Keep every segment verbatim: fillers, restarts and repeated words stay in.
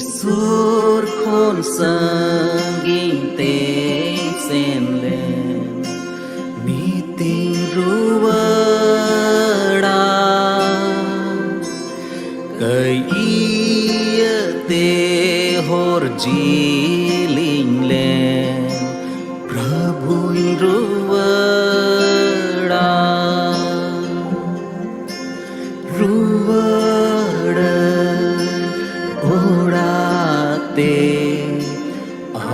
ᱥᱩᱨ ᱠᱷᱚᱱ ᱥᱟᱺᱜᱤᱧ ᱛᱮ ᱥᱮᱱ ᱞᱮᱱ ᱱᱤᱛᱤᱧ ᱨᱩᱣᱟᱹᱲᱟ᱾ ᱠᱟᱹᱭ ᱤᱭᱟᱹᱛᱮ ᱦᱚᱨ ᱡᱤᱞᱤᱧ ᱞᱮᱱ ᱯᱨᱚᱵᱷᱩᱧ ᱨᱩᱣᱟᱹᱲᱟ᱾ ᱨᱩᱣᱟᱹᱲᱟᱹᱧ ᱚᱲᱟᱜ ᱛᱮ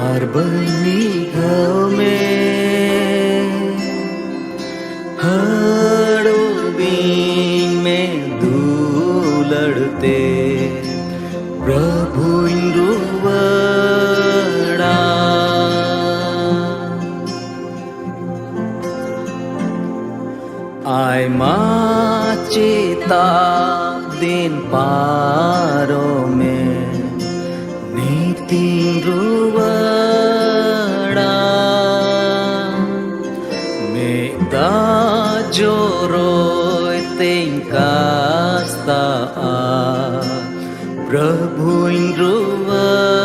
ᱟᱨ ᱵᱟᱹᱧ ᱱᱤᱜᱷᱟᱹᱣ ᱢᱮ᱾ ᱦᱟᱹᱲᱩᱵᱤᱧ ᱢᱮ ᱫᱩᱞᱟᱹᱲ ᱛᱮ ᱯᱨᱚᱵᱷᱩᱧ ᱨᱩᱣᱟᱹᱲᱟ᱾ ᱟᱭᱢᱟ ᱪᱮᱛᱟᱜ ᱫᱤᱱ ᱯᱟᱨᱚᱢᱮ ᱱᱤᱛᱤᱧ ᱨᱩᱣᱟᱹᱲᱟ᱾ ᱢᱮᱫ ᱫᱟᱜ ᱡᱚᱨᱚᱭ ᱛᱮᱧ ᱠᱟᱥᱛᱟᱜᱼᱟ, ᱯᱨᱚᱵᱷᱩᱧ ᱨᱩᱣᱟᱹᱲᱟ᱾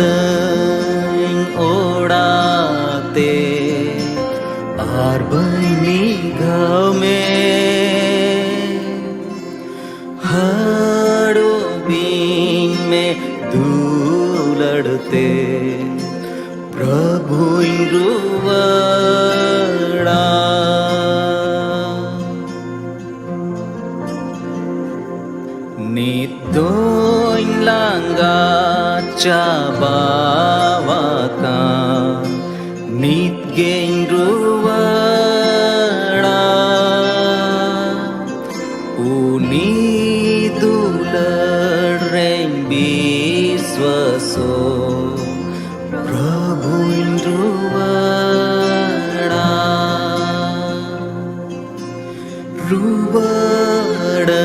ᱨᱩᱣᱟᱹᱲᱟᱹᱧ ᱚᱲᱟᱜ ᱛᱮ ᱟᱨ ᱵᱟᱹᱧ ᱱᱤᱜᱷᱟᱹᱣ ᱢᱮ᱾ ᱦᱟᱹᱲᱩᱵᱤᱧ ᱢᱮ ᱫᱩᱞᱟᱹᱲ ᱛᱮ ᱯᱨᱚᱵᱷᱩᱧ ᱨᱩᱣᱟᱹᱲᱟ᱾ ᱱᱤᱛ ᱫᱚᱧ ᱞᱟᱸᱜᱟ ᱪᱟᱵᱟᱣᱟᱠᱟᱱ, ᱱᱤᱛ ᱜᱮᱧ ᱨᱩᱣᱟᱹᱲᱟ᱾ ᱩᱱᱤ ᱫᱩᱞᱟᱹᱲ ᱨᱮᱧ ᱵᱤᱥᱣᱟᱥᱚᱜ, ᱯᱨᱚᱵᱷᱩᱧ ᱨᱩᱣᱟᱹᱲᱟ᱾ ᱨᱩᱣᱟᱹᱲᱟᱹᱧ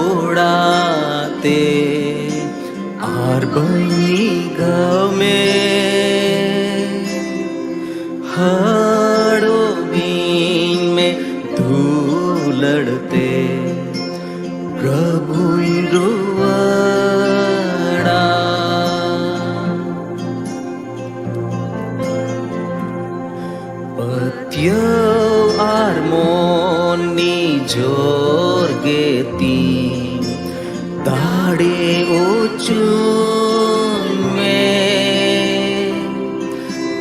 ᱚᱲᱟᱜ ᱛᱮ ᱟᱨ ᱵᱟᱹᱧ ᱱᱤᱜᱷᱟᱹᱣ ᱢᱮ᱾ ᱦᱟᱹᱲᱩᱵᱤᱧ ᱢᱮ ᱫᱩ ᱫᱩᱞᱟᱹᱲ ᱛᱮ ᱯᱨᱚᱵᱷᱩᱧ ᱨᱩᱣᱟᱹᱲᱟ᱾ ᱯᱟᱹᱛᱭᱟᱹᱣ ᱟᱨ ᱢᱚᱱ ᱱᱤᱡᱚᱨ ᱜᱮ ᱛᱤᱧ ᱫᱟᱲᱮ ᱚᱪᱚᱧ ᱢᱮ᱾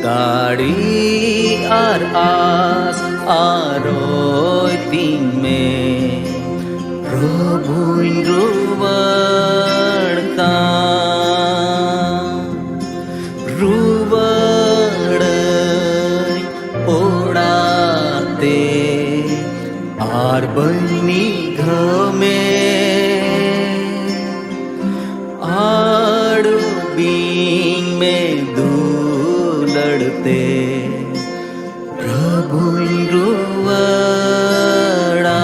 ᱫᱟᱲᱮ ᱟᱨ ᱟᱥ ᱟᱨᱚᱭ ᱛᱤᱧ ᱢᱮ, ᱯᱨᱚᱵᱷᱩᱧ ᱨᱩᱣᱟᱹᱲ ᱠᱟᱱ, ᱨᱩᱣᱟᱹᱲᱟᱹᱧ ᱚᱲᱟᱜ ᱛᱮ ᱟᱨ ᱵᱟᱹᱧ ᱱᱤᱜᱷᱟᱹᱣ ᱢᱮ᱾ ᱟᱲᱩᱵᱤᱧ ᱢᱮ ᱫᱩᱞᱟᱹᱲ ᱛᱮ, ᱯᱨᱚᱵᱷᱩᱧ ᱨᱩᱣᱟᱹᱲᱟ᱾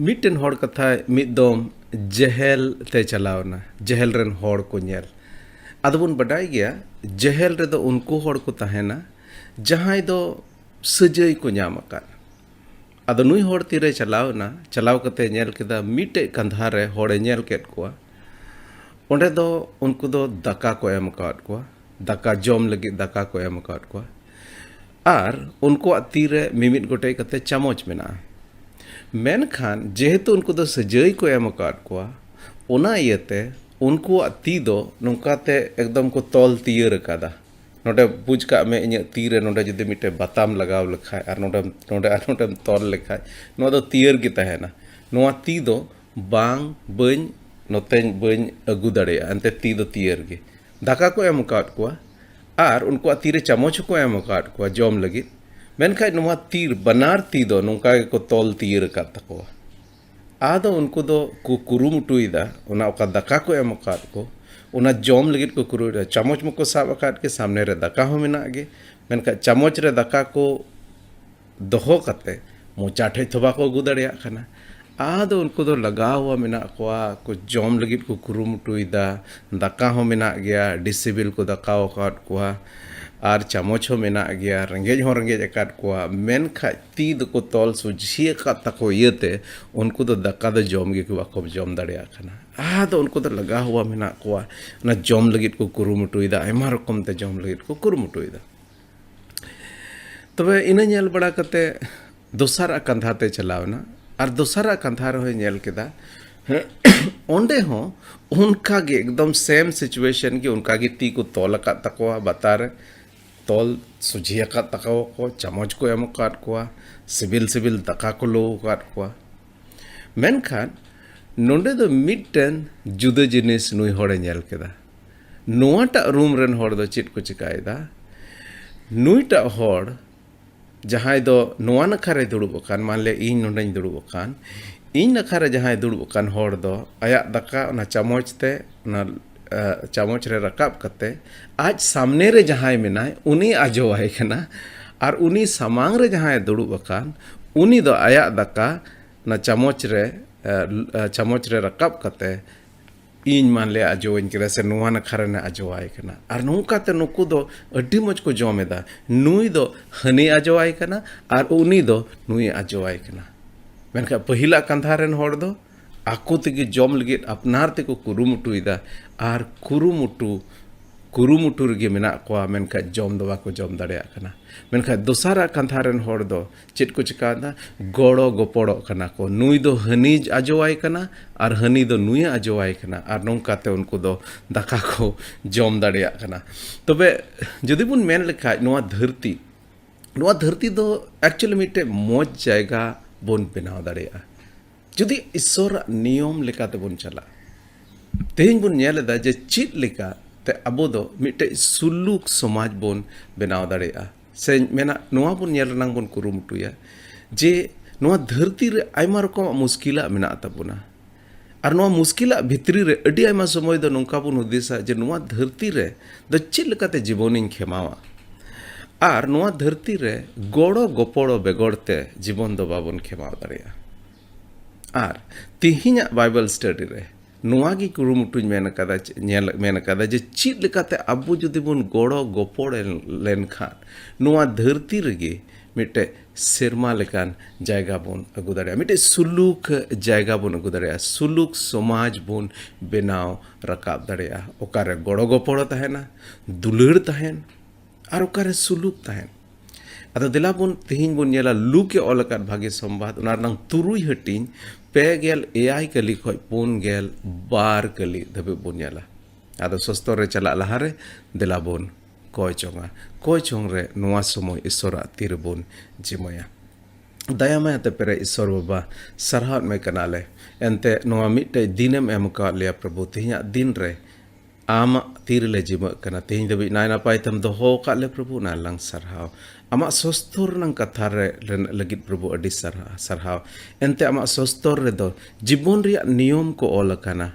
ᱢᱤᱫᱴᱮᱱ ᱦᱚᱲ ᱠᱟᱛᱷᱟᱭ ᱢᱤᱫ ᱫᱚᱢ ᱡᱮᱦᱮᱞ ᱛᱮ ᱪᱟᱞᱟᱣ ᱮᱱᱟ, ᱡᱮᱦᱮᱞ ᱨᱮᱱ ᱦᱚᱲ ᱠᱚ ᱧᱮᱞ᱾ ᱟᱫᱚ ᱵᱚᱱ ᱵᱟᱰᱟᱭ ᱜᱮᱭᱟ, ᱡᱮᱦᱮᱞ ᱨᱮᱫᱚ ᱩᱱᱠᱩ ᱦᱚᱲ ᱠᱚ ᱛᱟᱦᱮᱱᱟ, ᱡᱟᱦᱟᱸᱭ ᱫᱚ ᱥᱟᱹᱡᱟᱹᱭ ᱠᱚ ᱧᱟᱢ ᱟᱠᱟᱫ᱾ ᱟᱫᱚ ᱱᱩᱭ ᱦᱚᱲ ᱛᱤᱨᱮ ᱪᱟᱞᱟᱣ ᱮᱱᱟ, ᱪᱟᱞᱟᱣ ᱠᱟᱛᱮ ᱧᱮᱞ ᱠᱮᱫᱟ, ᱢᱤᱫᱴᱮᱡ ᱠᱟᱸᱫᱷᱟ ᱨᱮ ᱦᱚᱲᱮ ᱧᱮᱞ ᱠᱮᱫ ᱠᱚᱣᱟ᱾ ᱚᱸᱰᱮ ᱫᱚ ᱩᱱᱠᱩ ᱫᱚ ᱫᱟᱠᱟ ᱠᱚ ᱮᱢ ᱟᱠᱟᱣᱟᱫ ᱠᱚᱣᱟ, ᱫᱟᱠᱟ ᱡᱚᱢ ᱞᱟᱹᱜᱤᱫ ᱫᱟᱠᱟ ᱠᱚ ᱮᱢ ᱟᱠᱟᱣᱟᱫ ᱠᱚᱣᱟ᱾ ᱟᱨ ᱩᱱᱠᱩᱣᱟᱜ ᱛᱤ ᱨᱮ ᱢᱤᱢᱤᱫ ᱜᱚᱴᱮᱡ ᱠᱟᱛᱮ ᱪᱟᱢᱚᱪ ᱢᱮᱱᱟᱜᱼᱟ᱾ ᱢᱮᱱᱠᱷᱟᱱ ᱡᱮᱦᱮᱛᱩ ᱩᱱᱠᱩ ᱫᱚ ᱥᱟᱹᱡᱟᱹᱭ ᱠᱚ ᱮᱢ ᱟᱠᱟᱫ ᱠᱚᱣᱟ, ᱚᱱᱟ ᱤᱭᱟᱹᱛᱮ ᱩᱱᱠᱩᱣᱟᱜ ᱛᱤ ᱫᱚ ᱱᱚᱝᱠᱟ ᱛᱮ ᱮᱠᱫᱚᱢ ᱠᱚ ᱛᱚᱞ ᱛᱤᱭᱟᱹᱨ ᱟᱠᱟᱫᱟ᱾ ᱱᱚᱰᱮ ᱵᱩᱡᱽ ᱠᱟᱜ ᱢᱮ, ᱤᱧᱟᱹᱜ ᱛᱤ ᱨᱮ ᱱᱚᱰᱮ ᱡᱩᱫᱤ ᱢᱤᱫᱴᱮᱱ ᱵᱟᱛᱟᱢ ᱞᱟᱜᱟᱣ ᱞᱮᱠᱷᱟᱡ ᱟᱨ ᱱᱚᱰᱮᱢ, ᱱᱚᱰᱮ ᱟᱨ ᱱᱚᱰᱮᱢ ᱛᱚᱞ ᱞᱮᱠᱷᱟᱡ, ᱱᱚᱣᱟ ᱫᱚ ᱛᱤᱭᱟᱹᱨ ᱜᱮ ᱛᱟᱦᱮᱱᱟ᱾ ᱱᱚᱣᱟ ᱛᱤ ᱫᱚ ᱵᱟᱝ, ᱵᱟᱹᱧ, ᱱᱚᱛᱮᱧ ᱵᱟᱹᱧ ᱟᱹᱜᱩ ᱫᱟᱲᱮᱭᱟᱜᱼᱟ, ᱮᱱᱛᱮ ᱛᱤ ᱫᱚ ᱛᱤᱭᱟᱹᱨ ᱜᱮ᱾ ᱫᱟᱠᱟ ᱠᱚ ᱮᱢ ᱟᱠᱟᱫ ᱠᱚᱣᱟ ᱟᱨ ᱩᱱᱠᱩᱣᱟᱜ ᱛᱤ ᱨᱮ ᱪᱟᱢᱚᱪ ᱦᱚᱸᱠᱚ ᱮᱢ ᱟᱠᱟᱫ ᱠᱚᱣᱟ ᱡᱚᱢ ᱞᱟᱹᱜᱤᱫ, ᱢᱮᱱᱠᱷᱟᱡ ᱱᱚᱣᱟ ᱛᱤ, ᱵᱟᱱᱟᱨ ᱛᱤ ᱫᱚ ᱱᱚᱝᱠᱟ ᱜᱮᱠᱚ ᱛᱚᱞ ᱛᱤᱭᱟᱹᱨ ᱟᱠᱟᱫ ᱛᱟᱠᱚᱣᱟ᱾ ᱟᱫᱚ ᱩᱱᱠᱩ ᱫᱚ ᱠᱚ ᱠᱩᱨᱩᱢᱩᱴᱩᱭᱮᱫᱟ, ᱚᱱᱟ ᱚᱠᱟ ᱫᱟᱠᱟ ᱠᱚ ᱮᱢ ᱟᱠᱟᱫ ᱠᱚ, ᱚᱱᱟ ᱡᱚᱢ ᱞᱟᱹᱜᱤᱫ ᱠᱚ ᱠᱩᱨᱩᱢᱩᱴᱩᱭᱮᱫᱟ᱾ ᱪᱟᱢᱚᱪ ᱢᱟᱠᱚ ᱥᱟᱵ ᱟᱠᱟᱫ ᱜᱮ, ᱥᱟᱢᱱᱮ ᱨᱮ ᱫᱟᱠᱟ ᱦᱚᱸ ᱢᱮᱱᱟᱜ ᱜᱮ, ᱢᱮᱱᱠᱷᱟᱱ ᱪᱟᱢᱚᱪ ᱨᱮ ᱫᱟᱠᱟ ᱠᱚ ᱫᱚᱦᱚ ᱠᱟᱛᱮ ᱢᱚᱪᱟ ᱴᱷᱮᱡ ᱛᱷᱚ ᱵᱟᱠᱚ ᱟᱹᱜᱩ ᱫᱟᱲᱮᱭᱟᱜ ᱠᱟᱱᱟ᱾ ᱟᱫᱚ ᱩᱱᱠᱩ ᱫᱚ ᱞᱟᱜᱟᱣᱟ ᱢᱮᱱᱟᱜ ᱠᱚᱣᱟ, ᱠᱚ ᱡᱚᱢ ᱞᱟᱹᱜᱤᱫ ᱠᱚ ᱠᱩᱨᱩᱢᱩᱴᱩᱭᱮᱫᱟ᱾ ᱫᱟᱠᱟ ᱦᱚᱸ ᱢᱮᱱᱟᱜ ᱜᱮᱭᱟ, ᱰᱤᱥᱤᱵᱤᱞ ᱠᱚ ᱫᱟᱠᱟᱣ ᱟᱠᱟᱫ ᱠᱚᱣᱟ, ᱟᱨ ᱪᱟᱢᱚᱪ ᱦᱚᱸ ᱢᱮᱱᱟᱜ ᱜᱮᱭᱟ, ᱨᱮᱸᱜᱮᱡ ᱦᱚᱸ ᱨᱮᱸᱜᱮᱡ ᱟᱠᱟᱫ ᱠᱚᱣᱟ, ᱢᱮᱱᱠᱷᱟᱡ ᱛᱤ ᱫᱚᱠᱚ ᱛᱚᱞ ᱥᱚᱡᱷᱮ ᱟᱠᱟᱫ ᱛᱟᱠᱚ ᱤᱭᱟᱹᱛᱮ ᱩᱱᱠᱩ ᱫᱚ ᱫᱟᱠᱟ ᱫᱚ ᱡᱚᱢ ᱜᱮ ᱵᱟᱠᱚ ᱡᱚᱢ ᱫᱟᱲᱮᱭᱟᱜ ᱠᱟᱱᱟ᱾ ᱟᱫᱚ ᱩᱱᱠᱩ ᱫᱚ ᱞᱟᱜᱟᱣᱟ ᱢᱮᱱᱟᱜ ᱠᱚᱣᱟ, ᱚᱱᱟ ᱡᱚᱢ ᱞᱟᱹᱜᱤᱫ ᱠᱚ ᱠᱩᱨᱩᱢᱩᱴᱩᱭᱮᱫᱟ, ᱟᱭᱢᱟ ᱨᱚᱠᱚᱢ ᱛᱮ ᱡᱚᱢ ᱞᱟᱹᱜᱤᱫ ᱠᱚ ᱠᱩᱨᱩᱢᱩᱴᱩᱭᱮᱫᱟ᱾ ᱛᱚᱵᱮ ᱤᱱᱟᱹ ᱧᱮᱞ ᱵᱟᱲᱟ ᱠᱟᱛᱮ ᱫᱚᱥᱟᱨᱟᱜ ᱠᱟᱸᱫᱷᱟ ᱛᱮ ᱪᱟᱞᱟᱣ ᱮᱱᱟ, ᱟᱨ ᱫᱚᱥᱟᱨᱟᱜ ᱠᱟᱸᱫᱷᱟ ᱨᱮᱦᱚᱸᱭ ᱧᱮᱞ ᱠᱮᱫᱟ᱾ ᱚᱸᱰᱮ ᱦᱚᱸ ᱚᱱᱠᱟ ᱜᱮ, ᱮᱠᱫᱚᱢ ᱥᱮᱢ ᱥᱤᱪᱩᱭᱮᱥᱚᱱ ᱜᱮ, ᱚᱱᱠᱟ ᱜᱮ ᱛᱤ ᱠᱚ ᱛᱚᱞ ᱟᱠᱟᱫ ᱛᱟᱠᱚᱣᱟ, ᱵᱟᱛᱟ ᱨᱮ ᱛᱚᱞ ᱥᱚᱡᱷᱮ ᱟᱠᱟᱫ ᱛᱟᱠᱚᱣᱟ ᱠᱚ, ᱪᱟᱢᱚᱪ ᱠᱚ ᱮᱢ ᱟᱠᱟᱫ ᱠᱚᱣᱟ, ᱥᱤᱵᱤᱞ ᱥᱤᱵᱤᱞ ᱫᱟᱠᱟ ᱠᱚ ᱞᱩ ᱟᱠᱟᱫ ᱠᱚᱣᱟ᱾ ᱢᱮᱱᱠᱷᱟᱱ ᱱᱚᱰᱮ ᱫᱚ ᱢᱤᱫᱴᱮᱱ ᱡᱩᱫᱟᱹ ᱡᱤᱱᱤᱥ ᱱᱩᱭ ᱦᱚᱲᱮ ᱧᱮᱞ ᱠᱮᱫᱟ᱾ ᱱᱚᱣᱟᱴᱟᱜ ᱨᱩᱢ ᱨᱮᱱ ᱦᱚᱲ ᱫᱚ ᱪᱮᱫ ᱠᱚ ᱪᱤᱠᱟᱭᱮᱫᱟ? ᱱᱩᱭᱴᱟᱜ ᱦᱚᱲ ᱡᱟᱦᱟᱸᱭ ᱫᱚ ᱱᱚᱣᱟ ᱱᱟᱠᱷᱟ ᱨᱮᱭ ᱫᱩᱲᱩᱵ ᱟᱠᱟᱱ, ᱢᱟᱱᱞᱮ ᱤᱧ ᱱᱚᱰᱮᱧ ᱫᱩᱲᱩᱵ ᱟᱠᱟᱱ, ᱤᱧ ᱱᱟᱠᱷᱟ ᱨᱮ ᱡᱟᱦᱟᱸᱭ ᱫᱩᱲᱩᱵ ᱟᱠᱟᱱ ᱦᱚᱲ ᱫᱚ ᱟᱭᱟᱜ ᱫᱟᱠᱟ ᱚᱱᱟ ᱪᱟᱢᱚᱪ ᱛᱮ, ᱚᱱᱟ ᱮ, ᱪᱟᱢᱚᱪ ᱨᱮ ᱨᱟᱠᱟᱵ ᱠᱟᱛᱮ ᱟᱡ ᱥᱟᱢᱱᱮ ᱨᱮ ᱡᱟᱦᱟᱸᱭ ᱢᱮᱱᱟᱭ ᱩᱱᱤ ᱟᱡᱚᱣᱟᱭ ᱠᱟᱱᱟ, ᱟᱨ ᱩᱱᱤ ᱥᱟᱢᱟᱝ ᱨᱮ ᱡᱟᱦᱟᱸᱭ ᱫᱩᱲᱩᱵ ᱟᱠᱟᱱ ᱩᱱᱤ ᱫᱚ ᱟᱭᱟᱜ ᱫᱟᱠᱟ ᱚᱱᱟ ᱪᱟᱢᱚᱪ ᱨᱮ, ᱮ, ᱮ, ᱪᱟᱢᱚᱪ ᱨᱮ ᱨᱟᱠᱟᱵ ᱠᱟᱛᱮ ᱤᱧ ᱢᱟᱱᱞᱮ ᱟᱡᱚᱣᱟᱹᱧ ᱠᱟᱱᱟ ᱥᱮ ᱱᱚᱣᱟ ᱱᱟᱠᱷᱟ ᱨᱮᱱᱮ ᱟᱡᱚᱣᱟᱭ ᱠᱟᱱᱟ, ᱟᱨ ᱱᱚᱝᱠᱟᱛᱮ ᱱᱩᱠᱩ ᱫᱚ ᱟᱹᱰᱤ ᱢᱚᱡᱽ ᱠᱚ ᱡᱚᱢ ᱮᱫᱟ᱾ ᱱᱩᱭ ᱫᱚ ᱦᱟᱹᱱᱤ ᱟᱡᱚᱣᱟᱭ ᱠᱟᱱᱟ ᱟᱨ ᱩᱱᱤ ᱫᱚ ᱱᱩᱭᱮ ᱟᱡᱚᱣᱟᱭ ᱠᱟᱱᱟ᱾ ᱢᱮᱱᱠᱷᱟᱱ ᱯᱟᱹᱦᱤᱞᱟᱜ ᱠᱟᱸᱫᱷᱟ ᱨᱮᱱ ᱦᱚᱲ ᱫᱚ ᱟᱠᱚ ᱛᱮᱜᱮ ᱡᱚᱢ ᱞᱟᱹᱜᱤᱫ ᱟᱯᱱᱟᱨ ᱛᱮᱠᱚ ᱠᱩᱨᱩᱢᱩᱴᱩᱭᱮᱫᱟ, ᱟᱨ ᱠᱩᱨᱩᱢᱩᱴᱩ ᱠᱩᱨᱩᱢᱩᱴᱩ ᱨᱮᱜᱮ ᱢᱮᱱᱟᱜ ᱠᱚᱣᱟ, ᱢᱮᱱᱠᱷᱟᱱ ᱡᱚᱢ ᱫᱚ ᱵᱟᱠᱚ ᱡᱚᱢ ᱫᱟᱲᱮᱭᱟᱜ ᱠᱟᱱᱟ᱾ ᱢᱮᱱᱠᱷᱟᱱ ᱫᱚᱥᱟᱨᱟᱜ ᱠᱟᱸᱫᱷᱟ ᱨᱮᱱ ᱦᱚᱲ ᱫᱚ ᱪᱮᱫ ᱠᱚ ᱪᱤᱠᱟᱹᱭᱮᱫᱟ? ᱜᱚᱲᱚ ᱜᱚᱯᱚᱲᱚᱜ ᱠᱟᱱᱟ ᱠᱚ᱾ ᱱᱩᱭ ᱫᱚ ᱦᱟᱹᱱᱤ ᱟᱡᱚᱣᱟᱭ ᱠᱟᱱᱟ ᱟᱨ ᱦᱟᱹᱱᱤ ᱫᱚ ᱱᱩᱭᱮ ᱟᱡᱚᱣᱟᱭ ᱠᱟᱱᱟ, ᱟᱨ ᱱᱚᱝᱠᱟᱛᱮ ᱩᱱᱠᱩ ᱫᱚ ᱫᱟᱠᱟ ᱠᱚ ᱡᱚᱢ ᱫᱟᱲᱮᱭᱟᱜ ᱠᱟᱱᱟ᱾ ᱛᱚᱵᱮ ᱡᱩᱫᱤ ᱵᱚᱱ ᱢᱮᱱ ᱞᱮᱠᱷᱟᱡ, ᱱᱚᱣᱟ ᱫᱷᱟᱹᱨᱛᱤ, ᱱᱚᱣᱟ ᱫᱷᱟᱹᱨᱛᱤ ᱫᱚ actually ᱢᱤᱫᱴᱮᱡ ᱢᱚᱡᱽ ᱡᱟᱭᱜᱟ ᱵᱚᱱ ᱵᱮᱱᱟᱣ ᱫᱟᱲᱮᱭᱟᱜᱼᱟ᱾ ᱡᱩᱫᱤ ᱤᱥᱥᱚᱨᱟᱜ ᱱᱤᱭᱚᱢ ᱞᱮᱠᱟᱛᱮ ᱵᱚᱱ ᱪᱟᱞᱟᱜᱼᱟ, ᱛᱮᱦᱮᱧ ᱵᱚᱱ ᱧᱮᱞ ᱮᱫᱟ ᱡᱮ ᱪᱮᱫ ᱞᱮᱠᱟᱛᱮ ᱟᱵᱚ ᱫᱚ ᱢᱤᱫᱴᱮᱡ ᱥᱩᱞᱩᱠ ᱥᱚᱢᱟᱡᱽ ᱵᱚᱱ ᱵᱮᱱᱟᱣ ᱫᱟᱲᱮᱭᱟᱜᱼᱟ᱾ ᱥᱮ ᱢᱮᱱᱟ, ᱱᱚᱣᱟ ᱵᱚᱱ ᱧᱮᱞ ᱨᱮᱱᱟᱝ ᱵᱚᱱ ᱠᱩᱨᱩᱢᱩᱴᱩᱭᱟ ᱡᱮ ᱱᱚᱣᱟ ᱫᱷᱟᱹᱨᱛᱤ ᱨᱮ ᱟᱭᱢᱟ ᱨᱚᱠᱚᱢᱟᱜ ᱢᱩᱥᱠᱤᱞᱟᱜ ᱢᱮᱱᱟᱜ ᱛᱟᱵᱚᱱᱟ, ᱟᱨ ᱱᱚᱣᱟ ᱢᱩᱥᱠᱤᱞᱟᱜ ᱵᱷᱤᱛᱨᱤ ᱨᱮ ᱟᱹᱰᱤ ᱟᱭᱢᱟ ᱥᱚᱢᱚᱭ ᱫᱚ ᱱᱚᱝᱠᱟ ᱵᱚᱱ ᱦᱩᱫᱤᱥᱟ ᱡᱮ ᱱᱚᱣᱟ ᱫᱷᱟᱹᱨᱛᱤ ᱨᱮ ᱫᱚ ᱪᱮᱫ ᱞᱮᱠᱟᱛᱮ ᱡᱤᱵᱚᱱᱤᱧ ᱠᱷᱮᱢᱟᱣᱟ, ᱟᱨ ᱱᱚᱣᱟ ᱫᱷᱟᱹᱨᱛᱤ ᱨᱮ ᱜᱚᱲᱚ ᱜᱚᱯᱚᱲᱚ ᱵᱮᱜᱚᱨ ᱛᱮ ᱡᱤᱵᱚᱱ ᱫᱚ ᱵᱟᱵᱚᱱ ᱠᱷᱮᱢᱟᱣ ᱫᱟᱲᱮᱭᱟᱜᱼᱟ᱾ ᱟᱨ ᱛᱮᱦᱮᱧᱟᱜ ᱵᱟᱭᱵᱮᱞ ᱥᱴᱟᱰᱤ ᱨᱮ ᱱᱚᱣᱟ ᱜᱮ ᱠᱩᱨᱩᱢᱩᱴᱩᱧ ᱢᱮᱱ ᱟᱠᱟᱫᱟ, ᱧᱮᱞ, ᱢᱮᱱ ᱟᱠᱟᱫᱟ ᱡᱮ ᱪᱮᱫ ᱞᱮᱠᱟᱛᱮ ᱟᱵᱚ ᱡᱩᱫᱤ ᱵᱚᱱ ᱜᱚᱲᱚ ᱜᱚᱯᱚᱲ ᱞᱮᱱᱠᱷᱟᱱ ᱱᱚᱣᱟ ᱫᱷᱟᱹᱨᱛᱤ ᱨᱮᱜᱮ ᱢᱤᱫᱴᱮᱡ ᱥᱮᱨᱢᱟ ᱞᱮᱠᱟᱱ ᱡᱟᱭᱜᱟ ᱵᱚᱱ ᱟᱹᱜᱩ ᱫᱟᱲᱮᱭᱟᱜᱼᱟ, ᱢᱤᱫᱴᱮᱡ ᱥᱩᱞᱩᱠ ᱡᱟᱭᱜᱟ ᱵᱚᱱ ᱟᱹᱜᱩ ᱫᱟᱲᱮᱭᱟᱜᱼᱟ, ᱥᱩᱞᱩᱠ ᱥᱚᱢᱟᱡᱽ ᱵᱚᱱ ᱵᱮᱱᱟᱣ ᱨᱟᱠᱟᱵ ᱫᱟᱲᱮᱭᱟᱜᱼᱟ᱾ ᱚᱠᱟᱨᱮ ᱜᱚᱲᱚ ᱜᱚᱯᱚᱲᱚ ᱛᱟᱦᱮᱱᱟ, ᱫᱩᱞᱟᱹᱲ ᱛᱟᱦᱮᱱ, ᱟᱨ ᱚᱠᱟᱨᱮ ᱥᱩᱞᱩᱠ ᱛᱟᱦᱮᱱ᱾ ᱟᱫᱚ ᱫᱮᱞᱟ ᱵᱚᱱ ᱛᱮᱦᱮᱧ ᱵᱚᱱ ᱧᱮᱞᱟ ᱞᱩᱠ ᱮ ᱚᱞ ᱟᱠᱟᱫ ᱵᱷᱟᱹᱜᱤ ᱥᱚᱢᱵᱟᱫ, ᱚᱱᱟ ᱨᱮᱱᱟᱝ ᱛᱩᱨᱩᱭ ᱦᱟᱹᱴᱤᱧ, ᱯᱮ ᱜᱮᱞ ᱮᱭᱟᱭ ᱠᱟᱹᱞᱤ ᱠᱷᱚᱱ ᱯᱩᱱ ᱜᱮᱞ ᱵᱟᱨ ᱠᱟᱹᱞᱤ ᱫᱷᱟᱹᱵᱤᱡ ᱵᱚᱱ ᱧᱮᱞᱟ᱾ ᱟᱫᱚ ᱥᱚᱥᱛᱚᱨ ᱨᱮ ᱪᱟᱞᱟᱜ ᱞᱟᱦᱟᱨᱮ ᱫᱮᱞᱟ ᱵᱚᱱ ᱠᱚᱭ ᱪᱚᱝᱟ᱾ ᱠᱚᱭ ᱪᱚᱝ ᱨᱮ ᱱᱚᱣᱟ ᱥᱚᱢᱚᱭ ᱤᱥᱚᱨᱟᱜ ᱛᱤ ᱨᱮᱵᱚᱱ ᱡᱤᱢᱟᱹᱭᱟ᱾ ᱫᱟᱭᱟ ᱢᱟᱭᱟ ᱛᱮ ᱯᱮᱨᱮᱡ ᱤᱥᱚᱨ ᱵᱟᱵᱟ, ᱥᱟᱨᱦᱟᱣᱮᱫ ᱢᱮ ᱠᱟᱱᱟᱞᱮ᱾ ᱮᱱᱛᱮ ᱱᱚᱣᱟ ᱢᱤᱫᱴᱮᱡ ᱫᱤᱱᱮᱢ ᱮᱢ ᱟᱠᱟᱫ ᱞᱮᱭᱟ ᱯᱨᱚᱵᱷᱩ, ᱛᱮᱦᱮᱧᱟᱜ ᱫᱤᱱ ᱨᱮ ᱟᱢᱟᱜ ᱛᱤ ᱨᱮᱞᱮ ᱡᱤᱢᱟᱹᱜ ᱠᱟᱱᱟ᱾ ᱛᱮᱦᱮᱧ ᱫᱷᱟᱹᱵᱤᱡ ᱱᱟᱭ ᱱᱟᱯᱟᱭ ᱛᱮᱢ ᱫᱚᱦᱚ ᱟᱠᱟᱫ ᱞᱮ ᱯᱨᱚᱵᱷᱩ, ᱚᱱᱟ ᱞᱟᱝ ᱥᱟᱨᱦᱟᱣ᱾ ᱟᱢᱟᱜ ᱥᱚᱥᱛᱚᱨ ᱨᱮᱱᱟᱝ ᱠᱟᱛᱷᱟ ᱨᱮ, ᱨᱮᱱᱟᱜ ᱞᱟᱹᱜᱤᱫ ᱯᱨᱚᱵᱷᱩ ᱟᱹᱰᱤ ᱥᱟᱨᱦᱟᱣ, ᱥᱟᱨᱦᱟᱣ᱾ ᱮᱱᱛᱮ ᱟᱢᱟᱜ ᱥᱚᱥᱛᱚᱨ ᱨᱮᱫᱚ ᱡᱤᱵᱚᱱ ᱨᱮᱭᱟᱜ ᱱᱤᱭᱚᱢ ᱠᱚ ᱚᱞ ᱟᱠᱟᱱᱟ᱾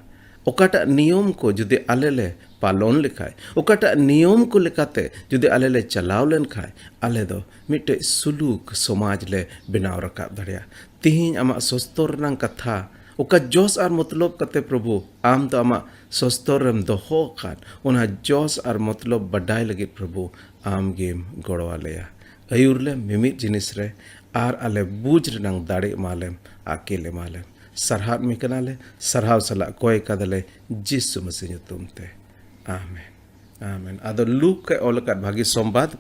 ᱚᱠᱟᱴᱟᱜ ᱱᱤᱭᱚᱢ ᱠᱚ ᱡᱩᱫᱤ ᱟᱞᱮ ᱞᱮ ᱯᱟᱞᱚᱱ ᱞᱮᱠᱷᱟᱡ, ᱚᱠᱟᱴᱟᱜ ᱱᱤᱭᱚᱢ ᱠᱚ ᱞᱮᱠᱟᱛᱮ ᱡᱩᱫᱤ ᱟᱞᱮ ᱞᱮ ᱪᱟᱞᱟᱣ ᱞᱮᱱᱠᱷᱟᱡ, ᱟᱞᱮ ᱫᱚ ᱢᱤᱫᱴᱮᱡ ᱥᱩᱞᱩᱠ ᱥᱚᱢᱟᱡᱽ ᱞᱮ ᱵᱮᱱᱟᱣ ᱨᱟᱠᱟᱵ ᱫᱟᱲᱮᱭᱟᱜᱼᱟ᱾ ᱛᱤᱦᱤᱧ ᱟᱢᱟᱜ ᱥᱚᱥᱛᱚᱨ ᱨᱮᱱᱟᱝ ᱠᱟᱛᱷᱟ, ᱚᱠᱟ ᱡᱚᱥ ᱟᱨ ᱢᱚᱛᱞᱚᱵ ᱠᱟᱛᱮ ᱯᱨᱚᱵᱷᱩ ᱟᱢ ᱫᱚ ᱟᱢᱟᱜ ᱥᱚᱥᱛᱚᱨ ᱨᱮᱢ ᱫᱚᱦᱚ ᱟᱠᱟᱫ, ᱚᱱᱟ ᱡᱚᱥ ᱟᱨ ᱢᱚᱛᱞᱚᱵ ᱵᱟᱰᱟᱭ ᱞᱟᱹᱜᱤᱫ ᱯᱨᱚᱵᱷᱩ ᱟᱢ ᱜᱮᱢ ᱜᱚᱲᱚ ᱟᱞᱮᱭᱟ᱾ ᱟᱹᱭᱩᱨ ᱞᱮᱢ ᱢᱤᱢᱤᱫ ᱡᱤᱱᱤᱥ ᱨᱮ, ᱟᱨ ᱟᱞᱮ ᱵᱩᱡᱽ ᱨᱮᱱᱟᱝ ᱫᱟᱲᱮ ᱮᱢᱟ ᱞᱮᱢ, ᱟᱹᱠᱤᱞ ᱮᱢᱟ ᱞᱮᱢ᱾ ᱥᱟᱨᱦᱟᱣ ᱢᱮ ᱠᱟᱱᱟᱞᱮ, ᱥᱟᱨᱦᱟᱣ ᱥᱟᱞᱟᱜ ᱠᱚᱭ ᱠᱟᱫᱟᱞᱮ ᱡᱤᱥᱩ ᱢᱟᱹᱥᱤ ᱧᱩᱛᱩᱢ ᱛᱮ᱾ ᱟᱢᱮᱱ᱾ ᱟᱢᱮᱱ᱾ ᱟᱫᱚ ᱞᱩᱠ ᱮ ᱚᱞ ᱟᱠᱟᱫ ᱵᱷᱟᱹᱜᱤ ᱥᱚᱢᱵᱟᱫ,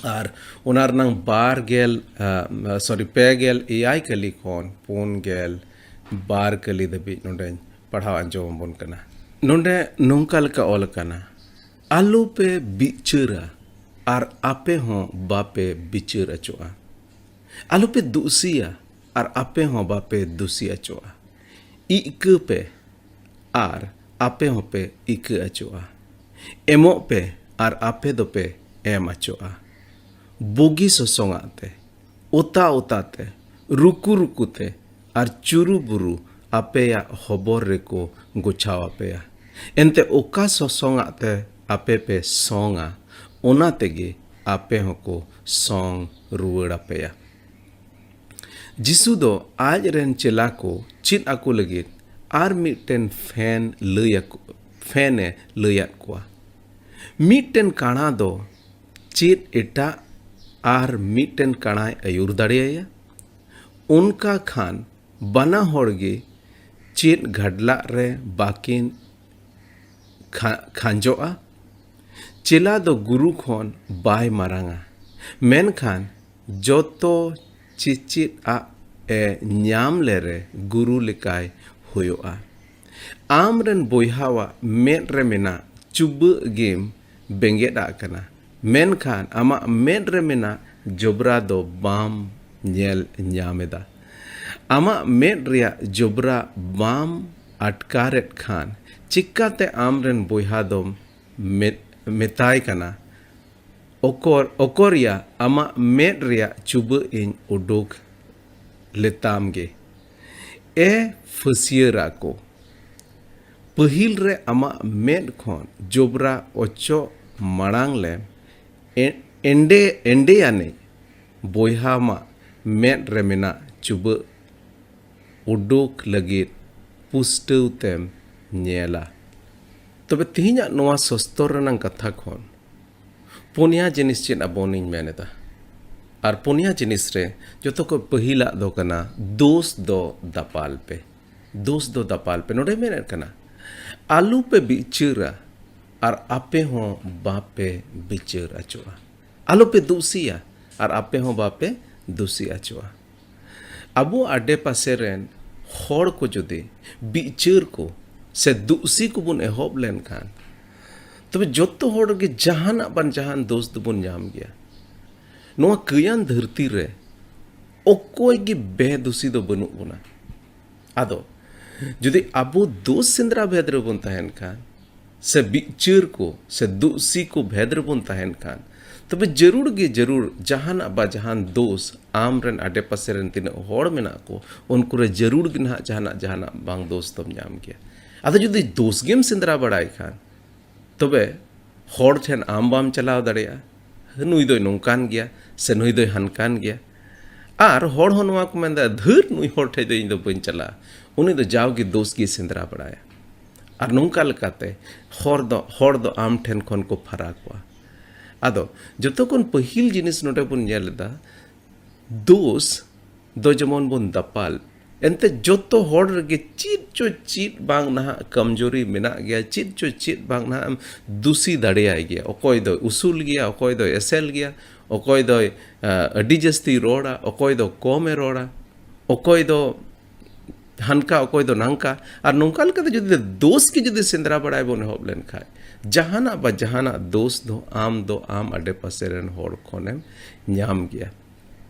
ᱟᱨ ᱚᱱᱟ ᱨᱮᱱᱟᱝ ᱵᱟᱨ ᱜᱮᱞ, ᱟ, ᱥᱚᱨᱤ, ᱯᱮ ᱜᱮᱞ ᱮᱭᱟᱭ ᱠᱟᱹᱞᱤ ᱠᱷᱚᱱ ᱯᱩᱱ ᱜᱮᱞ ᱵᱟᱨ ᱠᱟᱹᱞᱤ ᱫᱷᱟᱹᱵᱤᱡ ᱱᱚᱰᱮᱧ ᱯᱟᱲᱦᱟᱣ ᱟᱸᱡᱚᱢ ᱟᱵᱚᱱ ᱠᱟᱱᱟ᱾ ᱱᱚᱰᱮ ᱱᱚᱝᱠᱟ ᱞᱮᱠᱟ ᱚᱞ ᱟᱠᱟᱱᱟ, "ᱟᱞᱚᱯᱮ ᱵᱤᱪᱟᱹᱨᱟ ᱟᱨ ᱟᱯᱮ ᱦᱚᱸ ᱵᱟᱯᱮ ᱵᱤᱪᱟᱹᱨ ᱚᱪᱚᱜᱼᱟ᱾ ᱟᱞᱚᱯᱮ ᱫᱩᱥᱤᱭᱟ ᱟᱨ ᱟᱯᱮ ᱦᱚᱸ ᱵᱟᱯᱮ ᱫᱩᱥᱤ ᱚᱪᱚᱜᱼᱟ᱾ ᱤᱠᱟᱹ ᱯᱮ ᱟᱨ ᱟᱯᱮ ᱦᱚᱸᱯᱮ ᱤᱠᱟᱹ ᱚᱪᱚᱜᱼᱟ᱾ ᱮᱢᱚᱜ ᱯᱮ ᱟᱨ ᱟᱯᱮ ᱫᱚᱯᱮ ᱮᱢ ᱚᱪᱚᱜᱼᱟ᱾ ᱵᱩᱜᱤ ᱥᱚᱥᱚᱝᱟᱜ ᱛᱮ, ᱚᱛᱟ ᱚᱛᱟ ᱛᱮ, ᱨᱩᱠᱩ ᱨᱩᱠᱩ ᱛᱮ ᱟᱨ ᱪᱩᱨᱩ ᱵᱩᱨᱩ ᱟᱯᱮᱭᱟᱜ ᱦᱚᱵᱚᱨ ᱨᱮᱠᱚ ᱜᱚᱪᱷᱟᱣ ᱟᱯᱮᱭᱟ᱾ ᱮᱱᱛᱮ ᱚᱠᱟ ᱥᱚᱥᱚᱝᱟᱜ ᱛᱮ ᱟᱯᱮ ᱯᱮ ᱥᱚᱝᱟ, ᱚᱱᱟ ᱛᱮᱜᱮ ᱟᱯᱮ ᱦᱚᱸᱠᱚ ᱥᱚᱝ ᱨᱩᱣᱟᱹᱲ ᱟᱯᱮᱭᱟ᱾" ᱡᱤᱥᱩ ᱫᱚ ᱟᱡ ᱨᱮᱱ ᱪᱮᱞᱟ ᱠᱚ ᱪᱮᱫ ᱟᱠᱚ ᱞᱟᱹᱜᱤᱫ ᱟᱨ ᱢᱤᱫᱴᱮᱱ ᱯᱷᱮᱱ ᱞᱟᱹᱭ ᱟᱠᱚ, ᱯᱷᱮᱱ ᱮ ᱞᱟᱹᱭᱟᱫ ᱠᱚᱣᱟ᱾ ᱢᱤᱫᱴᱮᱱ ᱠᱟᱬᱟ ᱫᱚ ᱪᱮᱫ ᱮᱴᱟᱜ ᱟᱨ ᱢᱤᱫᱴᱮᱱ ᱠᱟᱬᱟᱭ ᱟᱹᱭᱩᱨ ᱫᱟᱲᱮᱭᱟᱭᱟ? ᱚᱱᱠᱟ ᱠᱷᱟᱱ ᱵᱟᱱᱟ ᱦᱚᱲ ᱜᱮ ᱪᱮᱫ ᱜᱷᱟᱰᱞᱟᱜ ᱨᱮ ᱵᱟᱹᱠᱤᱱ ᱠᱷᱟ-, ᱠᱷᱟᱸᱡᱚᱜᱼᱟ? ᱪᱮᱞᱟ ᱫᱚ ᱜᱩᱨᱩ ᱠᱷᱚᱱ ᱵᱟᱭ ᱢᱟᱨᱟᱝᱟ, ᱢᱮᱱᱠᱷᱟᱱ ᱡᱚᱛᱚ ᱪᱮᱪᱮᱫ ᱟᱜ ᱮ ᱧᱟᱢ ᱞᱮᱨᱮ ᱜᱩᱨᱩ ᱞᱮᱠᱟᱭ ᱦᱩᱭᱩᱜᱼᱟ᱾ ᱟᱢ ᱨᱮᱱ ᱵᱚᱭᱦᱟᱣᱟᱜ ᱢᱮᱫ ᱨᱮ ᱢᱮᱱᱟᱜ ᱪᱩᱵᱟᱹᱜ ᱜᱮᱢ ᱵᱮᱸᱜᱮᱫ ᱟᱜ ᱠᱟᱱᱟ, ᱢᱮᱱᱠᱷᱟᱱ ᱟᱢᱟᱜ ᱢᱮᱫ ᱨᱮ ᱢᱮᱱᱟᱜ ᱡᱚᱵᱽᱨᱟ ᱫᱚ ᱵᱟᱢ ᱧᱮᱞ ᱧᱟᱢ ᱮᱫᱟ᱾ ᱟᱢᱟᱜ ᱢᱮᱫ ᱨᱮᱭᱟᱜ ᱡᱚᱵᱽᱨᱟ ᱵᱟᱢ ᱟᱴᱠᱟᱨᱮᱫ ᱠᱷᱟᱱ, ᱪᱤᱠᱟᱛᱮ ᱟᱢ ᱨᱮᱱ ᱵᱚᱭᱦᱟ ᱫᱚᱢ ᱢᱮᱛ-, ᱢᱮᱛᱟᱭ ᱠᱟᱱᱟ, "ᱚᱠᱚᱨ, ᱚᱠᱚᱨᱭᱟ, ᱟᱢᱟᱜ ᱢᱮᱫ ᱨᱮᱭᱟᱜ ᱪᱩᱵᱟᱹᱜ ᱤᱧ ᱩᱰᱩᱠ ᱞᱮᱛᱟᱢ ᱜᱮ"? ᱮ ᱯᱷᱟᱹᱥᱭᱟᱹᱨᱟ ᱠᱚ, ᱯᱟᱹᱦᱤᱞ ᱨᱮ ᱟᱢᱟᱜ ᱢᱮᱫ ᱠᱷᱚᱱ ᱡᱚᱵᱽᱨᱟ ᱚᱪᱚᱜ ᱢᱟᱲᱟᱝ ᱞᱮᱢ, ᱮ-, ᱮᱸᱰᱮ, ᱮᱸᱰᱮᱭᱟᱱᱤᱡ ᱵᱚᱭᱦᱟ ᱟᱢᱟᱜ ᱢᱮᱫ ᱨᱮ ᱢᱮᱱᱟᱜ ᱪᱩᱵᱟᱹᱜ ᱩᱰᱩᱠ ᱞᱟᱹᱜᱤᱫ ᱯᱩᱥᱴᱟᱹᱣ ᱛᱮᱢ ᱧᱮᱞᱟ᱾ ᱛᱚᱵᱮ ᱛᱮᱦᱮᱧᱟᱜ ᱱᱚᱣᱟ ᱥᱚᱥᱛᱚᱨ ᱨᱮᱱᱟᱜ ᱠᱟᱛᱷᱟ ᱠᱷᱚᱱ ᱯᱩᱱᱭᱟ ᱡᱤᱱᱤᱥ ᱪᱮᱫ ᱟᱵᱚᱱᱤᱧ ᱢᱮᱱ ᱮᱫᱟ᱾ ᱟᱨ ᱯᱩᱱᱭᱟ ᱡᱤᱱᱤᱥ ᱨᱮ ᱡᱚᱛᱚ ᱠᱷᱚᱱ ᱯᱟᱹᱦᱤᱞᱟᱜ ᱫᱚ ᱠᱟᱱᱟ, ᱫᱳᱥ ᱫᱚ ᱫᱟᱯᱟᱞ ᱯᱮ᱾ ᱫᱳᱥ ᱫᱚ ᱫᱟᱯᱟᱞ ᱯᱮ᱾ ᱱᱚᱰᱮ ᱢᱮᱱᱮᱫ ᱠᱟᱱᱟ, ᱟᱞᱚ ᱯᱮ ᱵᱤᱪᱟᱹᱨᱟ ᱟᱨ ᱟᱯᱮ ᱦᱚᱸ ᱵᱟᱯᱮ ᱵᱤᱪᱟᱹᱨ ᱟᱪᱚᱜᱼᱟ᱾ ᱟᱞᱚ ᱯᱮ ᱫᱩᱥᱤᱭᱟ ᱟᱨ ᱟᱯᱮ ᱦᱚᱸ ᱵᱟᱯᱮ ᱫᱩᱥᱤ ᱟᱪᱚᱜᱼᱟ᱾ ᱟᱵᱚ ᱟᱰᱮ ᱯᱟᱥᱮ ᱨᱮᱱ ᱦᱚᱲ ᱠᱚ ᱡᱩᱫᱤ ᱵᱤᱪᱟᱹᱨ ᱠᱚ ᱥᱮ ᱫᱩᱥᱤ ᱠᱚᱵᱚᱱ ᱮᱦᱚᱵ ᱞᱮᱱᱠᱷᱟᱱ, ᱛᱚᱵᱮ ᱡᱚᱛᱚ ᱦᱚᱲ ᱜᱮ ᱡᱟᱦᱟᱱᱟᱜ ᱵᱟᱝ ᱡᱟᱦᱟᱱ ᱫᱳᱥ ᱫᱚᱵᱚᱱ ᱧᱟᱢ ᱜᱮᱭᱟ᱾ ᱱᱚᱣᱟ ᱠᱟᱹᱭᱟᱱ ᱫᱷᱟᱹᱨᱛᱤ ᱨᱮ ᱚᱠᱚᱭ ᱜᱮ ᱵᱮᱫᱩᱥᱤ ᱫᱚ ᱵᱟᱹᱱᱩᱜ ᱵᱚᱱᱟ᱾ ᱟᱫᱚ ᱡᱩᱫᱤ ᱟᱵᱚ ᱫᱳᱥ ᱥᱮᱸᱫᱽᱨᱟ ᱵᱷᱮᱫ ᱨᱮᱵᱚᱱ ᱛᱟᱦᱮᱱ ᱠᱷᱟᱱ, ᱥᱮ ᱵᱤᱪᱟᱹᱨ ᱠᱚ ᱥᱮ ᱫᱩᱥᱤ ᱠᱚ ᱵᱷᱮᱫ ᱨᱮᱵᱚᱱ ᱛᱟᱦᱮᱱ ᱠᱷᱟᱱ, ᱛᱚᱵᱮ ᱡᱟᱹᱨᱩᱲ ᱜᱮ ᱡᱟᱹᱨᱩᱲ ᱡᱟᱦᱟᱱᱟᱜ ᱵᱟ ᱡᱟᱦᱟᱱ ᱫᱳᱥ ᱟᱢ ᱨᱮᱱ ᱟᱰᱮ ᱯᱟᱥᱮ ᱨᱮᱱ ᱛᱤᱱᱟᱹᱜ ᱦᱚᱲ ᱢᱮᱱᱟᱜ ᱠᱚ, ᱩᱱᱠᱩ ᱨᱮ ᱡᱟᱹᱨᱩᱲ ᱜᱮ ᱱᱟᱦᱟᱜ ᱡᱟᱦᱟᱱᱟᱜ, ᱡᱟᱦᱟᱱᱟᱜ ᱵᱟᱝ ᱫᱳᱥ ᱫᱚᱢ ᱧᱟᱢ ᱜᱮᱭᱟ᱾ ᱟᱫᱚ ᱡᱩᱫᱤ ᱫᱳᱥ ᱜᱮᱢ ᱥᱮᱸᱫᱽᱨᱟ ᱵᱟᱲᱟᱭ ᱠᱷᱟᱱ, ᱛᱚᱵᱮ ᱦᱚᱲ ᱴᱷᱮᱱ ᱟᱢ ᱵᱟᱢ ᱪᱟᱞᱟᱣ ᱫᱟᱲᱮᱭᱟᱜᱼᱟ, "ᱱᱩᱭ ᱫᱚᱭ ᱱᱚᱝᱠᱟᱱ ᱜᱮᱭᱟ" ᱥᱮ "ᱱᱩᱭ ᱫᱚᱭ ᱦᱟᱱᱠᱟᱱ ᱜᱮᱭᱟ"᱾ ᱟᱨ ᱦᱚᱲ ᱦᱚᱸ ᱱᱚᱣᱟ ᱠᱚ ᱢᱮᱱᱫᱟ, "ᱫᱷᱟᱹᱨ, ᱱᱩᱭ ᱦᱚᱲ ᱴᱷᱮᱡ ᱫᱚ ᱤᱧ ᱫᱚ ᱵᱟᱹᱧ ᱪᱟᱞᱟᱜᱼᱟ, ᱩᱱᱤ ᱫᱚ ᱡᱟᱣᱜᱮ ᱫᱳᱥ ᱜᱮᱭ ᱥᱮᱸᱫᱽᱨᱟ ᱵᱟᱲᱟᱭᱟ᱾" ᱟᱨ ᱱᱚᱝᱠᱟ ᱞᱮᱠᱟᱛᱮ ᱦᱚᱲ ᱫᱚ, ᱦᱚᱲ ᱫᱚ ᱟᱢ ᱴᱷᱮᱱ ᱠᱷᱚᱱ ᱠᱚ ᱯᱷᱟᱨᱟᱠᱚᱜᱼᱟ᱾ ᱟᱫᱚ ᱡᱚᱛᱚ ᱠᱷᱚᱱ ᱯᱟᱹᱦᱤᱞ ᱡᱤᱱᱤᱥ ᱱᱚᱰᱮ ᱵᱚᱱ ᱧᱮᱞ ᱮᱫᱟ, ᱫᱳᱥ ᱫᱚ ᱡᱮᱢᱚᱱ ᱵᱚᱱ ᱫᱟᱯᱟᱞ, ᱮᱱᱛᱮ ᱡᱚᱛᱚ ᱦᱚᱲ ᱨᱮᱜᱮ ᱪᱮᱫ ᱪᱚ ᱪᱮᱫ ᱵᱟᱝ ᱱᱟᱦᱟᱜ ᱠᱚᱢᱡᱳᱨᱤ ᱢᱮᱱᱟᱜ ᱜᱮᱭᱟ, ᱪᱮᱫ ᱪᱚ ᱪᱮᱫ ᱵᱟᱝ ᱱᱟᱦᱟᱜ ᱮᱢ ᱫᱩᱥᱤ ᱫᱟᱲᱮᱭᱟᱭ ᱜᱮᱭᱟ᱾ ᱚᱠᱚᱭ ᱫᱚᱭ ᱩᱥᱩᱞ ᱜᱮᱭᱟ, ᱚᱠᱚᱭ ᱫᱚᱭ ᱮᱥᱮᱞ ᱜᱮᱭᱟ, ᱚᱠᱚᱭ ᱫᱚᱭ, ᱟ, ᱟᱹᱰᱤ ᱡᱟᱹᱥᱛᱤ ᱨᱚᱲᱟ, ᱚᱠᱚᱭ ᱫᱚ ᱠᱚᱢᱮ ᱨᱚᱲᱟ, ᱚᱠᱚᱭ ᱫᱚ ᱦᱟᱱᱠᱟ, ᱚᱠᱚᱭ ᱫᱚ ᱱᱟᱝᱠᱟ᱾ ᱟᱨ ᱱᱚᱝᱠᱟ ᱞᱮᱠᱟᱛᱮ ᱡᱩᱫᱤ ᱫᱳᱥ ᱜᱮ ᱡᱩᱫᱤ ᱥᱮᱸᱫᱽᱨᱟ ᱵᱟᱲᱟᱭ ᱵᱚᱱ ᱮᱦᱚᱵ ᱞᱮᱱᱠᱷᱟᱡ, ᱡᱟᱦᱟᱱᱟᱜ ᱵᱟ ᱡᱟᱦᱟᱱᱟᱜ ᱫᱳᱥ ᱫᱚ ᱟᱢ ᱫᱚ ᱟᱢ ᱟᱰᱮ ᱯᱟᱥᱮ ᱨᱮᱱ ᱦᱚᱲ ᱠᱷᱚᱱᱮᱢ ᱧᱟᱢ ᱜᱮᱭᱟ᱾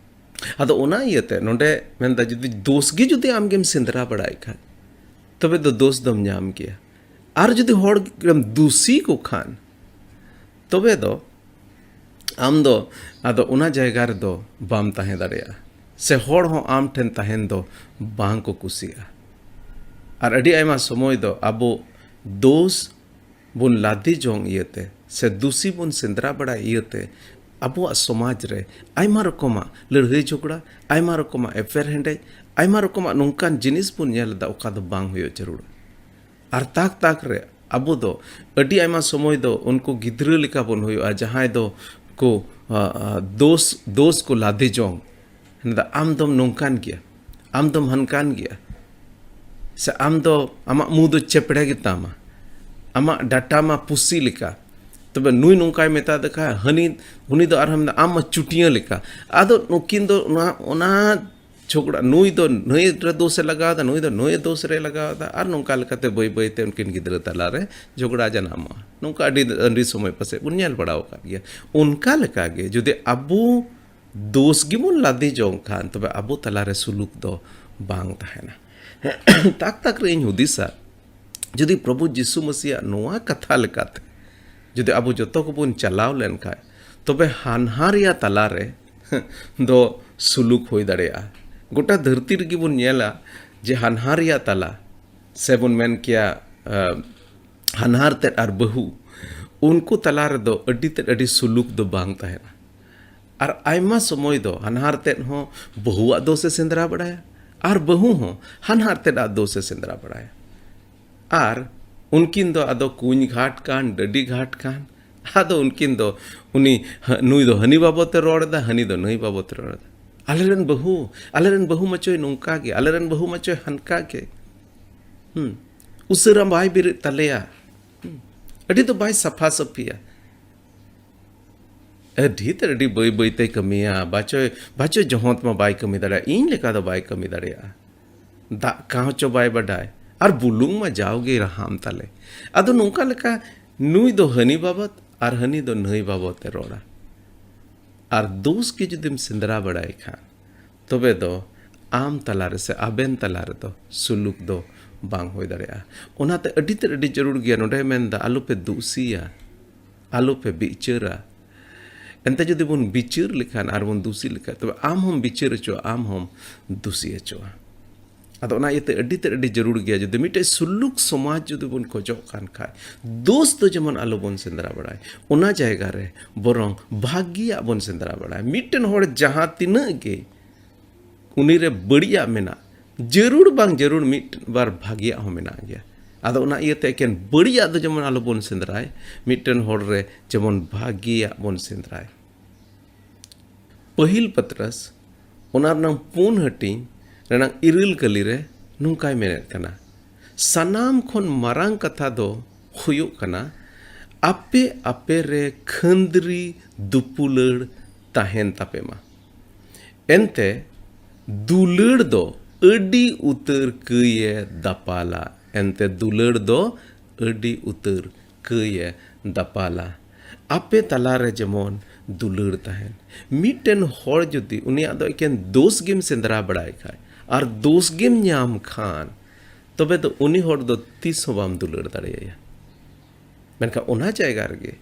ᱟᱫᱚ ᱚᱱᱟ ᱤᱭᱟᱹᱛᱮ ᱱᱚᱰᱮ ᱢᱮᱱᱫᱟ, ᱡᱩᱫᱤ ᱫᱳᱥ ᱜᱮ ᱡᱩᱫᱤ ᱟᱢᱜᱮᱢ ᱥᱮᱸᱫᱽᱨᱟ ᱵᱟᱲᱟᱭ ᱠᱷᱟᱡ, ᱛᱚᱵᱮ ᱫᱚ ᱫᱳᱥ ᱫᱚᱢ ᱧᱟᱢ ᱜᱮᱭᱟ᱾ ᱟᱨ ᱡᱩᱫᱤ ᱦᱚᱲ ᱮᱢ ᱫᱩᱥᱤ ᱠᱚ ᱠᱷᱟᱱ, ᱛᱚᱵᱮ ᱫᱚ ᱟᱢ ᱫᱚ ᱟᱫᱚ ᱚᱱᱟ ᱡᱟᱭᱜᱟ ᱨᱮᱫᱚ ᱵᱟᱢ ᱛᱟᱦᱮᱸ ᱫᱟᱲᱮᱭᱟᱜᱼᱟ, ᱥᱮ ᱦᱚᱲ ᱦᱚᱸ ᱟᱢ ᱴᱷᱮᱱ ᱛᱟᱦᱮᱱ ᱫᱚ ᱵᱟᱝ ᱠᱚ ᱠᱩᱥᱤᱜᱼᱟ᱾ ᱟᱨ ᱟᱹᱰᱤ ᱟᱭᱢᱟ ᱥᱚᱢᱚᱭ ᱫᱚ ᱟᱵᱚ ᱫᱳᱥ ᱵᱚᱱ ᱞᱟᱫᱮ ᱡᱚᱝ ᱤᱭᱟᱹᱛᱮ ᱥᱮ ᱫᱩᱥᱤ ᱵᱚᱱ ᱥᱮᱸᱫᱽᱨᱟ ᱵᱟᱲᱟᱭ ᱤᱭᱟᱹᱛᱮ ᱟᱵᱚᱣᱟᱜ ᱥᱚᱢᱟᱡᱽ ᱨᱮ ᱟᱭᱢᱟ ᱨᱚᱠᱚᱢᱟᱜ ᱞᱟᱹᱲᱦᱟᱹᱭ ᱡᱷᱚᱜᱽᱲᱟ, ᱟᱭᱢᱟ ᱨᱚᱠᱚᱢᱟᱜ ᱮᱯᱮᱨ ᱦᱮᱸᱰᱮᱡ, ᱟᱭᱢᱟ ᱨᱚᱠᱚᱢᱟᱜ ᱱᱚᱝᱠᱟᱱ ᱡᱤᱱᱤᱥ ᱵᱚᱱ ᱧᱮᱞ ᱮᱫᱟ, ᱚᱠᱟ ᱫᱚ ᱵᱟᱝ ᱦᱩᱭᱩᱜ ᱡᱟᱹᱨᱩᱲᱟ᱾ ᱟᱨ ᱛᱟᱠ ᱛᱟᱠ ᱨᱮ ᱟᱵᱚ ᱫᱚ ᱟᱹᱰᱤ ᱟᱭᱢᱟ ᱥᱚᱢᱚᱭ ᱫᱚ ᱩᱱᱠᱩ ᱜᱤᱫᱽᱨᱟᱹ ᱞᱮᱠᱟ ᱵᱚᱱ ᱦᱩᱭᱩᱜᱼᱟ, ᱡᱟᱦᱟᱸᱭ ᱫᱚ ᱠᱚ, ᱟ, ᱟ, ᱫᱳᱥ, ᱫᱳᱥ ᱠᱚ ᱞᱟᱫᱮ ᱡᱚᱝ᱾ ᱢᱮᱱᱫᱟ, "ᱟᱢ ᱫᱚᱢ ᱱᱚᱝᱠᱟᱱ ᱜᱮᱭᱟ, ᱟᱢ ᱫᱚᱢ ᱦᱟᱱᱠᱟᱱ ᱜᱮᱭᱟ, ᱥᱮ ᱟᱢ ᱫᱚ, ᱟᱢᱟᱜ ᱢᱩ ᱫᱚ ᱪᱮᱯᱲᱮ ᱜᱮᱛᱟᱢᱟ, ᱟᱢᱟᱜ ᱰᱟᱴᱟ ᱢᱟ ᱯᱩᱥᱤ ᱞᱮᱠᱟ, ᱛᱚᱵᱮ ᱱᱩᱭ ᱱᱚᱝᱠᱟᱭ ᱢᱮᱛᱟ ᱫᱮ ᱠᱷᱟᱱ, ᱦᱟᱹᱱᱤ, ᱩᱱᱤ ᱫᱚ ᱟᱨᱦᱚᱸ ᱢᱮᱱᱫᱟ, 'ᱟᱢ ᱢᱟ ᱪᱩᱴᱤᱭᱟᱹ ᱞᱮᱠᱟ.'" ᱟᱫᱚ ᱱᱩᱠᱤᱱ ᱫᱚ ᱱᱚᱣᱟ, ᱚᱱᱟ ᱡᱷᱚᱜᱽᱲᱟ, ᱱᱩᱭ ᱫᱚ ᱱᱩᱭ ᱨᱮ ᱫᱳᱥ ᱮ ᱞᱟᱜᱟᱣ ᱮᱫᱟ, ᱱᱩᱭ ᱫᱚ ᱱᱩᱭ ᱫᱳᱥ ᱨᱮ ᱞᱟᱜᱟᱣ ᱮᱫᱟ, ᱟᱨ ᱱᱚᱝᱠᱟ ᱞᱮᱠᱟᱛᱮ ᱵᱟᱹᱭ ᱵᱟᱹᱭᱛᱮ ᱩᱱᱠᱤᱱ ᱜᱤᱫᱽᱨᱟᱹ ᱛᱟᱞᱟᱨᱮ ᱡᱷᱚᱜᱽᱲᱟ ᱡᱟᱱᱟᱢᱚᱜᱼᱟ᱾ ᱱᱚᱝᱠᱟ ᱟᱹᱰᱤ, ᱟᱹᱰᱤ ᱥᱚᱢᱚᱭ ᱯᱟᱥᱮᱡ ᱵᱚᱱ ᱧᱮᱞ ᱵᱟᱲᱟ ᱟᱠᱟᱫ ᱜᱮᱭᱟ᱾ ᱚᱱᱠᱟ ᱞᱮᱠᱟᱜᱮ ᱡᱩᱫᱤ ᱟᱵᱚ ᱫᱳᱥ ᱜᱮᱵᱚᱱ ᱞᱟᱫᱮ ᱡᱚᱝ ᱠᱷᱟᱱ, ᱛᱚᱵᱮ ᱟᱵᱚ ᱛᱟᱞᱟᱨᱮ ᱥᱩᱞᱩᱠ ᱫᱚ ᱵᱟᱝ ᱛᱟᱦᱮᱱᱟ᱾ ᱛᱟᱠ ᱛᱟᱠ ᱨᱮ ᱤᱧ ᱦᱩᱫᱤᱥᱟ, ᱡᱩᱫᱤ ᱯᱨᱚᱵᱷᱩ ᱡᱤᱥᱩ ᱢᱟᱹᱥᱤᱭᱟᱜ ᱱᱚᱣᱟ ᱠᱟᱛᱷᱟ ᱞᱮᱠᱟᱛᱮ ᱡᱩᱫᱤ ᱟᱵᱚ ᱡᱚᱛᱚ ᱠᱚᱵᱚᱱ ᱪᱟᱞᱟᱣ ᱞᱮᱱᱠᱷᱟᱱ, ᱛᱚᱵᱮ ᱦᱟᱱᱦᱟᱨᱤᱭᱟ ᱛᱟᱞᱟᱨᱮ ᱫᱚ ᱥᱩᱞᱩᱠ ᱦᱩᱭ ᱫᱟᱲᱮᱭᱟᱜᱼᱟ᱾ ᱜᱚᱴᱟ ᱫᱷᱟᱹᱨᱛᱤ ᱨᱮᱜᱮ ᱵᱚᱱ ᱧᱮᱞᱟ ᱡᱮ ᱦᱟᱱᱦᱟᱨᱤᱭᱟ ᱛᱟᱞᱟ, ᱥᱮ ᱵᱚᱱ ᱢᱮᱱ ᱠᱮᱭᱟ, ᱟ, ᱦᱟᱱᱦᱟᱨ ᱛᱮᱫ ᱟᱨ ᱵᱟᱹᱦᱩ, ᱩᱱᱠᱩ ᱛᱟᱞᱟ ᱨᱮᱫᱚ ᱟᱹᱰᱤ ᱛᱮᱫ ᱟᱹᱰᱤ ᱥᱩᱞᱩᱠ ᱫᱚ ᱵᱟᱝ ᱛᱟᱦᱮᱱᱟ᱾ ᱟᱨ ᱟᱭᱢᱟ ᱥᱚᱢᱚᱭ ᱫᱚ ᱦᱟᱱᱦᱟᱨ ᱛᱮᱫ ᱦᱚᱸ ᱵᱟᱹᱦᱩᱣᱟᱜ ᱫᱳᱥᱮ ᱥᱮᱸᱫᱽᱨᱟ ᱵᱟᱲᱟᱭᱟ, ᱟᱨ ᱵᱟᱹᱦᱩ ᱦᱚᱸ ᱦᱟᱱᱦᱟᱨ ᱛᱮᱫᱟᱜ ᱫᱳᱥᱮ ᱥᱮᱸᱫᱽᱨᱟ ᱵᱟᱲᱟᱭᱟ᱾ ᱟᱨ ᱩᱱᱠᱤᱱ ᱫᱚ ᱟᱫᱚ ᱠᱩᱧ ᱜᱷᱟᱴ ᱠᱟᱱ, ᱰᱟᱹᱰᱤ ᱜᱷᱟᱴ ᱠᱟᱱ, ᱟᱫᱚ ᱩᱱᱠᱤᱱ ᱫᱚ ᱩᱱᱤ, ᱱᱩᱭ ᱫᱚ ᱦᱟᱹᱱᱤ ᱵᱟᱵᱚᱛ ᱮ ᱨᱚᱲ ᱮᱫᱟ, ᱦᱟᱹᱱᱤ ᱫᱚ ᱱᱟᱹᱭ ᱵᱟᱵᱚᱛ ᱮ ᱨᱚᱲ ᱮᱫᱟ᱾ "ᱟᱞᱮ ᱨᱮᱱ ᱵᱟᱹᱦᱩ, ᱟᱞᱮ ᱨᱮᱱ ᱵᱟᱹᱦᱩ ᱢᱟᱪᱚᱭ ᱱᱚᱝᱠᱟ ᱜᱮ, ᱟᱞᱮ ᱨᱮᱱ ᱵᱟᱹᱦᱩ ᱢᱟᱪᱚᱭ ᱦᱟᱱᱠᱟ ᱜᱮ᱾ ᱦᱩᱸ, ᱩᱥᱟᱹᱨᱟ ᱵᱟᱭ ᱵᱮᱨᱮᱫ ᱛᱟᱞᱮᱭᱟ᱾ ᱦᱩᱸ, ᱟᱹᱰᱤ ᱫᱚ ᱵᱟᱭ ᱥᱟᱯᱷᱟ ᱥᱟᱹᱯᱷᱤᱭᱟ᱾ ᱟᱹᱰᱤ ᱛᱮᱫ ᱟᱹᱰᱤ ᱵᱟᱹᱭ ᱵᱟᱹᱭ ᱛᱮᱭ ᱠᱟᱹᱢᱤᱭᱟ, ᱵᱟᱪᱚᱭ, ᱵᱟᱪᱚᱭ ᱡᱚᱦᱚᱸᱛ ᱢᱟ ᱵᱟᱭ ᱠᱟᱹᱢᱤ ᱫᱟᱲᱮᱭᱟᱜᱼᱟ, ᱤᱧ ᱞᱮᱠᱟ ᱫᱚ ᱵᱟᱭ ᱠᱟᱹᱢᱤ ᱫᱟᱲᱮᱭᱟᱜᱼᱟ᱾ ᱫᱟᱜ ᱠᱟᱦᱚᱸ ᱪᱚ ᱵᱟᱭ ᱵᱟᱰᱟᱭ, ᱟᱨ ᱵᱩᱞᱩᱝ ᱢᱟ ᱡᱟᱣᱜᱮ ᱨᱟᱦᱟᱢ ᱛᱟᱞᱮ᱾" ᱟᱫᱚ ᱱᱚᱝᱠᱟ ᱞᱮᱠᱟ ᱱᱩᱭ ᱫᱚ ᱦᱟᱹᱱᱤ ᱵᱟᱵᱚᱛ ᱟᱨ ᱦᱟᱹᱱᱤ ᱫᱚ ᱱᱟᱹᱭ ᱵᱟᱵᱚᱛ ᱮ ᱨᱚᱲᱟ᱾ ᱟᱨ ᱫᱳᱥ ᱜᱮ ᱡᱩᱫᱤᱢ ᱥᱮᱸᱫᱽᱨᱟ ᱵᱟᱲᱟᱭ ᱠᱷᱟᱱ, ᱛᱚᱵᱮ ᱫᱚ ᱟᱢ ᱛᱟᱞᱟᱨᱮ ᱥᱮ ᱟᱵᱮᱱ ᱛᱟᱞᱟ ᱨᱮᱫᱚ ᱥᱩᱞᱩᱠ ᱫᱚ ᱵᱟᱝ ᱦᱩᱭ ᱫᱟᱲᱮᱭᱟᱜᱼᱟ᱾ ᱚᱱᱟᱛᱮ ᱟᱹᱰᱤ ᱛᱮᱫ ᱟᱹᱰᱤ ᱡᱟᱹᱨᱩᱲ ᱜᱮᱭᱟ, ᱱᱚᱰᱮ ᱢᱮᱱᱫᱟ, ᱟᱞᱚᱯᱮ ᱫᱩᱥᱤᱭᱟ, ᱟᱞᱚᱯᱮ ᱵᱤᱪᱟᱹᱨᱟ᱾ ᱮᱱᱛᱮ ᱡᱩᱫᱤ ᱵᱚᱱ ᱵᱤᱪᱟᱹᱨ ᱞᱮᱠᱷᱟᱱ ᱟᱨ ᱵᱚᱱ ᱫᱩᱥᱤ ᱞᱮᱠᱷᱟᱱ, ᱛᱚᱵᱮ ᱟᱢ ᱦᱚᱢ ᱵᱤᱪᱟᱹᱨ ᱦᱚᱪᱚᱜᱼᱟ, ᱟᱢ ᱦᱚᱢ ᱫᱩᱥᱤ ᱦᱚᱪᱚᱜᱼᱟ᱾ ᱟᱫᱚ ᱚᱱᱟ ᱤᱭᱟᱹᱛᱮ ᱟᱹᱰᱤ ᱛᱮᱫ ᱟᱹᱰᱤ ᱡᱟᱹᱨᱩᱲ ᱜᱮᱭᱟ, ᱡᱩᱫᱤ ᱢᱤᱫᱴᱮᱡ ᱥᱩᱞᱩᱠ ᱥᱚᱢᱟᱡᱽ ᱡᱩᱫᱤ ᱵᱚᱱ ᱠᱷᱚᱡᱚᱜ ᱠᱟᱱ ᱠᱷᱟᱡ, ᱫᱳᱥ ᱫᱚ ᱡᱮᱢᱚᱱ ᱟᱞᱚ ᱵᱚᱱ ᱥᱮᱸᱫᱽᱨᱟ ᱵᱟᱲᱟᱭ, ᱚᱱᱟ ᱡᱟᱭᱜᱟ ᱨᱮ ᱵᱚᱨᱚᱝ ᱵᱷᱟᱹᱜᱤᱭᱟᱜ ᱵᱚᱱ ᱥᱮᱸᱫᱽᱨᱟ ᱵᱟᱲᱟᱭ᱾ ᱢᱤᱫᱴᱮᱱ ᱦᱚᱲ ᱡᱟᱦᱟᱸ ᱛᱤᱱᱟᱹᱜ ᱜᱮ ᱩᱱᱤ ᱨᱮ ᱵᱟᱹᱲᱤᱡᱟᱜ ᱢᱮᱱᱟᱜ, ᱡᱟᱹᱨᱩᱲ ᱵᱟᱝ ᱡᱟᱹᱨᱩᱲ ᱢᱤᱫ ᱵᱟᱨ ᱵᱷᱟᱹᱜᱤᱭᱟᱜ ᱦᱚᱸ ᱢᱮᱱᱟᱜ ᱜᱮᱭᱟ᱾ ᱟᱫᱚ ᱚᱱᱟ ᱤᱭᱟᱹᱛᱮ ᱮᱠᱮᱱ ᱵᱟᱹᱲᱤᱡᱟᱜ ᱫᱚ ᱡᱮᱢᱚᱱ ᱟᱞᱚ ᱵᱚᱱ ᱥᱮᱸᱫᱽᱨᱟᱭ, ᱢᱤᱫᱴᱮᱱ ᱦᱚᱲ ᱨᱮ ᱡᱮᱢᱚᱱ ᱵᱷᱟᱹᱜᱤᱭᱟᱜ ᱵᱚᱱ ᱥᱮᱸᱫᱽᱨᱟᱭ᱾ ᱯᱟᱹᱦᱤᱞ ᱯᱟᱛᱨᱟᱥ, ᱚᱱᱟ ᱨᱮᱱᱟᱝ ᱯᱩᱱ ᱦᱟᱹᱴᱤᱧ ᱨᱮᱱᱟᱝ ᱤᱨᱟᱹᱞ ᱠᱟᱹᱞᱤ ᱨᱮ ᱱᱚᱝᱠᱟᱭ ᱢᱮᱱᱮᱫ ᱠᱟᱱᱟ, ᱥᱟᱱᱟᱢ ᱠᱷᱚᱱ ᱢᱟᱨᱟᱝ ᱠᱟᱛᱷᱟ ᱫᱚ ᱦᱩᱭᱩᱜ ᱠᱟᱱᱟ, ᱟᱯᱮ ᱟᱯᱮ ᱨᱮ ᱠᱷᱟᱹᱱᱫᱽᱨᱤ ᱫᱩᱯᱩᱞᱟᱹᱲ ᱛᱟᱦᱮᱱ ᱛᱟᱯᱮ ᱢᱟ᱾ ᱮᱱᱛᱮ ᱫᱩᱞᱟᱹᱲ ᱫᱚ ᱟᱹᱰᱤ ᱩᱛᱟᱹᱨ ᱠᱟᱹᱭᱮ ᱫᱟᱯᱟᱞᱟ᱾ ᱮᱱᱛᱮ ᱫᱩᱞᱟᱹᱲ ᱫᱚ ᱟᱹᱰᱤ ᱩᱛᱟᱹᱨ ᱠᱟᱹᱭᱮ ᱫᱟᱯᱟᱞᱟ᱾ ᱟᱯᱮ ᱛᱟᱞᱟᱨᱮ ᱡᱮᱢᱚᱱ ᱫᱩᱞᱟᱹᱲ ᱛᱟᱦᱮᱱ᱾ ᱢᱤᱫᱴᱮᱱ ᱦᱚᱲ ᱡᱩᱫᱤ ᱩᱱᱤᱭᱟᱜ ᱫᱚ ᱮᱠᱮᱱ ᱫᱳᱥ ᱜᱮᱢ ᱥᱮᱸᱫᱽᱨᱟ ᱵᱟᱲᱟᱭ ᱠᱷᱟᱡ ᱟᱨ ᱫᱳᱥ ᱜᱮᱢ ᱧᱟᱢ ᱠᱷᱟᱱ, ᱛᱚᱵᱮ ᱫᱚ ᱩᱱᱤ ᱦᱚᱲ ᱫᱚ ᱛᱤᱥ ᱦᱚᱸ ᱵᱟᱢ ᱫᱩᱞᱟᱹᱲ ᱫᱟᱲᱮᱭᱟᱭᱟ᱾ ᱢᱮᱱᱠᱷᱟᱱ ᱚᱱᱟ ᱡᱟᱭᱜᱟ ᱨᱮᱜᱮ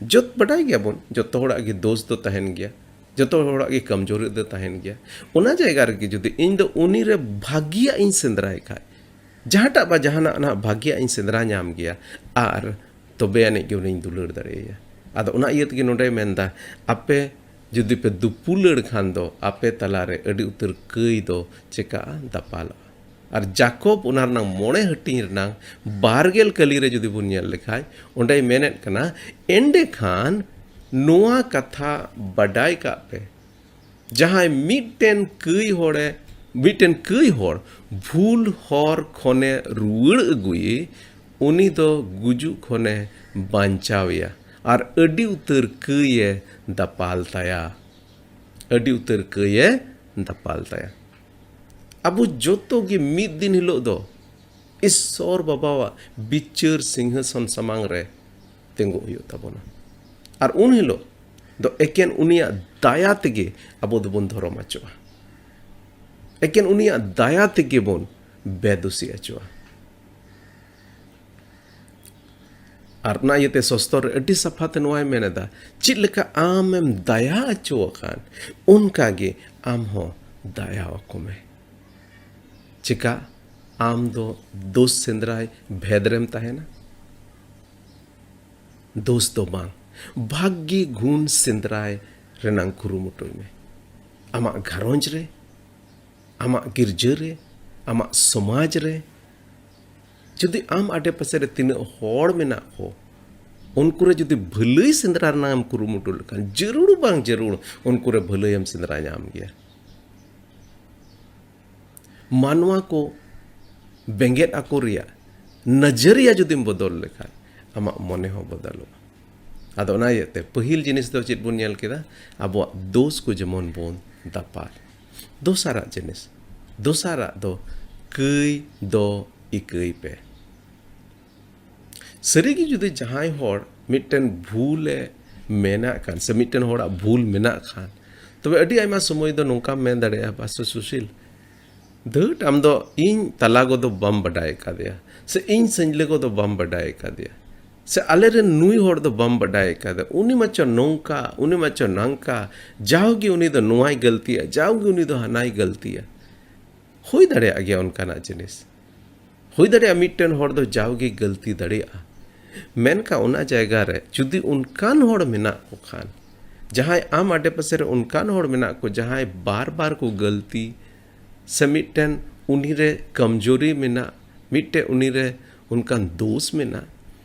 ᱡᱚᱛ, ᱵᱟᱰᱟᱭ ᱜᱮᱭᱟᱵᱚᱱ, ᱡᱚᱛᱚ ᱦᱚᱲᱟᱜ ᱜᱮ ᱫᱳᱥ ᱫᱚ ᱛᱟᱦᱮᱱ ᱜᱮᱭᱟ, ᱡᱚᱛᱚ ᱦᱚᱲᱟᱜ ᱜᱮ ᱠᱚᱢᱡᱳᱨᱤ ᱫᱚ ᱛᱟᱦᱮᱱ ᱜᱮᱭᱟ᱾ ᱚᱱᱟ ᱡᱟᱭᱜᱟ ᱨᱮᱜᱮ ᱡᱩᱫᱤ ᱤᱧ ᱫᱚ ᱩᱱᱤ ᱨᱮ ᱵᱷᱟᱹᱜᱤᱭᱟᱜ ᱤᱧ ᱥᱮᱸᱫᱽᱨᱟᱭ ᱠᱷᱟᱡ, ᱡᱟᱦᱟᱸᱴᱟᱜ ᱵᱟ ᱡᱟᱦᱟᱱᱟᱜ ᱱᱟᱦᱟᱜ ᱵᱷᱟᱹᱜᱤᱭᱟᱜ ᱤᱧ ᱥᱮᱸᱫᱽᱨᱟ ᱧᱟᱢ ᱜᱮᱭᱟ, ᱟᱨ ᱛᱚᱵᱮ ᱟᱹᱱᱤᱡ ᱜᱮ ᱩᱱᱤᱧ ᱫᱩᱞᱟᱹᱲ ᱫᱟᱲᱮᱭᱟᱭᱟ᱾ ᱟᱫᱚ ᱚᱱᱟ ᱤᱭᱟᱹ ᱛᱮᱜᱮ ᱱᱚᱰᱮᱭ ᱢᱮᱱᱫᱟ, ᱟᱯᱮ ᱡᱩᱫᱤ ᱯᱮ ᱫᱩᱯᱩᱞᱟᱹᱲ ᱠᱷᱟᱱ ᱫᱚ ᱟᱯᱮ ᱛᱟᱞᱟᱨᱮ ᱟᱹᱰᱤ ᱩᱛᱟᱹᱨ ᱠᱟᱹᱭ ᱫᱚ ᱪᱮᱠᱟᱜᱼᱟ? ᱫᱟᱯᱟᱞᱚᱜᱼᱟ᱾ ᱟᱨ ᱡᱟᱠᱚᱵ ᱚᱱᱟ ᱨᱮᱱᱟᱝ ᱢᱚᱬᱮ ᱦᱟᱹᱴᱤᱧ ᱨᱮᱱᱟᱝ ᱵᱟᱨ ᱜᱮᱞ ᱠᱟᱹᱞᱤ ᱨᱮ ᱡᱩᱫᱤ ᱵᱚᱱ ᱧᱮᱞ ᱞᱮᱠᱷᱟᱡ, ᱚᱸᱰᱮᱭ ᱢᱮᱱᱮᱫ ᱠᱟᱱᱟ, ᱮᱸᱰᱮᱠᱷᱟᱱ ᱱᱚᱣᱟ ᱠᱟᱛᱷᱟ ᱵᱟᱰᱟᱭ ᱠᱟᱜ ᱯᱮ, ᱡᱟᱦᱟᱸᱭ ᱢᱤᱫᱴᱮᱱ ᱠᱟᱹᱭ ᱦᱚᱲᱮ, ᱢᱤᱫᱴᱮᱱ ᱠᱟᱹᱭ ᱦᱚᱲ ᱵᱷᱩᱞ ᱦᱚᱨ ᱠᱷᱚᱱᱮ ᱨᱩᱣᱟᱹᱲ ᱟᱹᱜᱩᱭᱮ, ᱩᱱᱤ ᱫᱚ ᱜᱩᱡᱩᱜ ᱠᱷᱚᱱᱮ ᱵᱟᱧᱪᱟᱣᱮᱭᱟ ᱟᱨ ᱟᱹᱰᱤ ᱩᱛᱟᱹᱨ ᱠᱟᱹᱭᱮ ᱫᱟᱯᱟᱞ ᱛᱟᱭᱟ᱾ ᱟᱹᱰᱤ ᱩᱛᱟᱹᱨ ᱠᱟᱹᱭᱮ ᱫᱟᱯᱟᱞ ᱛᱟᱭᱟ᱾ ᱟᱵᱚ ᱡᱚᱛᱚ ᱜᱮ ᱢᱤᱫ ᱫᱤᱱ ᱦᱤᱞᱳᱜ ᱫᱚ ᱤᱥᱥᱚᱨ ᱵᱟᱵᱟᱣᱟᱜ ᱵᱤᱪᱟᱹᱨ ᱥᱤᱝᱦᱟᱥᱚᱱ ᱥᱟᱢᱟᱝ ᱨᱮ ᱛᱤᱸᱜᱩ ᱦᱩᱭᱩᱜ ᱛᱟᱵᱚᱱᱟ᱾ ᱟᱨ ᱩᱱ ᱦᱤᱞᱳᱜ ᱫᱚ ᱮᱠᱮᱱ ᱩᱱᱤᱭᱟᱜ ᱫᱟᱭᱟ ᱛᱮᱜᱮ ᱟᱵᱚ ᱫᱚᱵᱚᱱ ᱫᱷᱚᱨᱚᱢ ᱦᱚᱪᱚᱜᱼᱟ᱾ ᱮᱠᱮᱱ ᱩᱱᱤᱭᱟᱜ ᱫᱟᱭᱟ ᱛᱮᱜᱮ ᱵᱚᱱ ᱵᱮᱫᱩᱥᱤ ᱦᱚᱪᱚᱜᱼᱟ᱾ ᱟᱨ ᱚᱱᱟ ᱤᱭᱟᱹᱛᱮ ᱥᱚᱥᱛᱚᱨ ᱨᱮ ᱟᱹᱰᱤ ᱥᱟᱯᱷᱟ ᱛᱮ ᱱᱚᱣᱟᱭ ᱢᱮᱱ ᱮᱫᱟ, ᱪᱮᱫ ᱞᱮᱠᱟ ᱟᱢᱮᱢ ᱫᱟᱭᱟ ᱦᱚᱪᱚ ᱟᱠᱟᱱ, ᱚᱱᱠᱟ ᱜᱮ ᱟᱢ ᱦᱚᱸ ᱫᱟᱭᱟ ᱟᱠᱚ ᱢᱮ᱾ ᱪᱮᱠᱟ ᱟᱢ ᱫᱚ ᱫᱳᱥ ᱥᱮᱸᱫᱽᱨᱟᱭ ᱵᱷᱮᱫ ᱨᱮᱢ ᱛᱟᱦᱮᱱᱟ? ᱫᱳᱥ ᱫᱚ ᱵᱟᱝ, ᱵᱷᱟᱜᱽᱜᱤ ᱜᱩᱱ ᱥᱮᱸᱫᱽᱨᱟᱭ ᱨᱮᱱᱟᱝ ᱠᱩᱨᱩᱢᱩᱴᱩᱭ ᱢᱮ᱾ ᱟᱢᱟᱜ ᱜᱷᱟᱨᱚᱸᱡᱽ ᱨᱮ, ᱟᱢᱟᱜ ᱜᱤᱨᱡᱟᱹ ᱨᱮ, ᱟᱢᱟᱜ ᱥᱚᱢᱟᱡᱽ ᱨᱮ, ᱡᱩᱫᱤ ᱟᱢ ᱟᱰᱮ ᱯᱟᱥᱮ ᱨᱮ ᱛᱤᱱᱟᱹᱜ ᱦᱚᱲ ᱢᱮᱱᱟᱜ ᱠᱚ, ᱩᱱᱠᱩ ᱨᱮ ᱡᱩᱫᱤ ᱵᱷᱟᱹᱞᱟᱹᱭ ᱥᱮᱸᱫᱽᱨᱟ ᱨᱮᱱᱟᱜ ᱮᱢ ᱠᱩᱨᱩᱢᱩᱴᱩ ᱞᱮᱠᱷᱟᱱ, ᱡᱟᱹᱨᱩᱲ ᱵᱟᱝ ᱡᱟᱹᱨᱩᱲ ᱩᱱᱠᱩ ᱨᱮ ᱵᱷᱟᱹᱞᱟᱹᱭ ᱮᱢ ᱥᱮᱸᱫᱽᱨᱟ ᱧᱟᱢ ᱜᱮᱭᱟ᱾ ᱢᱟᱱᱣᱟ ᱠᱚ ᱵᱮᱸᱜᱮᱫ ᱟᱠᱚ ᱨᱮᱭᱟᱜ ᱱᱟᱡᱟᱹᱨᱤᱭᱟ ᱡᱩᱫᱤᱢ ᱵᱚᱫᱚᱞ ᱞᱮᱠᱷᱟᱱ, ᱟᱢᱟᱜ ᱢᱚᱱᱮ ᱦᱚᱸ ᱵᱚᱫᱚᱞᱚᱜᱼᱟ᱾ ᱟᱫᱚ ᱚᱱᱟ ᱤᱭᱟᱹᱛᱮ ᱯᱟᱹᱦᱤᱞ ᱡᱤᱱᱤᱥ ᱫᱚ ᱪᱮᱫ ᱵᱚᱱ ᱧᱮᱞ ᱠᱮᱫᱟ? ᱟᱵᱚᱣᱟᱜ ᱫᱳᱥ ᱠᱚ ᱡᱮᱢᱚᱱ ᱵᱚᱱ ᱫᱟᱯᱟᱞ᱾ ᱫᱚᱥᱟᱨᱟᱜ ᱡᱤᱱᱤᱥ, ᱫᱚᱥᱟᱨᱟᱜ ᱫᱚ ᱠᱟᱹᱭ ᱫᱚ ᱤᱠᱟᱹᱭ ᱯᱮ᱾ ᱥᱟᱹᱨᱤᱜᱮ ᱡᱩᱫᱤ ᱡᱟᱦᱟᱸᱭ ᱦᱚᱲ ᱢᱤᱫᱴᱮᱱ ᱵᱷᱩᱞᱮ ᱢᱮᱱᱟᱜ ᱠᱷᱟᱱ ᱥᱮ ᱢᱤᱫᱴᱮᱱ ᱦᱚᱲᱟᱜ ᱵᱷᱩᱞ ᱢᱮᱱᱟᱜ ᱠᱷᱟᱱ, ᱛᱚᱵᱮ ᱟᱹᱰᱤ ᱟᱭᱢᱟ ᱥᱚᱢᱚᱭ ᱫᱚ ᱱᱚᱝᱠᱟᱢ ᱢᱮᱱ ᱫᱟᱲᱮᱭᱟᱜᱼᱟ, "ᱯᱟᱥᱴᱚᱨ ᱥᱩᱥᱤᱞ, ᱫᱷᱟᱹᱴ, ᱟᱢ ᱫᱚ ᱤᱧ ᱛᱟᱞᱟ ᱠᱚᱫᱚ ᱵᱟᱢ ᱵᱟᱰᱟᱭ ᱟᱠᱟᱫᱮᱭᱟ, ᱥᱮ ᱤᱧ ᱥᱟᱹᱧᱞᱟᱹ ᱠᱚᱫᱚ ᱵᱟᱢ ᱵᱟᱰᱟᱭ ᱟᱠᱟᱫᱮᱭᱟ, ᱥᱮ ᱟᱞᱮᱨᱮᱱ ᱱᱩᱭ ᱦᱚᱲ ᱫᱚ ᱵᱟᱢ ᱵᱟᱰᱟᱭ ᱟᱠᱟᱫᱮᱭᱟ, ᱩᱱᱤ ᱢᱟᱪᱚ ᱱᱚᱝᱠᱟ, ᱩᱱᱤ ᱢᱟᱪᱚ ᱱᱟᱝᱠᱟ, ᱡᱟᱣᱜᱮ ᱩᱱᱤ ᱫᱚ ᱱᱚᱣᱟᱭ ᱜᱟᱹᱞᱛᱤᱭᱟ, ᱡᱟᱣᱜᱮ ᱩᱱᱤ ᱫᱚ ᱦᱟᱱᱟᱭ ᱜᱟᱹᱞᱛᱤᱭᱟ᱾" ᱦᱩᱭ ᱫᱟᱲᱮᱭᱟᱜ ᱜᱮᱭᱟ ᱚᱱᱠᱟᱱᱟᱜ ᱡᱤᱱᱤᱥ᱾ ᱦᱩᱭ ᱫᱟᱲᱮᱭᱟᱜᱼᱟ ᱢᱤᱫᱴᱮᱱ ᱦᱚᱲ ᱫᱚ ᱡᱟᱣᱜᱮ ᱜᱟᱹᱞᱛᱤ ᱫᱟᱲᱮᱭᱟᱜᱼᱟ, ᱢᱮᱱᱠᱷᱟᱱ ᱚᱱᱟ ᱡᱟᱭᱜᱟ ᱨᱮ ᱡᱩᱫᱤ ᱚᱱᱠᱟᱱ ᱦᱚᱲ ᱢᱮᱱᱟᱜ ᱠᱚ ᱠᱷᱟᱱ, ᱡᱟᱦᱟᱸᱭ ᱟᱢ ᱟᱰᱮᱯᱟᱥᱮ ᱨᱮ ᱚᱱᱠᱟᱱ ᱦᱚᱲ ᱢᱮᱱᱟᱜ ᱠᱚ, ᱡᱟᱦᱟᱸᱭ ᱵᱟᱨ ᱵᱟᱨ ᱠᱚ ᱜᱟᱹᱞᱛᱤ, ᱥᱮ ᱢᱤᱫᱴᱮᱱ ᱩᱱᱤ ᱨᱮ ᱠᱚᱢᱡᱳᱨᱤ ᱢᱮᱱᱟᱜ, ᱢᱤᱫᱴᱮᱱ ᱩᱱᱤ ᱨᱮ ᱚᱱᱠᱟᱱ ᱫᱳᱥ ᱢᱮᱱᱟᱜ,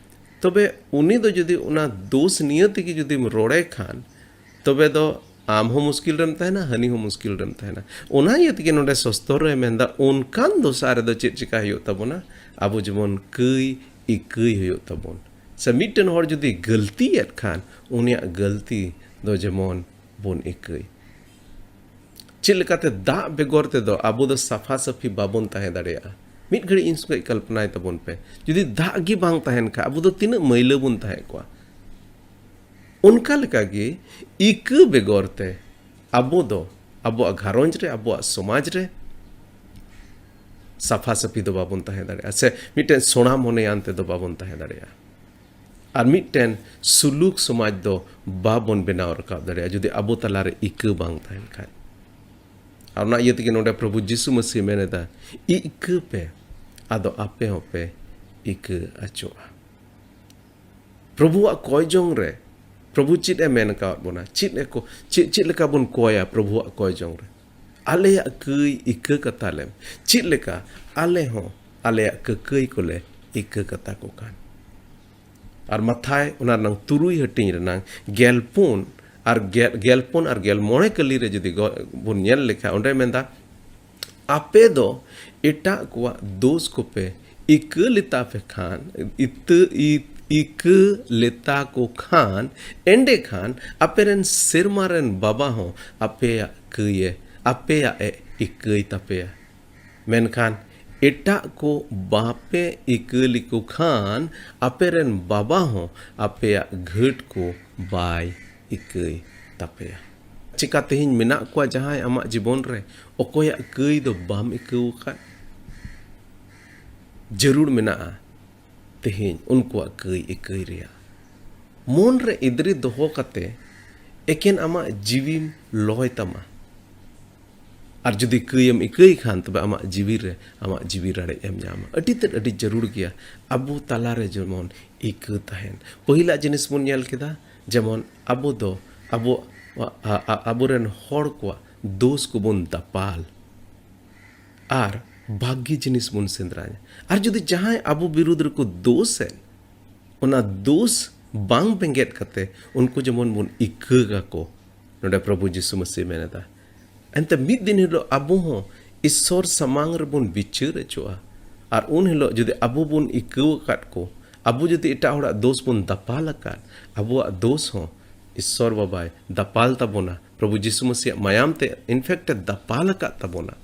ᱛᱚᱵᱮ ᱩᱱᱤ ᱫᱚ ᱡᱩᱫᱤ ᱚᱱᱟ ᱫᱳᱥ ᱱᱤᱭᱟᱹ ᱛᱮᱜᱮ ᱡᱩᱫᱤᱢ ᱨᱚᱲᱮ ᱠᱷᱟᱱ, ᱛᱚᱵᱮ ᱫᱚ ᱟᱢ ᱦᱚᱸ ᱢᱩᱥᱠᱤᱞ ᱨᱮᱢ ᱛᱟᱦᱮᱱᱟ, ᱦᱟᱹᱱᱤ ᱦᱚᱸ ᱢᱩᱥᱠᱤᱞ ᱨᱮᱢ ᱛᱟᱦᱮᱱᱟ᱾ ᱚᱱᱟ ᱤᱭᱟᱹ ᱛᱮᱜᱮ ᱱᱚᱰᱮ ᱥᱚᱥᱛᱚᱨ ᱨᱮ ᱢᱮᱱᱫᱟ, ᱚᱱᱠᱟᱱ ᱫᱚᱥᱟ ᱨᱮᱫᱚ ᱪᱮᱫ ᱪᱤᱠᱟ ᱦᱩᱭᱩᱜ ᱛᱟᱵᱚᱱᱟ? ᱟᱵᱚ ᱡᱮᱢᱚᱱ ᱠᱟᱹᱭ ᱤᱠᱟᱹᱭ ᱦᱩᱭᱩᱜ ᱛᱟᱵᱚᱱ᱾ ᱥᱮ ᱢᱤᱫᱴᱮᱱ ᱦᱚᱲ ᱡᱩᱫᱤ ᱜᱟᱹᱞᱛᱤᱭᱮᱫ ᱠᱷᱟᱱ, ᱩᱱᱤᱭᱟᱜ ᱜᱟᱹᱞᱛᱤ ᱫᱚ ᱡᱮᱢᱚᱱ ᱵᱚᱱ ᱤᱠᱟᱹᱭ᱾ ᱪᱮᱫ ᱞᱮᱠᱟᱛᱮ ᱫᱟᱜ ᱵᱮᱜᱚᱨ ᱛᱮᱫᱚ ᱟᱵᱚ ᱫᱚ ᱥᱟᱯᱷᱟ ᱥᱟᱹᱯᱷᱤ ᱵᱟᱵᱚᱱ ᱛᱟᱦᱮᱸ ᱫᱟᱲᱮᱭᱟᱜᱼᱟ? ᱢᱤᱫ ᱜᱷᱟᱹᱲᱤᱡ ᱤᱧ ᱥᱚᱸᱜᱮ ᱠᱚᱞᱯᱚᱱᱟᱭ ᱛᱟᱵᱚᱱ ᱯᱮ, ᱡᱩᱫᱤ ᱫᱟᱜ ᱜᱮ ᱵᱟᱝ ᱛᱟᱦᱮᱱ ᱠᱷᱟᱱ, ᱟᱵᱚ ᱫᱚ ᱛᱤᱱᱟᱹᱜ ᱢᱟᱹᱭᱞᱟᱹ ᱵᱚᱱ ᱛᱟᱦᱮᱸ ᱠᱚᱜᱼᱟ᱾ ᱚᱱᱠᱟ ᱞᱮᱠᱟᱜᱮ ᱤᱠᱟᱹ ᱵᱮᱜᱚᱨ ᱛᱮ ᱟᱵᱚ ᱫᱚ ᱟᱵᱚᱣᱟᱜ ᱜᱷᱟᱨᱚᱸᱡᱽ ᱨᱮ, ᱟᱵᱚᱣᱟᱜ ᱥᱚᱢᱟᱡᱽ ᱨᱮ ᱥᱟᱯᱷᱟ ᱥᱟᱹᱯᱷᱤ ᱫᱚ ᱵᱟᱵᱚᱱ ᱛᱟᱦᱮᱸ ᱫᱟᱲᱮᱭᱟᱜᱼᱟ, ᱥᱮ ᱢᱤᱫᱴᱮᱱ ᱥᱚᱲᱟ ᱢᱚᱱᱮᱭᱟᱱ ᱛᱮᱫᱚ ᱵᱟᱵᱚᱱ ᱛᱟᱦᱮᱸ ᱫᱟᱲᱮᱭᱟᱜᱼᱟ᱾ ᱟᱨ ᱢᱤᱫᱴᱮᱱ ᱥᱩᱞᱩᱠ ᱥᱚᱢᱟᱡᱽ ᱫᱚ ᱵᱟᱵᱚᱱ ᱵᱮᱱᱟᱣ ᱨᱟᱠᱟᱵ ᱫᱟᱲᱮᱭᱟᱜᱼᱟ, ᱡᱩᱫᱤ ᱟᱵᱚ ᱛᱟᱞᱟᱨᱮ ᱤᱠᱟᱹ ᱵᱟᱝ ᱛᱟᱦᱮᱱ ᱠᱷᱟᱱ᱾ ᱟᱨ ᱚᱱᱟ ᱤᱭᱟᱹ ᱛᱮᱜᱮ ᱱᱚᱰᱮ ᱯᱨᱚᱵᱷᱩ ᱡᱤᱥᱩ ᱢᱟᱹᱥᱤ ᱢᱮᱱ ᱮᱫᱟ, "ᱤᱠᱟᱹ ᱯᱮ, ᱟᱫᱚ ᱟᱯᱮ ᱦᱚᱸᱯᱮ ᱤᱠᱟᱹ ᱟᱪᱚᱜᱼᱟ᱾" ᱯᱨᱚᱵᱷᱩᱣᱟᱜ ᱠᱚᱭ ᱡᱚᱝ ᱨᱮ ᱯᱨᱚᱵᱷᱩ ᱪᱮᱫ ᱮ ᱢᱮᱱ ᱟᱠᱟᱣᱟᱫ ᱵᱚᱱᱟ? ᱪᱮᱫ ᱮ ᱠᱚ-, ᱪᱮᱫ, ᱪᱮᱫ ᱞᱮᱠᱟ ᱵᱚᱱ ᱠᱚᱭᱟ ᱯᱨᱚᱵᱷᱩᱣᱟᱜ ᱠᱚᱭ ᱡᱚᱝ ᱨᱮ? "ᱟᱞᱮᱭᱟᱜ ᱠᱟᱹᱭ ᱤᱠᱟᱹ ᱠᱟᱛᱟ ᱞᱮᱢ᱾" ᱪᱮᱫ ᱞᱮᱠᱟ ᱟᱞᱮ ᱦᱚᱸ ᱟᱞᱮᱭᱟᱜ ᱠᱟᱹᱠᱟᱹᱭ ᱠᱚᱞᱮ ᱤᱠᱟᱹ ᱠᱟᱛᱟ ᱠᱚ ᱠᱟᱱ? ᱟᱨ ᱢᱟᱛᱷᱟᱭ ᱚᱱᱟ ᱨᱮᱱᱟᱝ ᱛᱩᱨᱩᱭ ᱦᱟᱹᱴᱤᱧ ᱨᱮᱱᱟᱝ ᱜᱮᱞ ᱯᱩᱱ ᱟᱨ ᱜᱮᱞ, ᱜᱮᱞ ᱯᱩᱱ ᱟᱨ ᱜᱮᱞ ᱢᱚᱬᱮ ᱠᱟᱹᱞᱤ ᱨᱮ ᱡᱩᱫᱤ ᱜᱚ-, ᱵᱚᱱ ᱧᱮᱞ ᱞᱮᱠᱷᱟᱱ, ᱚᱸᱰᱮ ᱢᱮᱱᱫᱟ, "ᱟᱯᱮ ᱫᱚ ᱮᱴᱟᱜ ᱠᱚᱣᱟᱜ ᱫᱳᱥ ᱠᱚᱯᱮ ᱤᱠᱟᱹ ᱞᱮᱛᱟ ᱯᱮ ᱠᱷᱟᱱ, ᱤᱛᱟᱹ-, ᱤ-, ᱤᱠᱟᱹ ᱞᱮᱛᱟ ᱠᱚ ᱠᱷᱟᱱ, ᱮᱸᱰᱮᱠᱷᱟᱱ ᱟᱯᱮ ᱨᱮᱱ ᱥᱮᱨᱢᱟ ᱨᱮᱱ ᱵᱟᱵᱟ ᱦᱚᱸ ᱟᱯᱮᱭᱟᱜ ᱠᱟᱹᱭᱮ, ᱟᱯᱮᱭᱟᱜ ᱮ ᱤᱠᱟᱹᱭ ᱛᱟᱯᱮᱭᱟ᱾ ᱢᱮᱱᱠᱷᱟᱱ ᱮᱴᱟᱜ ᱠᱚ ᱵᱟᱯᱮ ᱤᱠᱟᱹ ᱞᱮᱠᱚ ᱠᱷᱟᱱ, ᱟᱯᱮ ᱨᱮᱱ ᱵᱟᱵᱟ ᱦᱚᱸ ᱟᱯᱮᱭᱟᱜ ᱜᱷᱟᱹᱴ ᱠᱚ ᱵᱟᱭ ᱤᱠᱟᱹᱭ ᱛᱟᱯᱮᱭᱟ᱾" ᱪᱮᱠᱟ ᱛᱮᱦᱮᱧ ᱢᱮᱱᱟᱜ ᱠᱚᱣᱟ ᱡᱟᱦᱟᱸᱭ ᱟᱢᱟᱜ ᱡᱤᱵᱚᱱ ᱨᱮ, ᱚᱠᱚᱭᱟᱜ ᱠᱟᱹᱭ ᱫᱚ ᱵᱟᱢ ᱤᱠᱟᱹᱣ ᱟᱠᱟᱫ? ᱡᱟᱹᱨᱩᱲ ᱢᱮᱱᱟᱜᱼᱟ ᱛᱮᱦᱮᱧ ᱩᱱᱠᱩᱣᱟᱜ ᱠᱟᱹᱭ ᱤᱠᱟᱹᱭ ᱨᱮᱭᱟᱜ᱾ ᱢᱚᱱ ᱨᱮ ᱮᱫᱽᱨᱮ ᱫᱚᱦᱚ ᱠᱟᱛᱮ ᱮᱠᱮᱱ ᱟᱢᱟᱜ ᱡᱤᱣᱤᱢ ᱞᱚᱭ ᱛᱟᱢᱟ᱾ ᱟᱨ ᱡᱩᱫᱤ ᱠᱟᱹᱭᱮᱢ ᱤᱠᱟᱹᱭ ᱠᱷᱟᱱ, ᱛᱚᱵᱮ ᱟᱢᱟᱜ ᱡᱤᱣᱤ ᱨᱮ ᱟᱢᱟᱜ ᱡᱤᱣᱤ ᱨᱟᱲᱮᱡ ᱮᱢ ᱧᱟᱢᱟ᱾ ᱟᱹᱰᱤ ᱛᱮᱫ ᱟᱹᱰᱤ ᱡᱟᱹᱨᱩᱲ ᱜᱮᱭᱟ ᱟᱵᱚ ᱛᱟᱞᱟᱨᱮ ᱡᱮᱢᱚᱱ ᱤᱠᱟᱹ ᱛᱟᱦᱮᱱ᱾ ᱯᱟᱹᱦᱤᱞᱟᱜ ᱡᱤᱱᱤᱥ ᱵᱚᱱ ᱧᱮᱞ ᱠᱮᱫᱟ, ᱡᱮᱢᱚᱱ ᱟᱵᱚ ᱫᱚ ᱟᱵᱚ, ᱟ-, ᱟ-, ᱟᱵᱚᱨᱮᱱ ᱦᱚᱲ ᱠᱚᱣᱟᱜ ᱫᱳᱥ ᱠᱚᱵᱚᱱ ᱫᱟᱯᱟᱞ ᱟᱨ ᱵᱷᱟᱹᱜᱤ ᱡᱤᱱᱤᱥ ᱵᱚᱱ ᱥᱮᱸᱫᱽᱨᱟᱭᱟ᱾ ᱟᱨ ᱡᱩᱫᱤ ᱡᱟᱦᱟᱸᱭ ᱟᱵᱚ ᱵᱤᱨᱩᱫᱽ ᱨᱮᱠᱚ ᱫᱳᱥᱮᱫ, ᱚᱱᱟ ᱫᱳᱥ ᱵᱟᱝ ᱵᱮᱸᱜᱮᱫ ᱠᱟᱛᱮ ᱩᱱᱠᱩ ᱡᱮᱢᱚᱱ ᱵᱚᱱ ᱤᱠᱟᱹ ᱠᱟᱠᱚ, ᱱᱚᱰᱮ ᱯᱨᱚᱵᱷᱩ ᱡᱤᱥᱩ ᱢᱟᱹᱥᱤ ᱢᱮᱱ ᱮᱫᱟ᱾ ᱮᱱᱛᱮ ᱢᱤᱫ ᱫᱤᱱ ᱦᱤᱞᱳᱜ ᱟᱵᱚ ᱦᱚᱸ ᱤᱥᱥᱚᱨ ᱥᱟᱢᱟᱝ ᱨᱮᱵᱚᱱ ᱵᱤᱪᱟᱹᱨ ᱦᱚᱪᱚᱜᱼᱟ᱾ ᱟᱨ ᱩᱱ ᱦᱤᱞᱳᱜ ᱡᱩᱫᱤ ᱟᱵᱚ ᱵᱚᱱ ᱤᱠᱟᱹᱣ ᱟᱠᱟᱫ ᱠᱚ, ᱟᱵᱚ ᱡᱩᱫᱤ ᱮᱴᱟᱜ ᱦᱚᱲᱟᱜ ᱫᱳᱥ ᱵᱚᱱ ᱫᱟᱯᱟᱞ ᱟᱠᱟᱫ, ᱟᱵᱚᱣᱟᱜ ᱫᱳᱥ ᱦᱚᱸ ᱤᱥᱥᱚᱨ ᱵᱟᱵᱟᱭ ᱫᱟᱯᱟᱞ ᱛᱟᱵᱚᱱᱟ᱾ ᱯᱨᱚᱵᱷᱩ ᱡᱤᱥᱩ ᱢᱟᱹᱥᱤᱭᱟᱜ ᱢᱟᱭᱟᱢ ᱛᱮ, in fact, ᱮ ᱫᱟᱯᱟᱞ ᱟᱠᱟᱫ ᱛᱟᱵᱚᱱᱟ᱾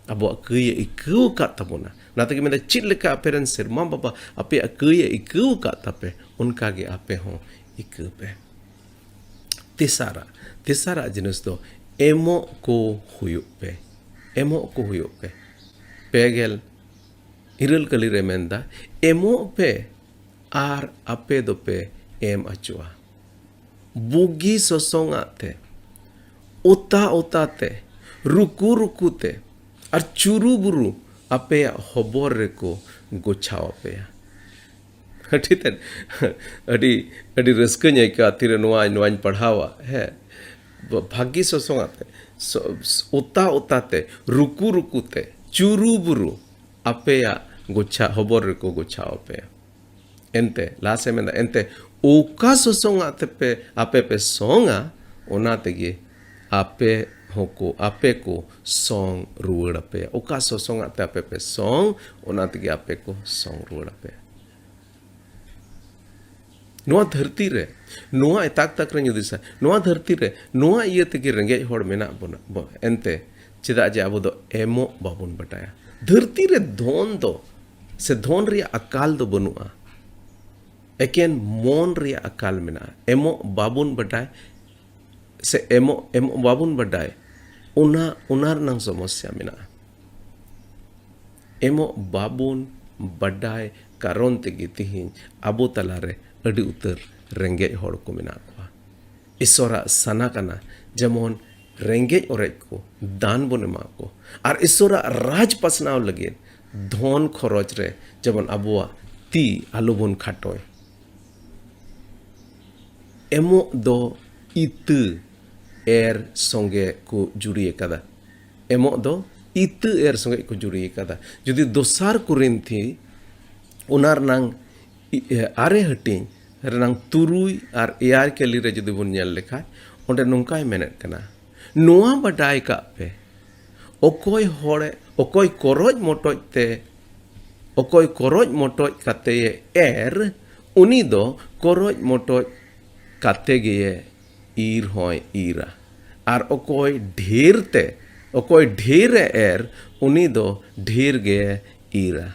ᱟᱵᱚᱣᱟᱜ ᱠᱟᱹᱭ ᱮ ᱤᱠᱟᱹᱣ ᱟᱠᱟᱫ ᱛᱟᱵᱚᱱᱟ᱾ ᱚᱱᱟ ᱛᱮᱜᱮ ᱢᱮᱱᱫᱟ, ᱪᱮᱫ ᱞᱮᱠᱟ ᱟᱯᱮ ᱨᱮᱱ ᱥᱮᱨᱢᱟ ᱵᱟᱵᱟ ᱟᱯᱮᱭᱟᱜ ᱠᱟᱹᱭ ᱮ ᱤᱠᱟᱹᱣ ᱟᱠᱟᱫ ᱛᱟᱯᱮ, ᱚᱱᱠᱟ ᱜᱮ ᱟᱯᱮ ᱦᱚᱸ ᱤᱠᱟᱹ ᱯᱮ᱾ ᱛᱮᱥᱟᱨᱟᱜ, ᱛᱮᱥᱟᱨᱟᱜ ᱡᱤᱱᱤᱥ ᱫᱚ ᱮᱢᱚᱜ ᱠᱚ ᱦᱩᱭᱩᱜ ᱯᱮ, ᱮᱢᱚᱜ ᱠᱚ ᱦᱩᱭᱩᱜ ᱯᱮ᱾ ᱯᱮ ᱜᱮᱞ ᱤᱨᱟᱹᱞ ᱠᱟᱹᱞᱤ ᱨᱮ ᱢᱮᱱᱫᱟ, ᱮᱢᱚᱜ ᱯᱮ ᱟᱨ ᱟᱯᱮ ᱫᱚᱯᱮ ᱮᱢ ᱟᱪᱚᱜᱼᱟ᱾ ᱵᱩᱜᱤ ᱥᱚᱥᱚᱝᱟᱜ ᱛᱮ, ᱚᱛᱟ ᱚᱛᱟ ᱛᱮ, ᱨᱩᱠᱩ ᱨᱩᱠᱩ ᱛᱮ ᱟᱨ ᱪᱩᱨᱩ ᱵᱩᱨᱩ ᱟᱯᱮᱭᱟᱜ ᱦᱚᱵᱚᱨ ᱨᱮᱠᱚ ᱜᱚᱪᱷᱟᱣ ᱟᱯᱮᱭᱟ᱾ ᱟᱹᱰᱤ ᱛᱮᱫ, ᱟᱹᱰᱤ, ᱟᱹᱰᱤ ᱨᱟᱹᱥᱠᱟᱹᱧ ᱟᱹᱭᱠᱟᱹᱣᱟ ᱛᱤᱨᱮ ᱱᱚᱣᱟ, ᱱᱚᱣᱟᱧ ᱯᱟᱲᱦᱟᱣᱟ᱾ ᱦᱮᱸ, ᱵᱷᱟᱹᱜᱤ ᱥᱚᱥᱚᱝᱟᱜ ᱛᱮ, ᱥᱚ-, ᱚᱛᱟ ᱚᱛᱟ ᱛᱮ, ᱨᱩᱠᱩ ᱨᱩᱠᱩ ᱛᱮ, ᱪᱩᱨᱩ ᱵᱩᱨᱩ ᱟᱯᱮᱭᱟᱜ ᱜᱚᱪᱷᱟ, ᱦᱚᱵᱚᱨ ᱨᱮᱠᱚ ᱜᱚᱪᱷᱟᱣ ᱟᱯᱮᱭᱟ᱾ ᱮᱱᱛᱮ, ᱞᱟᱦᱟ ᱥᱮᱫ ᱢᱮᱱᱫᱟ, ᱮᱱᱛᱮ ᱚᱠᱟ ᱥᱚᱥᱚᱝᱟᱜ ᱛᱮᱯᱮ, ᱟᱯᱮ ᱯᱮ ᱥᱚᱝᱟ, ᱚᱱᱟ ᱛᱮᱜᱮ ᱟᱯᱮ ᱦᱚᱸᱠᱚ, ᱟᱯᱮ ᱠᱚ ᱥᱚᱝ ᱨᱩᱣᱟᱹᱲ ᱟᱯᱮᱭᱟ᱾ ᱚᱠᱟ ᱥᱚᱥᱚᱝᱟᱜ ᱛᱮ ᱟᱯᱮ ᱯᱮ ᱥᱚᱝ, ᱚᱱᱟ ᱛᱮᱜᱮ ᱟᱯᱮ ᱠᱚ ᱥᱚᱝ ᱨᱩᱣᱟᱹᱲ ᱟᱯᱮᱭᱟ᱾ ᱱᱚᱣᱟ ᱫᱷᱟᱹᱨᱛᱤ ᱨᱮ, ᱱᱚᱣᱟ ᱮᱛᱟᱠ ᱛᱟᱠ ᱨᱮ ᱡᱩᱫᱤ ᱥᱟ-, ᱱᱚᱣᱟ ᱫᱷᱟᱹᱨᱛᱤ ᱨᱮ ᱱᱚᱣᱟ ᱤᱭᱟᱹ ᱛᱮᱜᱮ ᱨᱮᱸᱜᱮᱡ ᱦᱚᱲ ᱢᱮᱱᱟᱜ ᱵᱚᱱᱟ, ᱵᱚ-, ᱮᱱᱛᱮ ᱪᱮᱫᱟᱜ ᱡᱮ ᱟᱵᱚ ᱫᱚ ᱮᱢᱚᱜ ᱵᱟᱵᱚᱱ ᱵᱟᱰᱟᱭᱟ᱾ ᱫᱷᱟᱹᱨᱛᱤ ᱨᱮ ᱫᱷᱚᱱ ᱫᱚ, ᱥᱮ ᱫᱷᱚᱱ ᱨᱮᱭᱟᱜ ᱟᱠᱟᱞ ᱫᱚ ᱵᱟᱹᱱᱩᱜᱼᱟ, ᱮᱠᱮᱱ ᱢᱚᱱ ᱨᱮᱭᱟᱜ ᱟᱠᱟᱞ ᱢᱮᱱᱟᱜᱼᱟ᱾ ᱮᱢᱚᱜ ᱵᱟᱵᱚᱱ ᱵᱟᱰᱟᱭ, ᱥᱮ ᱮᱢᱚᱜ, ᱮᱢᱚᱜ ᱵᱟᱵᱚᱱ ᱵᱟᱰᱟᱭ, ᱚᱱᱟ, ᱚᱱᱟ ᱨᱮᱱᱟᱝ ᱥᱚᱢᱚᱥᱥᱟ ᱢᱮᱱᱟᱜᱼᱟ᱾ ᱮᱢᱚᱜ ᱵᱟᱵᱚᱱ ᱵᱟᱰᱟᱭ ᱠᱟᱨᱚᱱ ᱛᱮᱜᱮ ᱛᱤᱦᱤᱧ ᱟᱵᱚ ᱛᱟᱞᱟᱨᱮ ᱟᱹᱰᱤ ᱩᱛᱟᱹᱨ ᱨᱮᱸᱜᱮᱡ ᱦᱚᱲ ᱠᱚ ᱢᱮᱱᱟᱜ ᱠᱚᱣᱟ᱾ ᱤᱥᱚᱨᱟᱜ ᱥᱟᱱᱟ ᱠᱟᱱᱟ ᱡᱮᱢᱚᱱ ᱨᱮᱸᱜᱮᱡ ᱚᱨᱮᱡ ᱠᱚ ᱫᱟᱱ ᱵᱚᱱ ᱮᱢᱟ ᱠᱚ, ᱟᱨ ᱤᱥᱚᱨᱟᱜ ᱨᱟᱡᱽ ᱯᱟᱥᱱᱟᱣ ᱞᱟᱹᱜᱤᱫ ᱫᱷᱚᱱ ᱠᱷᱚᱨᱚᱪ ᱨᱮ ᱡᱮᱢᱚᱱ ᱟᱵᱚᱣᱟᱜ ᱛᱤ ᱟᱞᱚᱵᱚᱱ ᱠᱷᱟᱴᱚᱭ᱾ ᱮᱢᱚᱜ ᱫᱚ ᱤᱛᱟᱹ ᱮᱨ ᱥᱚᱸᱜᱮ ᱠᱚ ᱡᱩᱲᱤ ᱟᱠᱟᱫᱟ᱾ ᱮᱢᱚᱜ ᱫᱚ ᱤᱛᱟᱹ ᱮᱨ ᱥᱚᱸᱜᱮ ᱠᱚ ᱡᱩᱲᱤ ᱟᱠᱟᱫᱟ᱾ ᱡᱩᱫᱤ ᱫᱚᱥᱟᱨ ᱠᱚᱨᱤᱱᱛᱷᱤ ᱚᱱᱟ ᱨᱮᱱᱟᱝ ᱤ-, ᱮ, ᱟᱨᱮ ᱦᱟᱹᱴᱤᱧ ᱨᱮᱱᱟᱝ ᱛᱩᱨᱩᱭ ᱟᱨ ᱮᱭᱟᱭ ᱠᱟᱹᱞᱤ ᱨᱮ ᱡᱩᱫᱤ ᱵᱚᱱ ᱧᱮᱞ ᱞᱮᱠᱷᱟᱱ, ᱚᱸᱰᱮ ᱱᱚᱝᱠᱟᱭ ᱢᱮᱱᱮᱫ ᱠᱟᱱᱟ, ᱱᱚᱣᱟ ᱵᱟᱰᱟᱭ ᱠᱟᱜ ᱯᱮ, ᱚᱠᱚᱭ ᱦᱚᱲᱮ, ᱚᱠᱚᱭ ᱠᱚᱨᱚᱡ ᱢᱚᱴᱚᱡ ᱛᱮ, ᱚᱠᱚᱭ ᱠᱚᱨᱚᱡ ᱢᱚᱴᱚᱡ ᱠᱟᱛᱮᱭᱮ ᱮᱨ, ᱩᱱᱤ ᱫᱚ ᱠᱚᱨᱚᱡ ᱢᱚᱴᱚᱡ ᱠᱟᱛᱮ ᱜᱮᱭᱮ ᱤᱨ ᱦᱚᱸᱭ ᱤᱨᱟ᱾ ᱟᱨ ᱚᱠᱚᱭ ᱰᱷᱮᱨ ᱛᱮ, ᱚᱠᱚᱭ ᱰᱷᱮᱨᱮ ᱮᱨ, ᱩᱱᱤ ᱫᱚ ᱰᱷᱮᱨ ᱜᱮ ᱤᱨᱟ᱾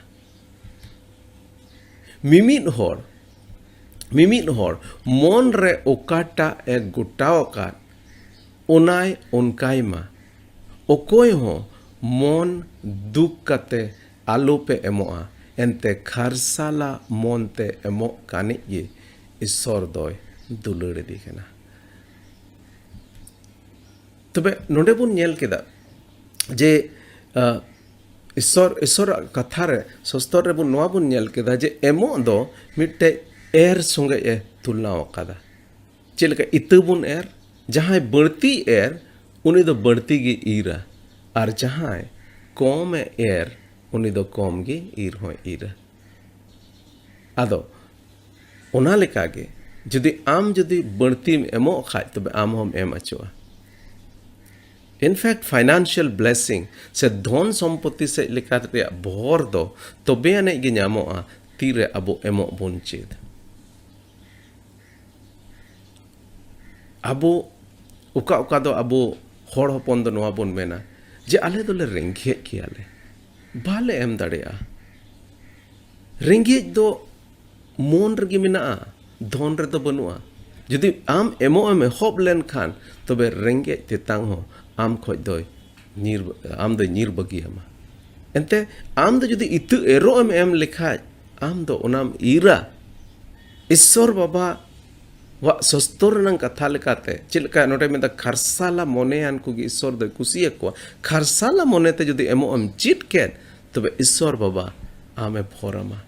ᱢᱤᱢᱤᱫ ᱦᱚᱲ, ᱢᱤᱢᱤᱫ ᱦᱚᱲ ᱢᱚᱱ ᱨᱮ ᱚᱠᱟᱴᱟᱜ ᱮ ᱜᱚᱴᱟᱣ ᱟᱠᱟᱫ, ᱚᱱᱟᱭ ᱚᱱᱠᱟᱭ ᱢᱟ᱾ ᱚᱠᱚᱭ ᱦᱚᱸ ᱢᱚᱱ ᱫᱩᱠ ᱠᱟᱛᱮ ᱟᱞᱚᱯᱮ ᱮᱢᱚᱜᱼᱟ, ᱮᱱᱛᱮ ᱠᱷᱟᱨᱥᱟᱞᱟ ᱢᱚᱱ ᱛᱮ ᱮᱢᱚᱜ ᱠᱟᱱᱤᱡ ᱜᱮ ᱤᱥᱥᱚᱨ ᱫᱚᱭ ᱫᱩᱞᱟᱹᱲ ᱤᱫᱤ ᱠᱟᱱᱟ᱾ ᱛᱚᱵᱮ ᱱᱚᱰᱮ ᱵᱚᱱ ᱧᱮᱞ ᱠᱮᱫᱟ ᱡᱮ, ᱟ, ᱤᱥᱥᱚᱨ, ᱤᱥᱥᱚᱨᱟᱜ ᱠᱟᱛᱷᱟ ᱨᱮ, ᱥᱚᱥᱛᱚᱨ ᱨᱮᱵᱚᱱ, ᱱᱚᱣᱟ ᱵᱚᱱ ᱧᱮᱞ ᱠᱮᱫᱟ ᱡᱮ ᱮᱢᱚᱜ ᱫᱚ ᱢᱤᱫᱴᱮᱡ ᱮᱨ ᱥᱚᱸᱜᱮ ᱮ ᱛᱩᱞᱱᱟᱣ ᱟᱠᱟᱫᱟ᱾ ᱪᱮᱫ ᱞᱮᱠᱟ ᱤᱛᱟᱹ ᱵᱚᱱ ᱮᱨ, ᱡᱟᱦᱟᱸᱭ ᱵᱟᱹᱲᱛᱤ ᱮᱨ, ᱩᱱᱤ ᱫᱚ ᱵᱟᱹᱲᱛᱤ ᱜᱮ ᱤᱨᱟ, ᱟᱨ ᱡᱟᱦᱟᱸᱭ ᱠᱚᱢᱮ ᱮᱨ, ᱩᱱᱤ ᱫᱚ ᱠᱚᱢ ᱜᱮ ᱤᱨ ᱦᱚᱸᱭ ᱤᱨᱟ᱾ ᱟᱫᱚ ᱚᱱᱟ ᱞᱮᱠᱟᱜᱮ ᱡᱩᱫᱤ ᱟᱢ ᱡᱩᱫᱤ ᱵᱟᱹᱲᱛᱤᱢ ᱮᱢᱚᱜ ᱠᱷᱟᱡ, ᱛᱚᱵᱮ ᱟᱢ ᱦᱚᱸᱢ ᱮᱢ ᱦᱚᱪᱚᱜᱼᱟ᱾ In fact, financial blessing ᱥᱮ ᱫᱷᱚᱱ ᱥᱚᱢᱯᱚᱛᱤ ᱥᱮᱫ ᱞᱮᱠᱟ ᱨᱮᱭᱟᱜ ᱵᱷᱚᱨ ᱫᱚ ᱛᱚᱵᱮ ᱟᱹᱱᱤᱡ ᱜᱮ ᱧᱟᱢᱚᱜᱼᱟ, ᱛᱤᱨᱮ ᱟᱵᱚ ᱮᱢᱚᱜ ᱵᱚᱱ ᱪᱮᱫ᱾ ᱟᱵᱚ ᱚᱠᱟ ᱚᱠᱟ ᱫᱚ ᱟᱵᱚ ᱦᱚᱲ ᱦᱚᱯᱚᱱ ᱫᱚ ᱱᱚᱣᱟ ᱵᱚᱱ ᱢᱮᱱᱟ ᱡᱮ ᱟᱞᱮ ᱫᱚᱞᱮ ᱨᱮᱸᱜᱮᱡ ᱜᱮᱭᱟᱞᱮ, ᱵᱟᱞᱮ ᱮᱢ ᱫᱟᱲᱮᱭᱟᱜᱼᱟ᱾ ᱨᱮᱸᱜᱮᱡ ᱫᱚ ᱢᱚᱱ ᱨᱮᱜᱮ ᱢᱮᱱᱟᱜᱼᱟ, ᱫᱷᱚᱱ ᱨᱮᱫᱚ ᱵᱟᱹᱱᱩᱜᱼᱟ᱾ ᱡᱩᱫᱤ ᱟᱢ ᱮᱢᱚᱜ ᱮᱢ ᱮᱦᱚᱵ ᱞᱮᱱᱠᱷᱟᱱ, ᱛᱚᱵᱮ ᱨᱮᱸᱜᱮᱡ ᱛᱮᱛᱟᱝ ᱦᱚᱸ ᱟᱢ ᱠᱷᱚᱡ ᱫᱚᱭ ᱧᱤᱨ, ᱟᱢ ᱫᱚᱭ ᱧᱤᱨ ᱵᱟᱹᱜᱤᱭᱟᱢᱟ᱾ ᱮᱱᱛᱮ ᱟᱢ ᱫᱚ ᱡᱩᱫᱤ ᱤᱛᱟᱹ ᱮᱨᱚᱜ ᱮᱢ ᱮᱢ ᱞᱮᱠᱷᱟᱡ, ᱟᱢ ᱫᱚ ᱚᱱᱟᱢ ᱤᱨᱟ᱾ ᱤᱥᱥᱚᱨ ᱵᱟᱵᱟ ᱣᱟᱜ ᱥᱚᱥᱛᱚᱨ ᱨᱮᱱᱟᱝ ᱠᱟᱛᱷᱟ ᱞᱮᱠᱟᱛᱮ ᱪᱮᱫ ᱞᱮᱠᱟ ᱱᱚᱰᱮ ᱢᱮᱱᱫᱟ, ᱠᱷᱟᱨᱥᱟᱞᱟ ᱢᱚᱱᱮᱭᱟᱱ ᱠᱚᱜᱮ ᱤᱥᱥᱚᱨ ᱫᱚᱭ ᱠᱩᱥᱤᱭᱟᱠᱚᱣᱟ᱾ ᱠᱷᱟᱨᱥᱟᱞᱟ ᱢᱚᱱᱮᱛᱮ ᱡᱩᱫᱤ ᱮᱢᱚᱜ ᱮᱢ ᱪᱮᱫ ᱠᱮᱫ, ᱛᱚᱵᱮ ᱤᱥᱥᱚᱨ ᱵᱟᱵᱟ ᱟᱢᱮ ᱵᱷᱚᱨᱟᱢᱟ᱾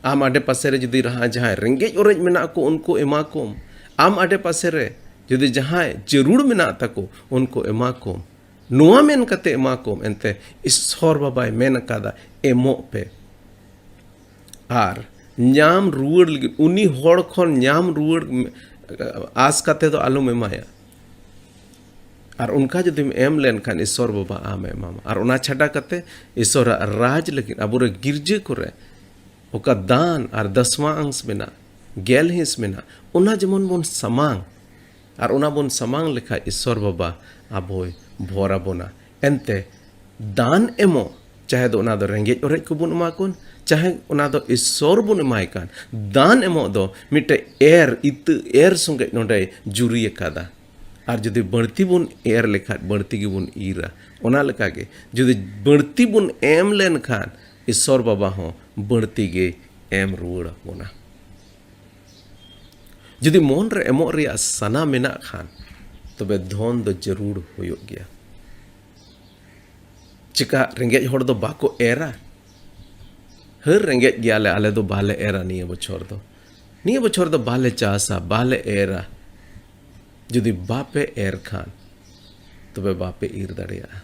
ᱟᱢ ᱟᱰᱮ ᱯᱟᱥᱮ ᱨᱮ ᱡᱩᱫᱤ ᱨᱟᱦᱟ ᱡᱟᱦᱟᱸᱭ ᱨᱮᱸᱜᱮᱡ ᱚᱨᱮᱡ ᱢᱮᱱᱟᱜ ᱠᱚ, ᱩᱱᱠᱩ ᱮᱢᱟ ᱠᱚᱢ᱾ ᱟᱢ ᱟᱰᱮ ᱯᱟᱥᱮ ᱨᱮ ᱡᱩᱫᱤ ᱡᱟᱦᱟᱸᱭ ᱡᱟᱹᱨᱩᱲ ᱢᱮᱱᱟᱜ ᱛᱟᱠᱚ, ᱩᱱᱠᱩ ᱮᱢᱟ ᱠᱚᱢ᱾ ᱱᱚᱣᱟ ᱢᱮᱱ ᱠᱟᱛᱮ ᱮᱢᱟ ᱠᱚᱢ, ᱮᱱᱛᱮ ᱤᱥᱥᱚᱨ ᱵᱟᱵᱟᱭ ᱢᱮᱱ ᱟᱠᱟᱫᱟ, ᱮᱢᱚᱜ ᱯᱮ᱾ ᱟᱨ ᱧᱟᱢ ᱨᱩᱣᱟᱹᱲ ᱞᱟᱹᱜᱤᱫ, ᱩᱱᱤ ᱦᱚᱲ ᱠᱷᱚᱱ ᱧᱟᱢ ᱨᱩᱣᱟᱹᱲ ᱟᱥ ᱠᱟᱛᱮ ᱫᱚ ᱟᱞᱚᱢ ᱮᱢᱟᱭᱟ᱾ ᱟᱨ ᱚᱱᱠᱟ ᱡᱩᱫᱤᱢ ᱮᱢ ᱞᱮᱱᱠᱷᱟᱱ, ᱤᱥᱥᱚᱨ ᱵᱟᱵᱟ ᱟᱢᱮ ᱮᱢᱟᱢᱟ᱾ ᱟᱨ ᱚᱱᱟ ᱪᱷᱟᱰᱟ ᱠᱟᱛᱮ, ᱤᱥᱥᱚᱨᱟᱜ ᱨᱟᱡᱽ ᱞᱟᱹᱜᱤᱫ ᱟᱵᱚᱨᱮ ᱜᱤᱨᱡᱟᱹ ᱠᱚᱨᱮ ᱚᱠᱟ ᱫᱟᱱ ᱟᱨ ᱫᱚᱥᱢᱟ ᱚᱝᱥ ᱢᱮᱱᱟᱜ, ᱜᱮᱞ ᱦᱤᱸᱥ ᱢᱮᱱᱟᱜ, ᱚᱱᱟ ᱡᱮᱢᱚᱱ ᱵᱚᱱ ᱥᱟᱢᱟᱝ᱾ ᱟᱨ ᱚᱱᱟ ᱵᱚᱱ ᱥᱟᱢᱟᱝ ᱞᱮᱠᱷᱟᱡ, ᱤᱥᱥᱚᱨ ᱵᱟᱵᱟ ᱟᱵᱚᱭ ᱵᱷᱚᱨ ᱟᱵᱚᱱᱟ᱾ ᱮᱱᱛᱮ, ᱫᱟᱱ ᱮᱢᱚᱜ, ᱪᱟᱦᱮ ᱫᱚ ᱚᱱᱟ ᱫᱚ ᱨᱮᱸᱜᱮᱡ ᱚᱨᱮᱡ ᱠᱚᱵᱚᱱ ᱮᱢᱟ ᱠᱚᱣᱟ, ᱪᱟᱦᱮ ᱚᱱᱟ ᱫᱚ ᱤᱥᱥᱚᱨ ᱵᱚᱱ ᱮᱢᱟᱭ ᱠᱟᱱ, ᱫᱟᱱ ᱮᱢᱚᱜ ᱫᱚ ᱢᱤᱫᱴᱮᱡ ᱮᱨ, ᱤᱛᱟᱹ ᱮᱨ ᱥᱚᱸᱜᱮ ᱱᱚᱰᱮᱭ ᱡᱩᱨᱤ ᱟᱠᱟᱫᱟ᱾ ᱟᱨ ᱡᱩᱫᱤ ᱵᱟᱹᱲᱛᱤ ᱵᱚᱱ ᱮᱨ ᱞᱮᱠᱷᱟᱡ, ᱵᱟᱹᱲᱛᱤ ᱜᱮᱵᱚᱱ ᱤᱨᱟ᱾ ᱚᱱᱟ ᱞᱮᱠᱟᱜᱮ, ᱡᱩᱫᱤ ᱵᱟᱹᱲᱛᱤ ᱵᱚᱱ ᱮᱢ ᱞᱮᱱᱠᱷᱟᱱ, ᱤᱥᱥᱚᱨ ᱵᱟᱵᱟ ᱦᱚᱸ ᱵᱟᱹᱲᱛᱤ ᱜᱮ ᱮᱢ ᱨᱩᱣᱟᱹᱲ ᱟᱵᱚᱱᱟ᱾ ᱡᱩᱫᱤ ᱢᱚᱱ ᱨᱮ ᱮᱢᱚᱜ ᱨᱮᱭᱟᱜ ᱥᱟᱱᱟ ᱢᱮᱱᱟᱜ ᱠᱷᱟᱱ, ᱛᱚᱵᱮ ᱫᱷᱚᱱ ᱫᱚ ᱡᱟᱹᱨᱩᱲ ᱦᱩᱭᱩᱜ ᱜᱮᱭᱟ᱾ ᱪᱮᱠᱟ ᱨᱮᱸᱜᱮᱡ ᱦᱚᱲ ᱫᱚ ᱵᱟᱠᱚ ᱮᱨᱟ? ᱦᱟᱹᱨ ᱨᱮᱸᱜᱮᱡ ᱜᱮᱭᱟᱞᱮ, ᱟᱞᱮ ᱫᱚ ᱵᱟᱞᱮ ᱮᱨᱟ ᱱᱤᱭᱟᱹ ᱵᱚᱪᱷᱚᱨ ᱫᱚ᱾ ᱱᱤᱭᱟᱹ ᱵᱚᱪᱷᱚᱨ ᱫᱚ ᱵᱟᱞᱮ ᱪᱟᱥᱟ, ᱵᱟᱞᱮ ᱮᱨᱟ᱾ ᱡᱩᱫᱤ ᱵᱟᱯᱮ ᱮᱨ ᱠᱷᱟᱱ, ᱛᱚᱵᱮ ᱵᱟᱯᱮ ᱤᱨ ᱫᱟᱲᱮᱭᱟᱜᱼᱟ᱾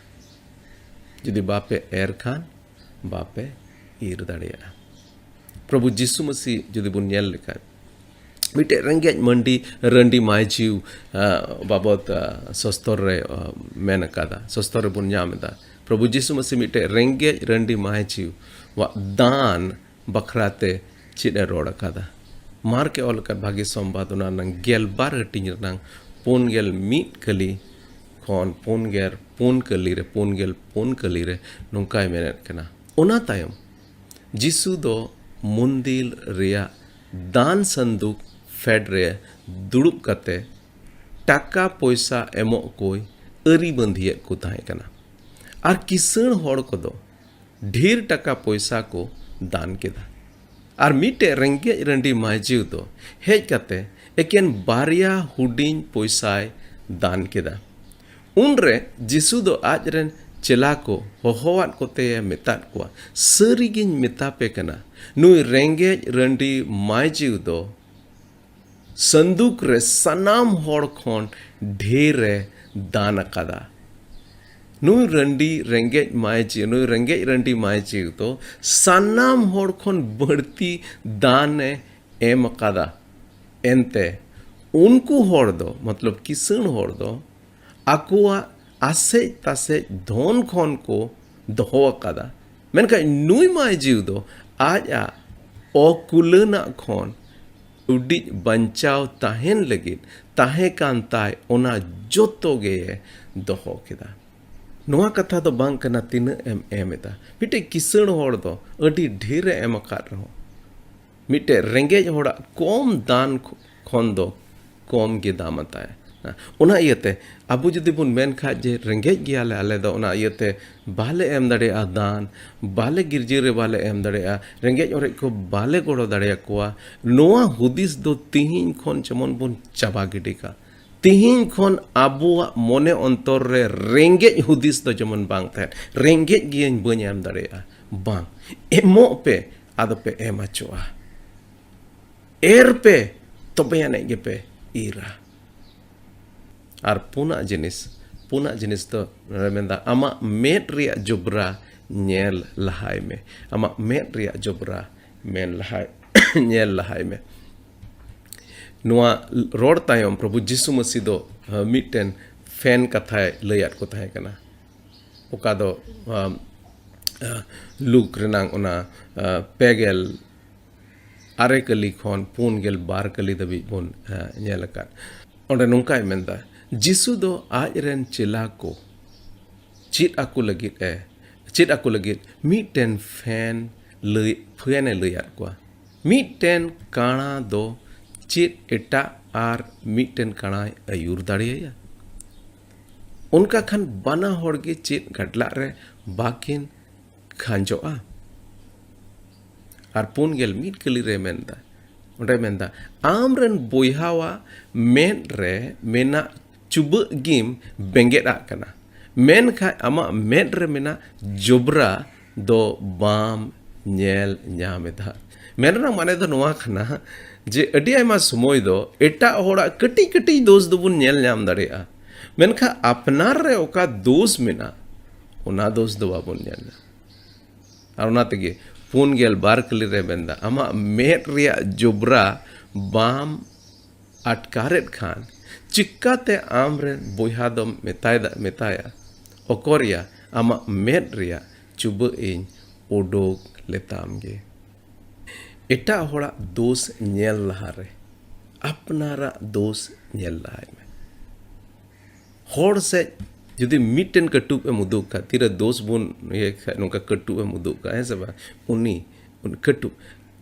ᱡᱩᱫᱤ ᱵᱟᱯᱮ ᱮᱨ ᱠᱷᱟᱱ, ᱵᱟᱯᱮ ᱤᱨ ᱫᱟᱲᱮᱭᱟᱜᱼᱟ᱾ ᱯᱨᱚᱵᱷᱩ ᱡᱤᱥᱩ ᱢᱟᱹᱥᱤ ᱡᱩᱫᱤ ᱵᱚᱱ ᱧᱮᱞ ᱞᱮᱠᱷᱟᱱ, ᱢᱤᱫᱴᱮᱡ ᱨᱮᱸᱜᱮᱡ ᱢᱟᱹᱱᱰᱤ ᱨᱟᱺᱰᱤ ᱢᱟᱹᱭ ᱡᱤᱣ, ᱟ, ᱵᱟᱵᱚᱛ, ᱟ, ᱥᱚᱥᱛᱚᱨ ᱨᱮ, ᱟ, ᱢᱮᱱ ᱟᱠᱟᱫᱟ, ᱥᱚᱥᱛᱚᱨ ᱨᱮᱵᱚᱱ ᱧᱟᱢ ᱮᱫᱟ᱾ ᱯᱨᱚᱵᱷᱩ ᱡᱤᱥᱩ ᱢᱟᱹᱥᱤ ᱢᱤᱫᱴᱮᱡ ᱨᱮᱸᱜᱮᱡ ᱨᱟᱺᱰᱤ ᱢᱟᱹᱭ ᱡᱤᱣ ᱣᱟᱜ ᱫᱟᱱ ᱵᱟᱠᱷᱨᱟ ᱛᱮ ᱪᱮᱫ ᱮ ᱨᱚᱲ ᱟᱠᱟᱫᱟ? ᱢᱟᱨᱠ ᱮ ᱚᱞ ᱟᱠᱟᱫ ᱵᱷᱟᱹᱜᱤ ᱥᱚᱢᱵᱟᱫ, ᱚᱱᱟ ᱨᱮᱱᱟᱝ ᱜᱮᱞ ᱵᱟᱨ ᱦᱟᱹᱴᱤᱧ ᱨᱮᱱᱟᱝ ᱯᱩᱱ ᱜᱮᱞ ᱢᱤᱫ ᱠᱟᱹᱞᱤ ᱠᱷᱚᱱ ᱯᱩᱱ ᱜᱮᱞ ᱯᱩᱱ ᱠᱟᱹᱞᱤ ᱨᱮ, ᱯᱩᱱ ᱜᱮᱞ ᱯᱩᱱ ᱠᱟᱹᱞᱤ ᱨᱮ ᱱᱚᱝᱠᱟᱭ ᱢᱮᱱᱮᱫ ᱠᱟᱱᱟ, ᱚᱱᱟ ᱛᱟᱭᱚᱢ ᱡᱤᱥᱩ ᱫᱚ ᱢᱚᱱᱫᱤᱨ ᱨᱮᱭᱟᱜ ᱫᱟᱱ ᱥᱟᱱᱫᱩᱠ ᱯᱷᱮᱰ ᱨᱮ ᱫᱩᱲᱩᱵ ᱠᱟᱛᱮ ᱴᱟᱠᱟ ᱯᱚᱭᱥᱟ ᱮᱢᱚᱜ ᱠᱚᱭ ᱟᱹᱨᱤ ᱵᱟᱸᱫᱷᱤᱭᱮᱫ ᱠᱚ ᱛᱟᱦᱮᱸ ᱠᱟᱱᱟ᱾ ᱟᱨ ᱠᱤᱥᱟᱹᱬ ᱦᱚᱲ ᱠᱚᱫᱚ ᱰᱷᱮᱨ ᱴᱟᱠᱟ ᱯᱚᱭᱥᱟ ᱠᱚ ᱫᱟᱱ ᱠᱮᱫᱟ᱾ ᱟᱨ ᱢᱤᱫᱴᱮᱡ ᱨᱮᱸᱜᱮᱡ ᱨᱟᱺᱰᱤ ᱢᱟᱹᱭᱡᱩ ᱫᱚ ᱦᱮᱡ ᱠᱟᱛᱮ ᱮᱠᱮᱱ ᱵᱟᱨᱭᱟ ᱦᱩᱰᱤᱧ ᱯᱚᱭᱥᱟᱭ ᱫᱟᱱ ᱠᱮᱫᱟ᱾ ᱩᱱᱨᱮ ᱡᱤᱥᱩ ᱫᱚ ᱟᱡ ᱨᱮᱱ ᱪᱮᱞᱟ ᱠᱚ ᱦᱚᱦᱚᱣᱟᱫ ᱠᱚᱛᱮᱭ ᱢᱮᱛᱟᱫ ᱠᱚᱣᱟ, "ᱥᱟᱹᱨᱤᱜᱤᱧ ᱢᱮᱛᱟ ᱯᱮ ᱠᱟᱱᱟ, ᱱᱩᱭ ᱨᱮᱸᱜᱮᱡ ᱨᱟᱺᱰᱤ ᱢᱟᱹᱭᱡᱩ ᱫᱚ ᱥᱟᱱᱫᱩᱠ ᱨᱮ ᱥᱟᱱᱟᱢ ᱦᱚᱲ ᱠᱷᱚᱱ ᱰᱷᱮᱨ ᱮ ᱫᱟᱱ ᱟᱠᱟᱫᱟ᱾ ᱱᱩᱭ ᱨᱟᱺᱰᱤ ᱨᱮᱸᱜᱮᱡ ᱢᱟᱹᱭᱡᱤ, ᱱᱩᱭ ᱨᱮᱸᱜᱮᱡ ᱨᱟᱺᱰᱤ ᱢᱟᱹᱭᱡᱤ ᱫᱚ ᱥᱟᱱᱟᱢ ᱦᱚᱲ ᱠᱷᱚᱱ ᱵᱟᱹᱲᱛᱤ ᱫᱟᱱ ᱮ ᱮᱢ ᱟᱠᱟᱫᱟ᱾ ᱮᱱᱛᱮ ᱩᱱᱠᱩ ᱦᱚᱲ ᱫᱚ, ᱢᱚᱛᱞᱚᱵ ᱠᱤᱥᱟᱹᱬ ᱦᱚᱲ ᱫᱚ, ᱟᱠᱚᱣᱟᱜ ᱟᱥᱮᱡ ᱛᱟᱥᱮᱡ ᱫᱷᱚᱱ ᱠᱷᱚᱱ ᱠᱚ ᱫᱚᱦᱚ ᱟᱠᱟᱫᱟ᱾ ᱢᱮᱱᱠᱷᱟᱱ ᱱᱩᱭ ᱢᱟᱹᱭᱡᱤ ᱫᱚ ᱟᱡᱟᱜ ᱚᱠᱩᱞᱟᱹᱱᱟᱜ ᱠᱷᱚᱱ ᱩᱰᱤᱡ ᱵᱟᱧᱪᱟᱣ ᱛᱟᱦᱮᱱ ᱞᱟᱹᱜᱤᱫ ᱛᱟᱦᱮᱸ ᱠᱟᱱ ᱛᱟᱭ, ᱚᱱᱟ ᱡᱚᱛᱚ ᱜᱮ ᱫᱚᱦᱚ ᱠᱮᱫᱟ᱾ ᱱᱚᱣᱟ ᱠᱟᱛᱷᱟ ᱫᱚ ᱵᱟᱝ ᱠᱟᱱᱟ ᱛᱤᱱᱟᱹᱜ ᱮᱢ ᱮᱢ ᱮᱫᱟ᱾ ᱢᱤᱫᱴᱮᱡ ᱠᱤᱥᱟᱹᱬ ᱦᱚᱲ ᱫᱚ ᱟᱹᱰᱤ ᱰᱷᱮᱨ ᱮ ᱮᱢ ᱟᱠᱟᱫ ᱨᱮᱦᱚᱸ, ᱢᱤᱫᱴᱮᱡ ᱨᱮᱸᱜᱮᱡ ᱦᱚᱲᱟᱜ ᱠᱚᱢ ᱫᱟᱱ ᱠᱷᱚᱱ ᱫᱚ ᱠᱚᱢ ᱜᱮ ᱫᱟᱢ ᱟᱛᱟᱭᱟ᱾ ᱚᱱᱟ ᱤᱭᱟᱹᱛᱮ ᱟᱵᱚ ᱡᱩᱫᱤ ᱵᱚᱱ ᱢᱮᱱ ᱠᱷᱟᱡ ᱡᱮ ᱨᱮᱸᱜᱮᱡ ᱜᱮᱭᱟᱞᱮ ᱟᱞᱮ ᱫᱚ, ᱚᱱᱟ ᱤᱭᱟᱹᱛᱮ ᱵᱟᱞᱮ ᱮᱢ ᱫᱟᱲᱮᱭᱟᱜᱼᱟ ᱫᱟᱱ, ᱵᱟᱞᱮ ᱜᱤᱨᱡᱟᱹ ᱨᱮ ᱵᱟᱞᱮ ᱮᱢ ᱫᱟᱲᱮᱭᱟᱜᱼᱟ, ᱨᱮᱸᱜᱮᱡ ᱚᱨᱮᱡ ᱠᱚ ᱵᱟᱞᱮ ᱜᱚᱲᱚ ᱫᱟᱲᱮᱭᱟᱠᱚᱣᱟ, ᱱᱚᱣᱟ ᱦᱩᱫᱤᱥ ᱫᱚ ᱛᱤᱦᱤᱧ ᱠᱷᱚᱱ ᱡᱮᱢᱚᱱ ᱵᱚᱱ ᱪᱟᱵᱟ ᱜᱤᱰᱤ ᱠᱟᱜ᱾ ᱛᱤᱦᱤᱧ ᱠᱷᱚᱱ ᱟᱵᱚᱣᱟᱜ ᱢᱚᱱᱮ ᱚᱱᱛᱚᱨ ᱨᱮ ᱨᱮᱸᱜᱮᱡ ᱦᱩᱫᱤᱥ ᱫᱚ ᱡᱮᱢᱚᱱ ᱵᱟᱝ ᱛᱟᱦᱮᱱ, ᱨᱮᱸᱜᱮᱡ ᱜᱤᱭᱟᱹᱧ, ᱵᱟᱹᱧ ᱮᱢ ᱫᱟᱲᱮᱭᱟᱜᱼᱟ, ᱵᱟᱝ, ᱮᱢᱚᱜ ᱯᱮ, ᱟᱫᱚ ᱯᱮ ᱮᱢ ᱦᱚᱪᱚᱜᱼᱟ᱾ ᱮᱨ ᱯᱮ, ᱛᱚᱵᱮ ᱟᱹᱱᱤᱡ ᱜᱮᱯᱮ ᱤᱨᱟ᱾ ᱟᱨ ᱯᱩᱱᱟᱜ ᱡᱤᱱᱤᱥ, ᱯᱩᱱᱟᱜ ᱡᱤᱱᱤᱥ ᱫᱚ ᱱᱚᱰᱮ ᱢᱮᱱᱫᱟ, ᱟᱢᱟᱜ ᱢᱮᱫ ᱨᱮᱭᱟᱜ ᱡᱚᱵᱽᱨᱟ ᱧᱮᱞ ᱞᱟᱦᱟᱭ ᱢᱮ᱾ ᱟᱢᱟᱜ ᱢᱮᱫ ᱨᱮᱭᱟᱜ ᱡᱚᱵᱽᱨᱟ ᱢᱮᱱ ᱞᱟᱦᱟᱭ, ᱧᱮᱞ ᱞᱟᱦᱟᱭ ᱢᱮ᱾ ᱱᱚᱣᱟ ᱨᱚᱲ ᱛᱟᱭᱚᱢ ᱯᱨᱚᱵᱷᱩ ᱡᱤᱥᱩ ᱢᱟᱹᱥᱤ ᱫᱚ, ᱟᱸ, ᱢᱤᱫᱴᱮᱱ ᱯᱷᱮᱱ ᱠᱟᱛᱷᱟᱭ ᱞᱟᱹᱭᱟᱫ ᱠᱚ ᱛᱟᱦᱮᱸ ᱠᱟᱱᱟ, ᱚᱠᱟ ᱫᱚ, ᱟᱸ, ᱟᱸ, ᱞᱩᱠ ᱨᱮᱱᱟᱝ ᱚᱱᱟ, ᱟᱸ, ᱯᱮ ᱜᱮᱞ ᱟᱨᱮ ᱠᱟᱹᱞᱤ ᱠᱷᱚᱱ ᱯᱩᱱ ᱜᱮᱞ ᱵᱟᱨ ᱠᱟᱹᱞᱤ ᱫᱷᱟᱹᱵᱤᱡ ᱵᱚᱱ, ᱟᱸ, ᱧᱮᱞ ᱟᱠᱟᱫ᱾ ᱚᱸᱰᱮ ᱱᱚᱝᱠᱟᱭ ᱢᱮᱱᱫᱟ, ᱡᱤᱥᱩ ᱫᱚ ᱟᱡ ᱨᱮᱱ ᱪᱮᱞᱟ ᱠᱚ ᱪᱮᱫ ᱟᱠᱚ ᱞᱟᱹᱜᱤᱫ ᱮ, ᱪᱮᱫ ᱟᱠᱚ ᱞᱟᱹᱜᱤᱫ ᱢᱤᱫᱴᱮᱱ ᱯᱷᱮᱱ ᱞᱟᱹᱭ, ᱯᱷᱮᱱ ᱮ ᱞᱟᱹᱭᱟᱫ ᱠᱚᱣᱟ᱾ ᱢᱤᱫᱴᱮᱱ ᱠᱟᱬᱟ ᱫᱚ ᱪᱮᱫ ᱮᱴᱟᱜ ᱟᱨ ᱢᱤᱫᱴᱮᱱ ᱠᱟᱬᱟᱭ ᱟᱹᱭᱩᱨ ᱫᱟᱲᱮᱭᱟᱭᱟ? ᱚᱱᱠᱟ ᱠᱷᱟᱱ ᱵᱟᱱᱟ ᱦᱚᱲ ᱜᱮ ᱪᱮᱫ ᱜᱟᱰᱞᱟᱜ ᱨᱮ ᱵᱟᱠᱤᱱ ᱠᱷᱟᱸᱡᱚᱜᱼᱟ? ᱟᱨ ᱯᱩᱱ ᱜᱮᱞ ᱢᱤᱫ ᱠᱟᱹᱞᱤ ᱨᱮ ᱢᱮᱱᱫᱟ, ᱚᱸᱰᱮ ᱢᱮᱱᱫᱟ, ᱟᱢ ᱨᱮᱱ ᱵᱚᱭᱦᱟᱣᱟᱜ ᱢᱮᱫ ᱨᱮ ᱢᱮᱱᱟᱜ ᱪᱩᱵᱟᱹᱜ ᱜᱮᱢ ᱵᱮᱸᱜᱮᱫ ᱟᱜ ᱠᱟᱱᱟ, ᱢᱮᱱᱠᱷᱟᱱ ᱟᱢᱟᱜ ᱢᱮᱫ ᱨᱮ ᱢᱮᱱᱟᱜ ᱡᱚᱵᱽᱨᱟ ᱫᱚ ᱵᱟᱢ ᱧᱮᱞ ᱧᱟᱢ ᱮᱫᱟ᱾ ᱢᱮᱱ ᱨᱮᱱᱟᱜ ᱢᱟᱱᱮ ᱫᱚ ᱱᱚᱣᱟ ᱠᱟᱱᱟ, ᱡᱮ ᱟᱹᱰᱤ ᱟᱭᱢᱟ ᱥᱚᱢᱚᱭ ᱫᱚ ᱮᱴᱟᱜ ᱦᱚᱲᱟᱜ ᱠᱟᱹᱴᱤᱡ ᱠᱟᱹᱴᱤᱡ ᱫᱳᱥ ᱫᱚᱵᱚᱱ ᱧᱮᱞ ᱧᱟᱢ ᱫᱟᱲᱮᱭᱟᱜᱼᱟ, ᱢᱮᱱᱠᱷᱟᱱ ᱟᱯᱱᱟᱨ ᱨᱮ ᱚᱠᱟ ᱫᱳᱥ ᱢᱮᱱᱟᱜ, ᱚᱱᱟ ᱫᱳᱥ ᱫᱚ ᱵᱟᱵᱚᱱ ᱧᱮᱞ ᱧᱟᱢᱟ᱾ ᱟᱨ ᱚᱱᱟ ᱛᱮᱜᱮ ᱯᱩᱱ ᱜᱮᱞ ᱵᱟᱨ ᱠᱟᱹᱞᱤ ᱨᱮ ᱢᱮᱱᱫᱟ, ᱟᱢᱟᱜ ᱢᱮᱫ ᱨᱮᱭᱟᱜ ᱡᱚᱵᱽᱨᱟ ᱵᱟᱢ ᱟᱴᱠᱟᱨᱮᱫ ᱠᱷᱟᱱ, ᱪᱤᱠᱟᱛᱮ ᱟᱢᱨᱮᱱ ᱵᱚᱭᱦᱟ ᱫᱚᱢ ᱢᱮᱛᱟᱭ ᱫᱟ-, ᱢᱮᱛᱟᱭᱟ, ᱚᱠᱚᱨᱭᱟ, ᱟᱢᱟᱜ ᱢᱮᱫ ᱨᱮᱭᱟᱜ ᱪᱩᱵᱟᱹᱜ ᱤᱧ ᱩᱰᱩᱠ ᱞᱮᱛᱟᱢ ᱜᱮ? ᱮᱴᱟᱜ ᱦᱚᱲᱟᱜ ᱫᱳᱥ ᱧᱮᱞ ᱞᱟᱦᱟᱨᱮ ᱟᱯᱱᱟᱨᱟᱜ ᱫᱳᱥ ᱧᱮᱞ ᱞᱟᱦᱟᱭ ᱢᱮ᱾ ᱦᱚᱲ ᱥᱮᱫ ᱡᱩᱫᱤ ᱢᱤᱫᱴᱮᱱ ᱠᱟᱹᱴᱩᱵ ᱮᱢ ᱩᱫᱩᱜ ᱠᱷᱟᱡ, ᱛᱤᱨᱮ ᱫᱳᱥ ᱵᱚᱱ ᱤᱭᱟᱹᱭ ᱠᱷᱟᱡ, ᱱᱚᱝᱠᱟ ᱠᱟᱹᱴᱩᱵ ᱮᱢ ᱩᱫᱩᱜ ᱠᱷᱟᱡ, ᱦᱮᱸ ᱥᱮ ᱵᱟᱝ? ᱩᱱᱤ, ᱩᱱᱤ ᱠᱟᱹᱴᱩᱵ,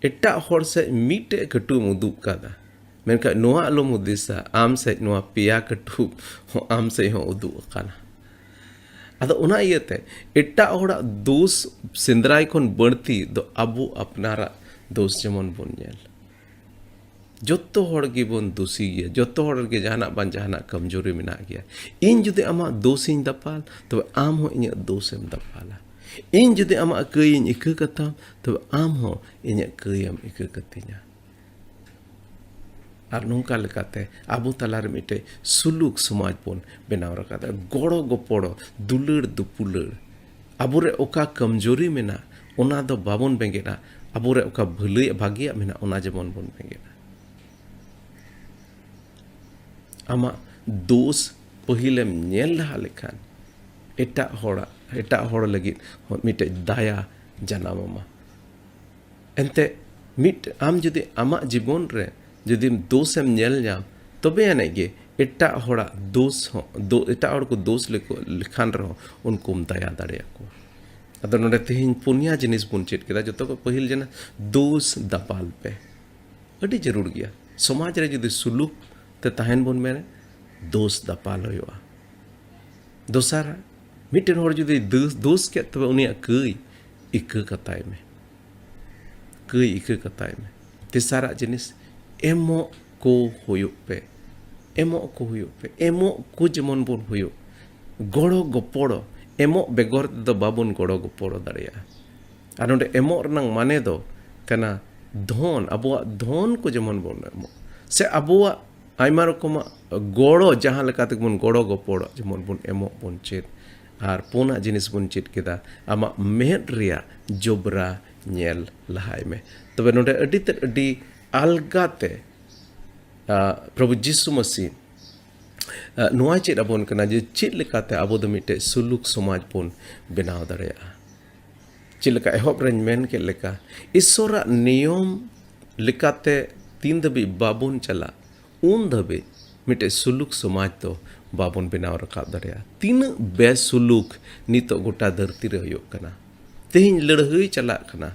ᱮᱴᱟᱜ ᱦᱚᱲ ᱥᱮᱫ ᱢᱤᱫᱴᱮᱡ ᱠᱟᱹᱴᱩᱵ ᱮᱢ ᱩᱫᱩᱜ ᱠᱟᱫᱟ, ᱢᱮᱱᱠᱷᱟᱱ ᱱᱚᱣᱟ ᱟᱞᱚᱢ ᱦᱩᱫᱤᱥᱟ, ᱟᱢ ᱥᱮᱫ ᱱᱚᱣᱟ ᱯᱮᱭᱟ ᱠᱟᱹᱴᱩᱵ ᱦᱚᱸ ᱟᱢ ᱥᱮᱫ ᱦᱚᱸ ᱩᱫᱩᱜ ᱟᱠᱟᱱᱟ᱾ ᱟᱫᱚ ᱚᱱᱟ ᱤᱭᱟᱹᱛᱮ ᱮᱴᱟᱜ ᱦᱚᱲᱟᱜ ᱫᱳᱥ ᱥᱮᱸᱫᱽᱨᱟᱭ ᱠᱷᱚᱱ ᱵᱟᱹᱲᱛᱤ ᱫᱚ ᱟᱵᱚ ᱟᱯᱱᱟᱨᱟᱜ ᱫᱳᱥ ᱡᱮᱢᱚᱱ ᱵᱚᱱ ᱧᱮᱞ᱾ ᱡᱚᱛᱚ ᱦᱚᱲ ᱜᱮᱵᱚᱱ ᱫᱳᱥᱤ ᱜᱮᱭᱟ, ᱡᱚᱛᱚ ᱦᱚᱲ ᱨᱮᱜᱮ ᱡᱟᱦᱟᱱᱟᱜ ᱵᱟᱝ ᱡᱟᱦᱟᱱᱟᱜ ᱠᱚᱢᱡᱳᱨᱤ ᱢᱮᱱᱟᱜ ᱜᱮᱭᱟ᱾ ᱤᱧ ᱡᱩᱫᱤ ᱟᱢᱟᱜ ᱫᱳᱥ ᱤᱧ ᱫᱟᱯᱟᱞ, ᱛᱚᱵᱮ ᱟᱢ ᱦᱚᱸ ᱤᱧᱟᱹᱜ ᱫᱳᱥ ᱮᱢ ᱫᱟᱯᱟᱞᱟ᱾ ᱤᱧ ᱡᱩᱫᱤ ᱟᱢᱟᱜ ᱠᱟᱹᱭ ᱤᱧ ᱤᱠᱟᱹ ᱠᱟᱛᱟᱢ, ᱛᱚᱵᱮ ᱟᱢ ᱦᱚᱸ ᱤᱧᱟᱹᱜ ᱠᱟᱹᱭ ᱮᱢ ᱤᱠᱟᱹ ᱠᱟᱹᱛᱤᱧᱟ᱾ ᱟᱨ ᱱᱚᱝᱠᱟ ᱞᱮᱠᱟᱛᱮ ᱟᱵᱚ ᱛᱟᱞᱟᱨᱮ ᱢᱤᱫᱴᱮᱡ ᱥᱩᱞᱩᱠ ᱥᱚᱢᱟᱡᱽ ᱵᱚᱱ ᱵᱮᱱᱟᱣ ᱨᱟᱠᱟᱫᱟ᱾ ᱜᱚᱲᱚ ᱜᱚᱯᱚᱲᱚ, ᱫᱩᱞᱟᱹᱲ ᱫᱩᱯᱩᱞᱟᱹᱲ, ᱟᱵᱚᱨᱮ ᱚᱠᱟ ᱠᱚᱢᱡᱳᱨᱤ ᱢᱮᱱᱟᱜ, ᱚᱱᱟ ᱫᱚ ᱵᱟᱵᱚᱱ ᱵᱮᱸᱜᱮᱫᱟ᱾ ᱟᱵᱚᱨᱮ ᱚᱠᱟ ᱵᱷᱟᱹᱞᱟᱹᱭᱟᱜ, ᱵᱷᱟᱹᱜᱤᱭᱟᱜ ᱢᱮᱱᱟᱜ, ᱚᱱᱟ ᱡᱮᱢᱚᱱ ᱵᱚᱱ ᱵᱮᱸᱜᱮᱫᱟ᱾ ᱟᱢᱟᱜ ᱫᱳᱥ ᱯᱟᱹᱦᱤᱞᱮᱢ ᱧᱮᱞ ᱞᱟᱦᱟ ᱞᱮᱠᱷᱟᱱ, ᱮᱴᱟᱜ ᱦᱚᱲᱟᱜ, ᱮᱴᱟᱜ ᱦᱚᱲ ᱞᱟᱹᱜᱤᱫ ᱦᱚᱸ ᱢᱤᱫᱴᱮᱡ ᱫᱟᱭᱟ ᱡᱟᱱᱟᱢ ᱟᱢᱟ᱾ ᱮᱱᱛᱮ, ᱢᱤᱫ, ᱟᱢ ᱡᱩᱫᱤ ᱟᱢᱟᱜ ᱡᱤᱵᱚᱱ ᱨᱮ ᱡᱩᱫᱤ ᱫᱳᱥ ᱮᱢ ᱧᱮᱞ ᱧᱟᱢ, ᱛᱚᱵᱮ ᱟᱹᱱᱤᱡ ᱜᱮ ᱮᱴᱟᱜ ᱦᱚᱲᱟᱜ ᱫᱳᱥ ᱦᱚᱸ, ᱫᱳ-, ᱮᱴᱟᱜ ᱦᱚᱲ ᱠᱚ ᱫᱳᱥ ᱞᱮᱠᱚ, ᱞᱮᱠᱷᱟᱱ ᱨᱮᱦᱚᱸ ᱩᱱᱠᱩᱢ ᱫᱟᱭᱟ ᱫᱟᱲᱮᱭᱟᱠᱚᱣᱟ᱾ ᱟᱫᱚ ᱱᱚᱰᱮ ᱛᱮᱦᱮᱧ ᱯᱩᱱᱭᱟ ᱡᱤᱱᱤᱥ ᱵᱚᱱ ᱪᱮᱫ ᱠᱮᱫᱟ᱾ ᱡᱚᱛᱚ ᱠᱷᱚᱱ ᱯᱟᱹᱦᱤᱞ ᱡᱮᱱᱚ ᱫᱳᱥ ᱫᱟᱯᱟᱞ ᱯᱮ᱾ ᱟᱹᱰᱤ ᱡᱟᱹᱨᱩᱲ ᱜᱮᱭᱟ᱾ ᱥᱚᱢᱟᱡᱽ ᱨᱮ ᱡᱩᱫᱤ ᱥᱩᱞᱩᱠ ᱛᱮ ᱛᱟᱦᱮᱱ ᱵᱚᱱ ᱢᱮᱱᱟ, ᱫᱳᱥ ᱫᱟᱯᱟᱞ ᱦᱩᱭᱩᱜᱼᱟ᱾ ᱫᱚᱥᱟᱨ, ᱢᱤᱫᱴᱮᱱ ᱦᱚᱲ ᱡᱩᱫᱤ ᱫᱳᱥ, ᱫᱳᱥ ᱠᱮᱫ, ᱛᱚᱵᱮ ᱩᱱᱤᱭᱟᱜ ᱠᱟᱹᱭ ᱤᱠᱟᱹ ᱠᱟᱛᱟᱭ ᱢᱮ᱾ ᱠᱟᱹᱭ ᱤᱠᱟᱹ ᱠᱟᱛᱟᱭ ᱢᱮ᱾ ᱛᱮᱥᱟᱨᱟᱜ ᱡᱤᱱᱤᱥ, ᱮᱢᱚᱜ ᱠᱚ ᱦᱩᱭᱩᱜ ᱯᱮ᱾ ᱮᱢᱚᱜ ᱠᱚ ᱦᱩᱭᱩᱜ ᱯᱮ᱾ ᱮᱢᱚᱜ ᱠᱚ ᱡᱮᱢᱚᱱ ᱵᱚᱱ ᱦᱩᱭᱩᱜ᱾ ᱜᱚᱲᱚ ᱜᱚᱯᱚᱲᱚ᱾ ᱮᱢᱚᱜ ᱵᱮᱜᱚᱨ ᱛᱮᱫᱚ ᱵᱟᱵᱚᱱ ᱜᱚᱲᱚ ᱜᱚᱯᱚᱲᱚ ᱫᱟᱲᱮᱭᱟᱜᱼᱟ᱾ ᱟᱨ ᱱᱚᱰᱮ ᱮᱢᱚᱜ ᱨᱮᱱᱟᱜ ᱢᱟᱱᱮ ᱫᱚ ᱠᱟᱱᱟ, ᱫᱷᱚᱱ, ᱟᱵᱚᱣᱟᱜ ᱫᱷᱚᱱ ᱠᱚ ᱡᱮᱢᱚᱱ ᱵᱚᱱ ᱮᱢᱚᱜ, ᱥᱮ ᱟᱵᱚᱣᱟᱜ ᱟᱭᱢᱟ ᱨᱚᱠᱚᱢᱟᱜ ᱜᱚᱲᱚ, ᱡᱟᱦᱟᱸ ᱞᱮᱠᱟ ᱛᱮᱵᱚᱱ ᱜᱚᱲᱚ ᱜᱚᱯᱚᱲᱚᱜ, ᱡᱮᱢᱚᱱ ᱵᱚᱱ ᱮᱢᱚᱜ ᱵᱚᱱ ᱪᱮᱫ᱾ ᱟᱨ ᱯᱩᱱᱟᱜ ᱡᱤᱱᱤᱥ ᱵᱚᱱ ᱪᱮᱫ ᱠᱮᱫᱟ, ᱟᱢᱟᱜ ᱢᱮᱫ ᱨᱮᱭᱟᱜ ᱡᱚᱵᱽᱨᱟ ᱧᱮᱞ ᱞᱟᱦᱟᱭ ᱢᱮ᱾ ᱛᱚᱵᱮ ᱱᱚᱰᱮ ᱟᱹᱰᱤ ᱛᱮᱫ, ᱟᱹᱰᱤ ᱟᱞᱜᱟ ᱛᱮ, ᱟ, ᱯᱨᱚᱵᱷᱩ ᱡᱤᱥᱩ ᱢᱟᱹᱥᱤ, ᱟ, ᱱᱚᱣᱟ ᱪᱮᱫ ᱟᱵᱚᱱ ᱠᱟᱱᱟ ᱡᱮ ᱪᱮᱫ ᱞᱮᱠᱟᱛᱮ ᱟᱵᱚ ᱫᱚ ᱢᱤᱫᱴᱮᱡ ᱥᱩᱞᱩᱠ ᱥᱚᱢᱟᱡᱽ ᱵᱚᱱ ᱵᱮᱱᱟᱣ ᱫᱟᱲᱮᱭᱟᱜᱼᱟ᱾ ᱪᱮᱫ ᱞᱮᱠᱟ ᱮᱦᱚᱵ ᱨᱮᱧ ᱢᱮᱱ ᱠᱮᱫ ᱞᱮᱠᱟ, ᱤᱥᱚᱨᱟᱜ ᱱᱤᱭᱚᱢ ᱞᱮᱠᱟᱛᱮ ᱛᱤᱱ ᱫᱷᱟᱹᱵᱤᱡ ᱵᱟᱵᱚᱱ ᱪᱟᱞᱟᱜ, ᱩᱱ ᱫᱷᱟᱹᱵᱤᱡ ᱢᱤᱫᱴᱮᱡ ᱥᱩᱞᱩᱠ ᱥᱚᱢᱟᱡᱽ ᱫᱚ ᱵᱟᱵᱚᱱ ᱵᱮᱱᱟᱣ ᱨᱟᱠᱟᱵ ᱫᱟᱲᱮᱭᱟᱜᱼᱟ᱾ ᱛᱤᱱᱟᱹᱜ ᱵᱮᱥᱩᱞᱩᱠ ᱱᱤᱛᱚᱜ ᱜᱚᱴᱟ ᱫᱷᱟᱹᱨᱛᱤ ᱨᱮ ᱦᱩᱭᱩᱜ ᱠᱟᱱᱟ᱾ ᱛᱮᱦᱮᱧ ᱞᱟᱹᱲᱦᱟᱹᱭ ᱪᱟᱞᱟᱜ ᱠᱟᱱᱟ,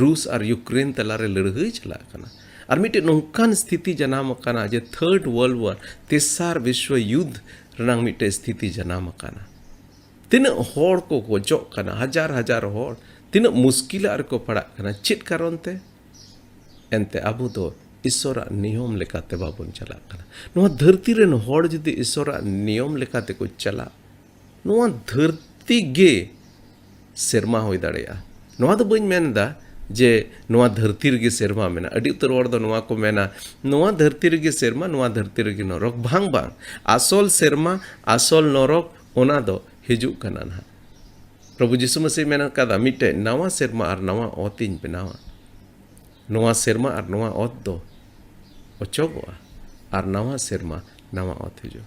ᱨᱩᱥ ᱟᱨ ᱭᱩᱠᱨᱮᱱ ᱛᱟᱞᱟᱨᱮ ᱞᱟᱹᱲᱦᱟᱹᱭ ᱪᱟᱞᱟᱜ ᱠᱟᱱᱟ᱾ ᱟᱨ ᱢᱤᱫᱴᱮᱡ ᱱᱚᱝᱠᱟᱱ ᱥᱛᱷᱤᱛᱤ ᱡᱟᱱᱟᱢ ᱟᱠᱟᱱᱟ ᱡᱮ Third World War, ᱛᱮᱥᱟᱨ ᱵᱤᱥᱣᱚ ᱭᱩᱫᱽᱫᱷ ᱨᱮᱱᱟᱝ ᱢᱤᱫᱴᱮᱡ ᱥᱛᱷᱤᱛᱤ ᱡᱟᱱᱟᱢ ᱟᱠᱟᱱᱟ᱾ ᱛᱤᱱᱟᱹᱜ ᱦᱚᱲ ᱠᱚ ᱜᱚᱡᱚᱜ ᱠᱟᱱᱟ, ᱦᱟᱡᱟᱨ ᱦᱟᱡᱟᱨ ᱦᱚᱲ, ᱛᱤᱱᱟᱹᱜ ᱢᱩᱥᱠᱤᱞᱟᱜ ᱨᱮᱠᱚ ᱯᱟᱲᱟᱜ ᱠᱟᱱᱟ᱾ ᱪᱮᱫ ᱠᱟᱨᱚᱱ ᱛᱮ? ᱮᱱᱛᱮ ᱟᱵᱚ ᱫᱚ ᱤᱥᱚᱨᱟᱜ ᱱᱤᱭᱚᱢ ᱞᱮᱠᱟᱛᱮ ᱵᱟᱵᱚᱱ ᱪᱟᱞᱟᱜ ᱠᱟᱱᱟ᱾ ᱱᱚᱣᱟ ᱫᱷᱟᱹᱨᱛᱤ ᱨᱮᱱ ᱦᱚᱲ ᱡᱩᱫᱤ ᱤᱥᱚᱨᱟᱜ ᱱᱤᱭᱚᱢ ᱞᱮᱠᱟᱛᱮ ᱠᱚ ᱪᱟᱞᱟᱜ, ᱱᱚᱣᱟ ᱫᱷᱟᱹᱨᱛᱤ ᱜᱮ ᱥᱮᱨᱢᱟ ᱦᱩᱭ ᱫᱟᱲᱮᱭᱟᱜᱼᱟ᱾ ᱱᱚᱣᱟ ᱫᱚ ᱵᱟᱹᱧ ᱢᱮᱱ ᱮᱫᱟ ᱡᱮ ᱱᱚᱣᱟ ᱫᱷᱟᱹᱨᱛᱤ ᱨᱮᱜᱮ ᱥᱮᱨᱢᱟ ᱢᱮᱱᱟᱜᱼᱟ᱾ ᱟᱹᱰᱤ ᱩᱛᱟᱹᱨ ᱦᱚᱲ ᱫᱚ ᱱᱚᱣᱟ ᱠᱚ ᱢᱮᱱᱟ, "ᱱᱚᱣᱟ ᱫᱷᱟᱹᱨᱛᱤ ᱨᱮᱜᱮ ᱥᱮᱨᱢᱟ, ᱱᱚᱣᱟ ᱫᱷᱟᱹᱨᱛᱤ ᱨᱮᱜᱮ ᱱᱚᱨᱚᱠ᱾" ᱵᱟᱝ, ᱵᱟᱝ, ᱟᱥᱚᱞ ᱥᱮᱨᱢᱟ, ᱟᱥᱚᱞ ᱱᱚᱨᱚᱠ, ᱚᱱᱟ ᱫᱚ ᱦᱤᱡᱩᱜ ᱠᱟᱱᱟ ᱱᱟᱦᱟᱜ᱾ ᱯᱨᱚᱵᱷᱩ ᱡᱤᱥᱩ ᱢᱟᱹᱥᱤ ᱢᱮᱱ ᱠᱟᱫᱟ, "ᱢᱤᱫᱴᱮᱡ ᱱᱟᱣᱟ ᱥᱮᱨᱢᱟ ᱟᱨ ᱱᱟᱣᱟ ᱚᱛ ᱤᱧ ᱵᱮᱱᱟᱣᱟ, ᱱᱚᱣᱟ ᱥᱮᱨᱢᱟ ᱟᱨ ᱱᱚᱣᱟ ᱚᱛ ᱫᱚ ᱚᱪᱚᱜᱚᱜᱼᱟ, ᱟᱨ ᱱᱟᱣᱟ ᱥᱮᱨᱢᱟ, ᱱᱟᱣᱟ ᱚᱛ ᱦᱤᱡᱩᱜᱼᱟ᱾"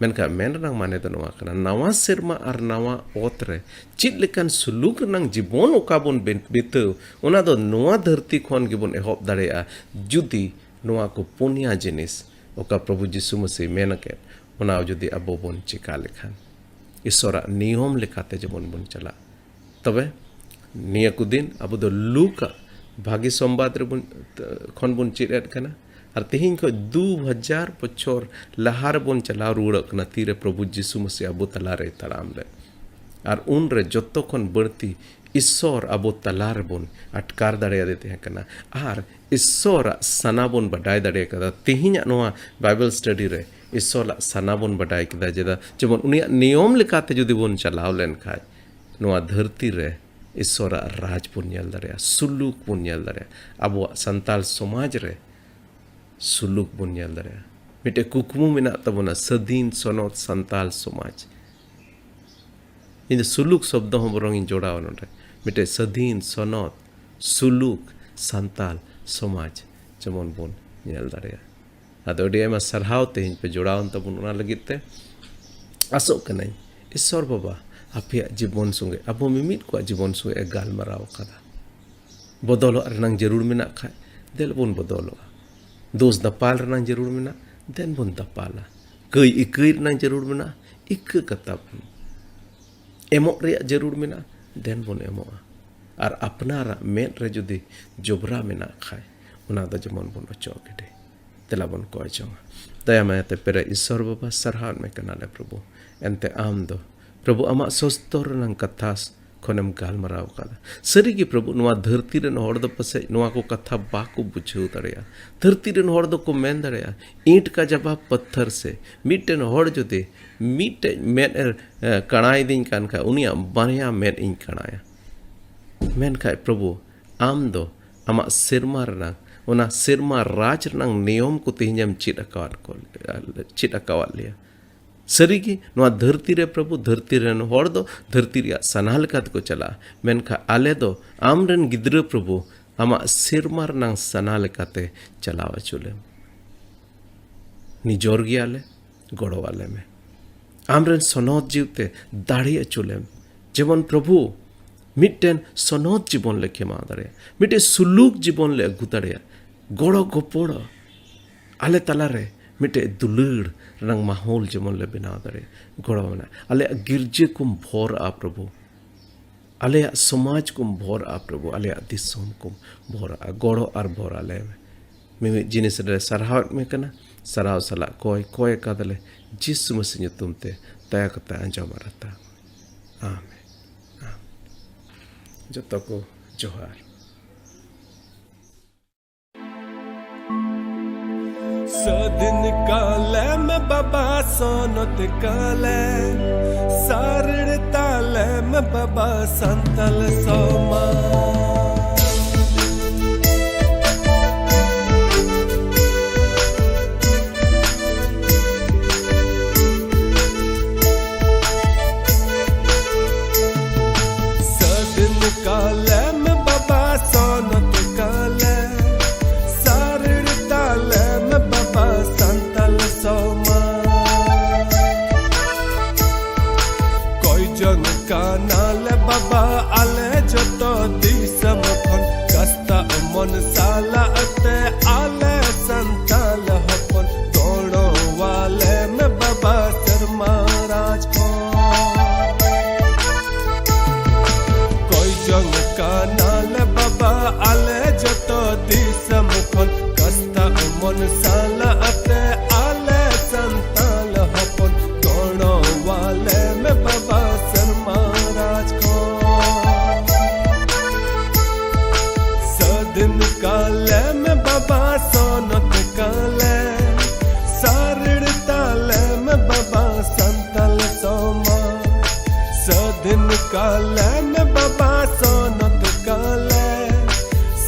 ᱢᱮᱱᱠᱷᱟᱱ ᱢᱮᱱ ᱨᱮᱱᱟᱜ ᱢᱟᱱᱮ ᱫᱚ ᱱᱚᱣᱟ ᱠᱟᱱᱟ, ᱱᱟᱣᱟ ᱥᱮᱨᱢᱟ ᱟᱨ ᱱᱟᱣᱟ ᱚᱛ ᱨᱮ ᱪᱮᱫ ᱞᱮᱠᱟᱱ ᱥᱩᱞᱩᱠ ᱨᱮᱱᱟᱜ ᱡᱤᱵᱚᱱ ᱚᱠᱟ ᱵᱚᱱ ᱵᱤ-, ᱵᱤᱛᱟᱹᱣ, ᱚᱱᱟ ᱫᱚ ᱱᱚᱣᱟ ᱫᱷᱟᱹᱨᱛᱤ ᱠᱷᱚᱱ ᱜᱮᱵᱚᱱ ᱮᱦᱚᱵ ᱫᱟᱲᱮᱭᱟᱜᱼᱟ, ᱡᱩᱫᱤ ᱱᱚᱣᱟ ᱠᱚ ᱯᱩᱱᱭᱟ ᱡᱤᱱᱤᱥ ᱚᱠᱟ ᱯᱨᱚᱵᱷᱩ ᱡᱤᱥᱩ ᱢᱟᱹᱥᱤ ᱢᱮᱱ ᱠᱮᱫ, ᱚᱱᱟ ᱡᱩᱫᱤ ᱟᱵᱚ ᱵᱚᱱ ᱪᱮᱠᱟ ᱞᱮᱠᱷᱟᱱ, ᱤᱥᱚᱨᱟᱜ ᱱᱤᱭᱚᱢ ᱞᱮᱠᱟᱛᱮ ᱡᱮᱢᱚᱱ ᱵᱚᱱ ᱪᱟᱞᱟᱜ᱾ ᱛᱚᱵᱮ ᱱᱤᱭᱟᱹ ᱠᱚ ᱫᱤᱱ ᱟᱵᱚ ᱫᱚ ᱞᱩᱠᱟᱜ ᱵᱷᱟᱹᱜᱤ ᱥᱚᱢᱵᱟᱫ ᱨᱮᱵᱚᱱ, ᱠᱷᱚᱱ ᱵᱚᱱ ᱪᱮᱫ ᱮᱫ ᱠᱟᱱᱟ᱾ ᱟᱨ ᱛᱮᱦᱮᱧ ᱠᱷᱚᱱ ᱫᱩ ᱦᱟᱡᱟᱨ ᱵᱚᱪᱷᱚᱨ ᱞᱟᱦᱟ ᱨᱮᱵᱚᱱ ᱪᱟᱞᱟᱣ ᱨᱩᱣᱟᱹᱲᱚᱜ ᱠᱟᱱᱟ, ᱛᱤᱨᱮ ᱯᱨᱚᱵᱷᱩ ᱡᱤᱥᱩ ᱢᱟᱹᱥᱤ ᱟᱵᱚ ᱛᱟᱞᱟᱨᱮᱭ ᱛᱟᱲᱟᱢ ᱞᱮᱫ᱾ ᱟᱨ ᱩᱱᱨᱮ ᱡᱚᱛᱚ ᱠᱷᱚᱱ ᱵᱟᱹᱲᱛᱤ ᱤᱥᱚᱨ ᱟᱵᱚ ᱛᱟᱞᱟ ᱨᱮᱵᱚᱱ ᱟᱴᱠᱟᱨ ᱫᱟᱲᱮᱭᱟᱫᱮ ᱛᱟᱦᱮᱸ ᱠᱟᱱᱟ᱾ ᱟᱨ ᱤᱥᱚᱨᱟᱜ ᱥᱟᱱᱟ ᱵᱚᱱ ᱵᱟᱰᱟᱭ ᱫᱟᱲᱮ ᱠᱟᱫᱟ᱾ ᱛᱮᱦᱮᱧᱟᱜ ᱱᱚᱣᱟ ᱵᱟᱭᱵᱮᱞ ᱥᱴᱟᱰᱤ ᱨᱮ ᱤᱥᱚᱨᱟᱜ ᱥᱟᱱᱟ ᱵᱚᱱ ᱵᱟᱰᱟᱭ ᱠᱮᱫᱟ, ᱪᱮᱫᱟᱜ? ᱡᱮᱢᱚᱱ ᱩᱱᱤᱭᱟᱜ ᱱᱤᱭᱚᱢ ᱞᱮᱠᱟᱛᱮ ᱡᱩᱫᱤ ᱵᱚᱱ ᱪᱟᱞᱟᱣ ᱞᱮᱱᱠᱷᱟᱡ, ᱱᱚᱣᱟ ᱫᱷᱟᱹᱨᱛᱤ ᱨᱮ ᱤᱥᱚᱨᱟᱜ ᱨᱟᱡᱽ ᱵᱚᱱ ᱧᱮᱞ ᱫᱟᱲᱮᱭᱟᱜᱼᱟ, ᱥᱩᱞᱩᱠ ᱵᱚᱱ ᱧᱮᱞ ᱫᱟᱲᱮᱭᱟᱜᱼᱟ, ᱟᱵᱚᱣᱟᱜ ᱥᱟᱱᱛᱟᱞ ᱥᱚᱢᱟᱡᱽ ᱨᱮ ᱥᱩᱞᱩᱠ ᱵᱚᱱ ᱧᱮᱞ ᱫᱟᱲᱮᱭᱟᱜᱼᱟ᱾ ᱢᱤᱫᱴᱮᱡ ᱠᱩᱠᱢᱩ ᱢᱮᱱᱟᱜ ᱛᱟᱵᱚᱱᱟ, ᱥᱟᱹᱫᱷᱤᱱ ᱥᱚᱱᱚᱛ ᱥᱟᱱᱛᱟᱞ ᱥᱚᱢᱟᱡᱽ᱾ ᱤᱧ ᱫᱚ ᱥᱩᱞᱩᱠ ᱥᱚᱵᱫᱚ ᱦᱚᱸ ᱵᱚᱨᱚᱝ ᱤᱧ ᱡᱚᱲᱟᱣᱟ ᱱᱚᱰᱮ, ᱢᱤᱫᱴᱮᱡ ᱥᱟᱹᱫᱷᱤᱱ ᱥᱚᱱᱚᱛ ᱥᱩᱞᱩᱠ ᱥᱟᱱᱛᱟᱞ ᱥᱚᱢᱟᱡᱽ ᱡᱮᱢᱚᱱ ᱵᱚᱱ ᱧᱮᱞ ᱫᱟᱲᱮᱭᱟᱜᱼᱟ᱾ ᱟᱫᱚ ᱟᱹᱰᱤ ᱟᱭᱢᱟ ᱥᱟᱨᱦᱟᱣ ᱛᱮᱦᱮᱧ ᱯᱮ ᱡᱚᱲᱟᱣ ᱮᱱ ᱛᱟᱵᱚᱱ, ᱚᱱᱟ ᱞᱟᱹᱜᱤᱫ ᱛᱮ ᱟᱥᱚᱜ ᱠᱟᱹᱱᱟᱹᱧ ᱤᱥᱚᱨ ᱵᱟᱵᱟ ᱟᱯᱮᱭᱟᱜ ᱡᱤᱵᱚᱱ ᱥᱚᱸᱜᱮ, ᱟᱵᱚ ᱢᱤᱢᱤᱫ ᱠᱚᱣᱟᱜ ᱡᱤᱵᱚᱱ ᱥᱚᱸᱜᱮ ᱮ ᱜᱟᱞᱢᱟᱨᱟᱣ ᱟᱠᱟᱫᱟ᱾ ᱵᱚᱫᱚᱞᱚᱜ ᱨᱮᱱᱟᱝ ᱡᱟᱹᱨᱩᱲ ᱢᱮᱱᱟᱜ ᱠᱷᱟᱡ ᱫᱮᱞ ᱵᱚᱱ ᱵᱚᱫᱚᱞᱚᱜᱼᱟ᱾ ᱫᱳᱥ ᱫᱟᱯᱟᱞ ᱨᱮᱱᱟᱝ ᱡᱟᱹᱨᱩᱲ ᱢᱮᱱᱟᱜ, ᱫᱮᱱ ᱵᱚᱱ ᱫᱟᱯᱟᱞᱟ᱾ ᱠᱟᱹᱭ ᱤᱠᱟᱹᱭ ᱨᱮᱱᱟᱝ ᱡᱟᱹᱨᱩᱲ ᱢᱮᱱᱟᱜ, ᱤᱠᱟᱹ ᱠᱟᱛᱟ ᱵᱚᱱ᱾ ᱮᱢᱚᱜ ᱨᱮᱭᱟᱜ ᱡᱟᱹᱨᱩᱲ ᱢᱮᱱᱟᱜ, ᱫᱮᱱ ᱵᱚᱱ ᱮᱢᱚᱜᱼᱟ᱾ ᱟᱨ ᱟᱯᱱᱟᱨᱟᱜ ᱢᱮᱫ ᱨᱮ ᱡᱩᱫᱤ ᱡᱚᱵᱽᱨᱟ ᱢᱮᱱᱟᱜ ᱠᱷᱟᱡ, ᱚᱱᱟ ᱫᱚ ᱡᱮᱢᱚᱱ ᱵᱚᱱ ᱚᱪᱚᱜ ᱜᱤᱰᱤ᱾ ᱫᱮᱞᱟ ᱵᱚᱱ ᱠᱚᱭ ᱡᱚᱝᱟ᱾ ᱫᱟᱭᱟ ᱢᱟᱭᱟ ᱛᱮ ᱯᱮᱨᱮᱡ ᱤᱥᱚᱨ ᱵᱟᱵᱟ, ᱥᱟᱨᱦᱟᱣ ᱢᱮ ᱠᱟᱱᱟᱞᱮ ᱯᱨᱚᱵᱷᱩ᱾ ᱮᱱᱛᱮ ᱟᱢ ᱫᱚ ᱯᱨᱚᱵᱷᱩ ᱟᱢᱟᱜ ᱥᱚᱥᱛᱚᱨ ᱨᱮᱱᱟᱝ ᱠᱟᱛᱷᱟ ᱠᱷᱚᱱᱮᱢ ᱜᱟᱞᱢᱟᱨᱟᱣ ᱟᱠᱟᱫᱟ᱾ ᱥᱟᱹᱨᱤᱜᱮ ᱯᱨᱚᱵᱷᱩ, ᱱᱚᱣᱟ ᱫᱷᱟᱹᱨᱛᱤ ᱨᱮᱱ ᱦᱚᱲ ᱫᱚ ᱯᱟᱥᱮᱡ ᱱᱚᱣᱟ ᱠᱚ ᱠᱟᱛᱷᱟ ᱵᱟᱠᱚ ᱵᱩᱡᱷᱟᱹᱣ ᱫᱟᱲᱮᱭᱟᱜᱼᱟ᱾ ᱫᱷᱟᱹᱨᱛᱤ ᱨᱮᱱ ᱦᱚᱲ ᱫᱚᱠᱚ ᱢᱮᱱ ᱫᱟᱲᱮᱭᱟᱜᱼᱟ, ᱤᱸᱴ ᱠᱟ ᱡᱟᱵᱟᱵ ᱯᱟᱛᱷᱟᱨ ᱥᱮ᱾ ᱢᱤᱫᱴᱮᱱ ᱦᱚᱲ ᱡᱩᱫᱤ ᱢᱤᱫᱴᱮᱡ ᱢᱮᱫ ᱮ, ᱮ, ᱠᱟᱬᱟᱭᱮᱫᱤᱧ ᱠᱟᱱ ᱠᱷᱟᱡ, ᱩᱱᱤᱭᱟᱜ ᱵᱟᱨᱭᱟ ᱢᱮᱫ ᱤᱧ ᱠᱟᱬᱟᱭᱟ᱾ ᱢᱮᱱᱠᱷᱟᱡ ᱯᱨᱚᱵᱷᱩ, ᱟᱢ ᱫᱚ ᱟᱢᱟᱜ ᱥᱮᱨᱢᱟ ᱨᱮᱱᱟᱝ, ᱚᱱᱟ ᱥᱮᱨᱢᱟ ᱨᱟᱡᱽ ᱨᱮᱱᱟᱝ ᱱᱤᱭᱚᱢ ᱠᱚ ᱛᱮᱦᱮᱧᱮᱢ ᱪᱮᱫ ᱟᱠᱟᱣᱟᱫ ᱠᱚ, ᱪᱮᱫ ᱟᱠᱟᱣᱟᱫ ᱞᱮᱭᱟ᱾ ᱥᱟᱹᱨᱤᱜᱮ, ᱱᱚᱣᱟ ᱫᱷᱟᱹᱨᱛᱤ ᱨᱮ ᱯᱨᱚᱵᱷᱩ, ᱫᱷᱟᱹᱨᱛᱤ ᱨᱮᱱ ᱦᱚᱲ ᱫᱚ ᱫᱷᱟᱹᱨᱛᱤ ᱨᱮᱭᱟᱜ ᱥᱟᱱᱟ ᱞᱮᱠᱟ ᱛᱮᱠᱚ ᱪᱟᱞᱟᱜᱼᱟ, ᱢᱮᱱᱠᱷᱟᱱ ᱟᱞᱮ ᱫᱚ ᱟᱢ ᱨᱮᱱ ᱜᱤᱫᱽᱨᱟᱹ ᱯᱨᱚᱵᱷᱩ, ᱟᱢᱟᱜ ᱥᱮᱨᱢᱟ ᱨᱮᱱᱟᱝ ᱥᱟᱱᱟ ᱞᱮᱠᱟᱛᱮ ᱪᱟᱞᱟᱣ ᱦᱚᱪᱚ ᱞᱮᱢ᱾ ᱱᱤᱡᱚᱨ ᱜᱮᱭᱟᱞᱮ, ᱜᱚᱲᱚ ᱟᱞᱮ ᱢᱮ᱾ ᱟᱢ ᱨᱮᱱ ᱥᱚᱱᱚᱛ ᱡᱤᱣᱤᱛᱮ ᱫᱟᱲᱮ ᱦᱚᱪᱚ ᱞᱮᱢ, ᱡᱮᱢᱚᱱ ᱯᱨᱚᱵᱷᱩ ᱢᱤᱫᱴᱮᱱ ᱥᱚᱱᱚᱛ ᱡᱤᱵᱚᱱ ᱞᱮ ᱠᱷᱮᱢᱟᱣ ᱫᱟᱲᱮᱭᱟᱜ, ᱢᱤᱫᱴᱮᱱ ᱥᱩᱞᱩᱠ ᱡᱤᱵᱚᱱ ᱞᱮ ᱟᱹᱜᱩ ᱫᱟᱲᱮᱭᱟᱜ, ᱜᱚᱲᱚ ᱜᱚᱯᱚᱲᱚ ᱟᱞᱮ ᱛᱟᱞᱟᱨᱮ ᱢᱤᱫᱴᱮᱡ ᱫᱩᱞᱟᱹᱲ ᱨᱮᱱᱟᱝ ᱢᱟᱦᱚᱞ ᱡᱮᱢᱚᱱ ᱞᱮ ᱵᱮᱱᱟᱣ ᱫᱟᱲᱮᱭᱟᱜ᱾ ᱜᱚᱲᱚ ᱢᱮᱱᱟᱜᱼᱟ᱾ ᱟᱞᱮᱭᱟᱜ ᱜᱤᱨᱡᱟᱹ ᱠᱚᱢ ᱵᱷᱚᱨᱟᱜᱼᱟ ᱯᱨᱚᱵᱷᱩ, ᱟᱞᱮᱭᱟᱜ ᱥᱚᱢᱟᱡᱽ ᱠᱚᱢ ᱵᱷᱚᱨᱟᱜᱼᱟ ᱯᱨᱚᱵᱷᱩ, ᱟᱞᱮᱭᱟᱜ ᱫᱤᱥᱚᱢ ᱠᱚᱢ ᱵᱷᱚᱨᱟᱜᱼᱟ᱾ ᱜᱚᱲᱚ ᱟᱨ ᱵᱷᱚᱨ ᱟᱞᱮ ᱢᱮ᱾ ᱢᱤᱢᱤᱫ ᱡᱤᱱᱤᱥ ᱨᱮ ᱥᱟᱨᱦᱟᱣᱮᱫ ᱢᱮ ᱠᱟᱱᱟ, ᱥᱟᱨᱦᱟᱣ ᱥᱟᱞᱟᱜ ᱠᱚᱭ, ᱠᱚᱭ ᱟᱠᱟᱫᱟᱞᱮ ᱡᱤᱥᱩ ᱢᱟᱹᱥᱤ ᱧᱩᱛᱩᱢ ᱛᱮ᱾ ᱫᱟᱭᱟ ᱠᱟᱛᱮ ᱟᱸᱡᱚᱢ ᱟᱨ ᱦᱟᱛᱟᱣ ᱢᱮ᱾ ᱟᱢᱮᱱ᱾ ᱟᱢᱮᱱ᱾ ᱡᱚᱛᱚ ᱠᱚ ᱡᱚᱦᱟᱨ᱾ ᱥᱟᱹᱫᱷᱤᱱ ᱠᱟᱞᱮᱢ ᱵᱟᱵᱟ ᱥᱚᱱᱚᱛ ᱠᱟᱞᱮ, ᱥᱟᱨᱤᱲ ᱛᱟᱞᱮᱢ ᱵᱟᱵᱟ ᱥᱟᱱᱛᱟᱞ ᱥᱚᱢᱟᱡᱽ᱾ ᱥᱟᱹᱫᱷᱤᱱ ᱠᱟᱞᱮᱢ ᱵᱟᱵᱟ ᱥᱚᱱᱚᱛ ᱠᱟᱞᱮ, ᱥᱟᱨᱤᱲ ᱛᱟᱞᱮᱢ ᱵᱟᱵᱟ ᱥᱟᱱᱛᱟᱞ ᱥᱚᱢᱟᱡᱽ᱾ ᱠᱚᱭ ᱡᱚᱝ ᱠᱟᱱᱟᱞᱮ ᱵᱟᱵᱟ ᱟᱞᱮ ᱡᱚᱛᱚ ᱫᱤᱥᱚᱢ ᱠᱷᱚᱱ, ᱠᱟᱥᱛᱟ ᱢᱚᱱ ᱥᱟᱞᱟᱜ ᱛᱮ ᱟᱞᱮ ᱥᱟᱱᱛᱟᱞ ᱦᱚᱯᱚᱱ, ᱜᱚᱲᱚᱣᱟᱞᱮ ᱢᱮ ᱵᱟᱵᱟ ᱥᱮᱨᱢᱟ ᱨᱟᱡᱽ ᱠᱷᱚᱱ᱾ ᱠᱚᱭ ᱡᱚᱝ ᱠᱟᱱᱟᱞᱮ ᱵᱟᱵᱟ ᱟᱞᱮ ᱡᱚᱛᱚ ᱫᱤᱥᱚᱢ ᱠᱷᱚᱱ, ᱠᱟᱥᱛᱟ ᱢᱚᱱ ᱥᱟᱞᱟᱜ ᱛᱮ ᱟᱞᱮ ᱥᱟᱱᱛᱟᱞ ᱦᱚᱯᱚᱱ, ᱜᱚᱲᱚᱣᱟᱞᱮ ᱢᱮ ᱵᱟᱵᱟ ᱥᱮᱨᱢᱟ ᱨᱟᱡᱽ ᱠᱷᱚᱱ᱾ ᱥᱟᱹᱫᱷᱤᱱ ᱠᱟᱞᱮᱢ ᱵᱟᱵᱟ ᱥᱚᱱᱚᱛ ᱠᱟᱞᱮ, ᱥᱟᱨᱤᱲ ᱛᱟᱞᱮᱢ ᱵᱟᱵᱟ ᱥᱟᱱᱛᱟᱞ ᱥᱚᱢᱟᱡᱽ᱾ ᱥᱟᱹᱫᱷᱤᱱ ᱠᱟᱞᱮᱢ ᱵᱟᱵᱟ ᱥᱚᱱᱚᱛ ᱠᱟᱞᱮ,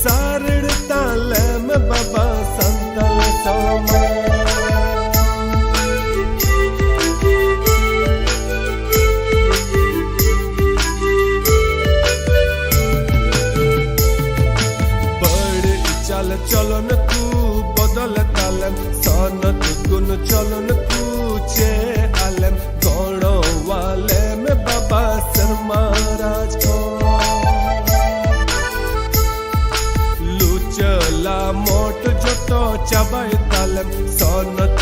ᱥᱟᱨᱤᱲ ᱛᱟᱞᱮᱢ ᱵᱟᱵᱟ ᱥᱟᱱᱛᱟᱞ ᱥᱚᱢᱟᱡᱽ᱾ ᱵᱟᱹᱲᱤᱡ ᱪᱟᱞ ᱪᱚᱞᱚᱱ ᱠᱚ ᱵᱚᱫᱚᱞ ᱛᱟᱞᱮᱢ, ᱥᱚᱱᱚᱛ ᱜᱩᱱ ᱪᱚᱞᱚᱱ ᱠᱚ ᱪᱮᱫ ᱟᱞᱮᱢ, ᱜᱚᱲᱚᱣᱟᱞᱮ ᱢᱮ ᱵᱟᱵᱟ ᱥᱮᱨᱢᱟ ᱨᱟᱡᱽ ᱠᱷᱚᱱ᱾ ᱞᱩᱪᱟᱹ ᱞᱟᱢᱚᱴ ᱡᱚᱛᱚ ᱪᱟᱵᱟᱭ ᱛᱟᱞᱮᱢ, ᱥᱚᱱᱚᱛ